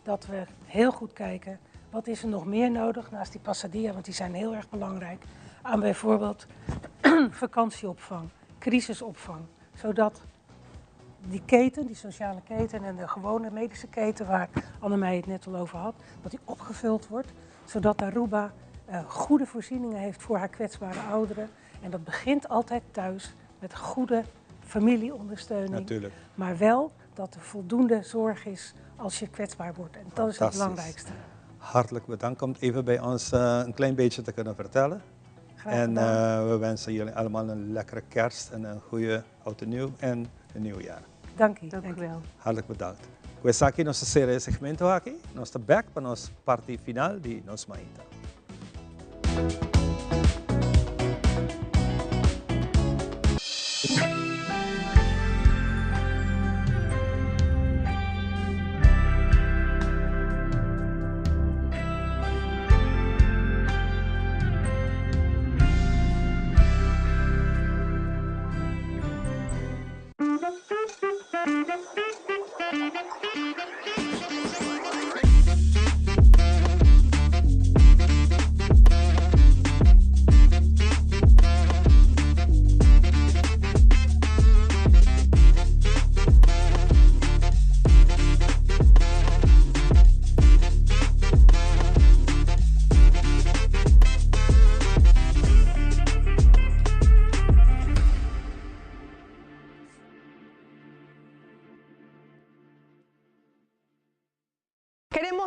Dat we heel goed kijken, wat is er nog meer nodig naast die passadia, want die zijn heel erg belangrijk, aan bijvoorbeeld vakantieopvang, crisisopvang, zodat die keten, die sociale keten en de gewone medische keten waar Annemij het net al over had, dat die opgevuld wordt, zodat Aruba goede voorzieningen heeft voor haar kwetsbare ouderen. En dat begint altijd thuis met goede familieondersteuning. Maar wel dat er voldoende zorg is als je kwetsbaar wordt. En dat is het belangrijkste. Hartelijk bedankt om het even bij ons een klein beetje te kunnen vertellen. Graag En gedaan. we wensen jullie allemaal een lekkere kerst en een goede oud en nieuw en een nieuw jaar. Dank u. Dank u wel. Hartelijk bedankt. We saki nossa serie segmento aqui, nossa back para nossa parte final de Nos Mainta.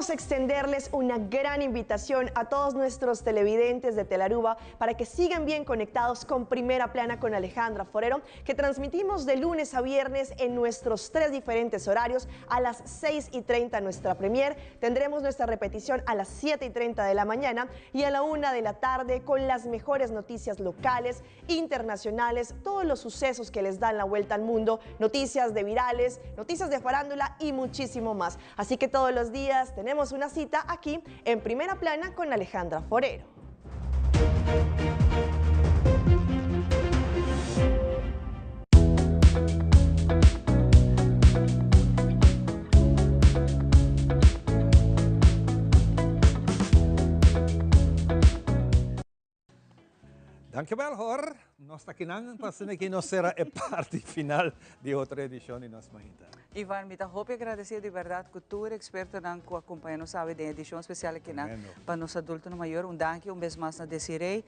Queremos extenderles una gran invitación a todos nuestros televidentes de Telaruba para que sigan bien conectados con Primera Plana con Alejandra Forero, que transmitimos de lunes a viernes en nuestros tres diferentes horarios a las 6 y 30 nuestra premier. Tendremos nuestra repetición a las 7 y 30 de la mañana y a la 1 de la tarde con las mejores noticias locales, internacionales, todos los sucesos que les dan la vuelta al mundo, noticias de virales, noticias de farándula y muchísimo más. Así que todos los días tenemos una cita aquí en Primera Plana con Alejandra Forero. Dankjewel hoor. Nos ta akinan pa asina ki nos sera e parti final di otro edicion di Nos Mainta. Ivan, mi ta hopi agradecido di berdad cu tur expertonan cu a compaña nos awe den edicion special akinan pa nos adultonan mayor. Un danki un bes mas na Desiree,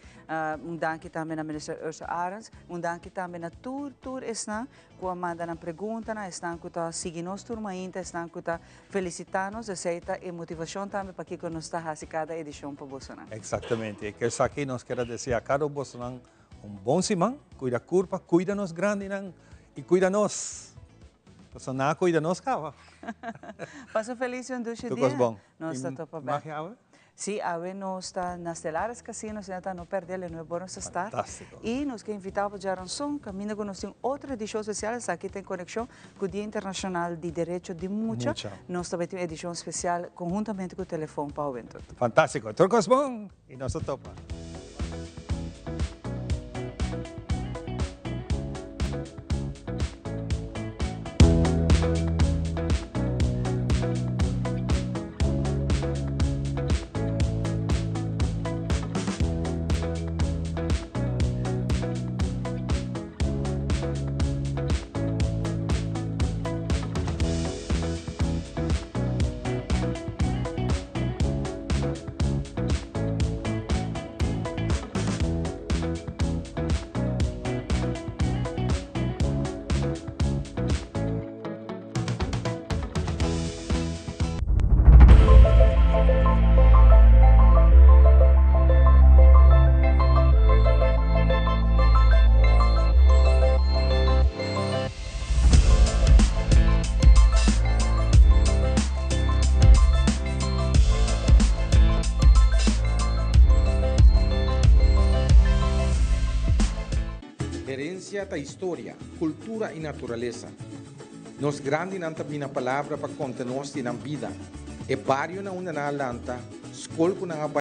un danki tambe na Minister Ursula Arends, un danki tambe na tur tur esnan cu a manda nan preguntanan, esnan cu ta sigui nos tur mainta, esnan cu ta felicita nos, esey ta e motivacion tambe pakico nos ta haci cada edicion pa bosonan. Exactamente, e esaki nos kier a desea cada un bosonan un bon siman, cuida curpa, cuida nos grandinan y cuida nos, pasobra nan a cuida nos caba. Pasa un feliz y un dushi Tur dia. cos bon. Nos ta Tin topa bek. magia awe? Sí, awe nos ta na Stellaris Casino, asina ta no perde el nuevo nos ta start. Fantástico. Y nos ke invita bo djaranson, caminda cu nos tin otro edicion special, esaki ta en conexion cu Dia Internacional di Derecho di Mucha. Mucha. Nos ta bay tin un edicion special conhuntamente cu Telefon pa Hubentud. Fantástico. Tur cos bon y nos ta topa. Herencia ta historia, cultura y naturalesa. Nos grandinan ta bina palabra pa conta nos di nan bida, e barionan unda nan a lanta, scol cu nan a bai.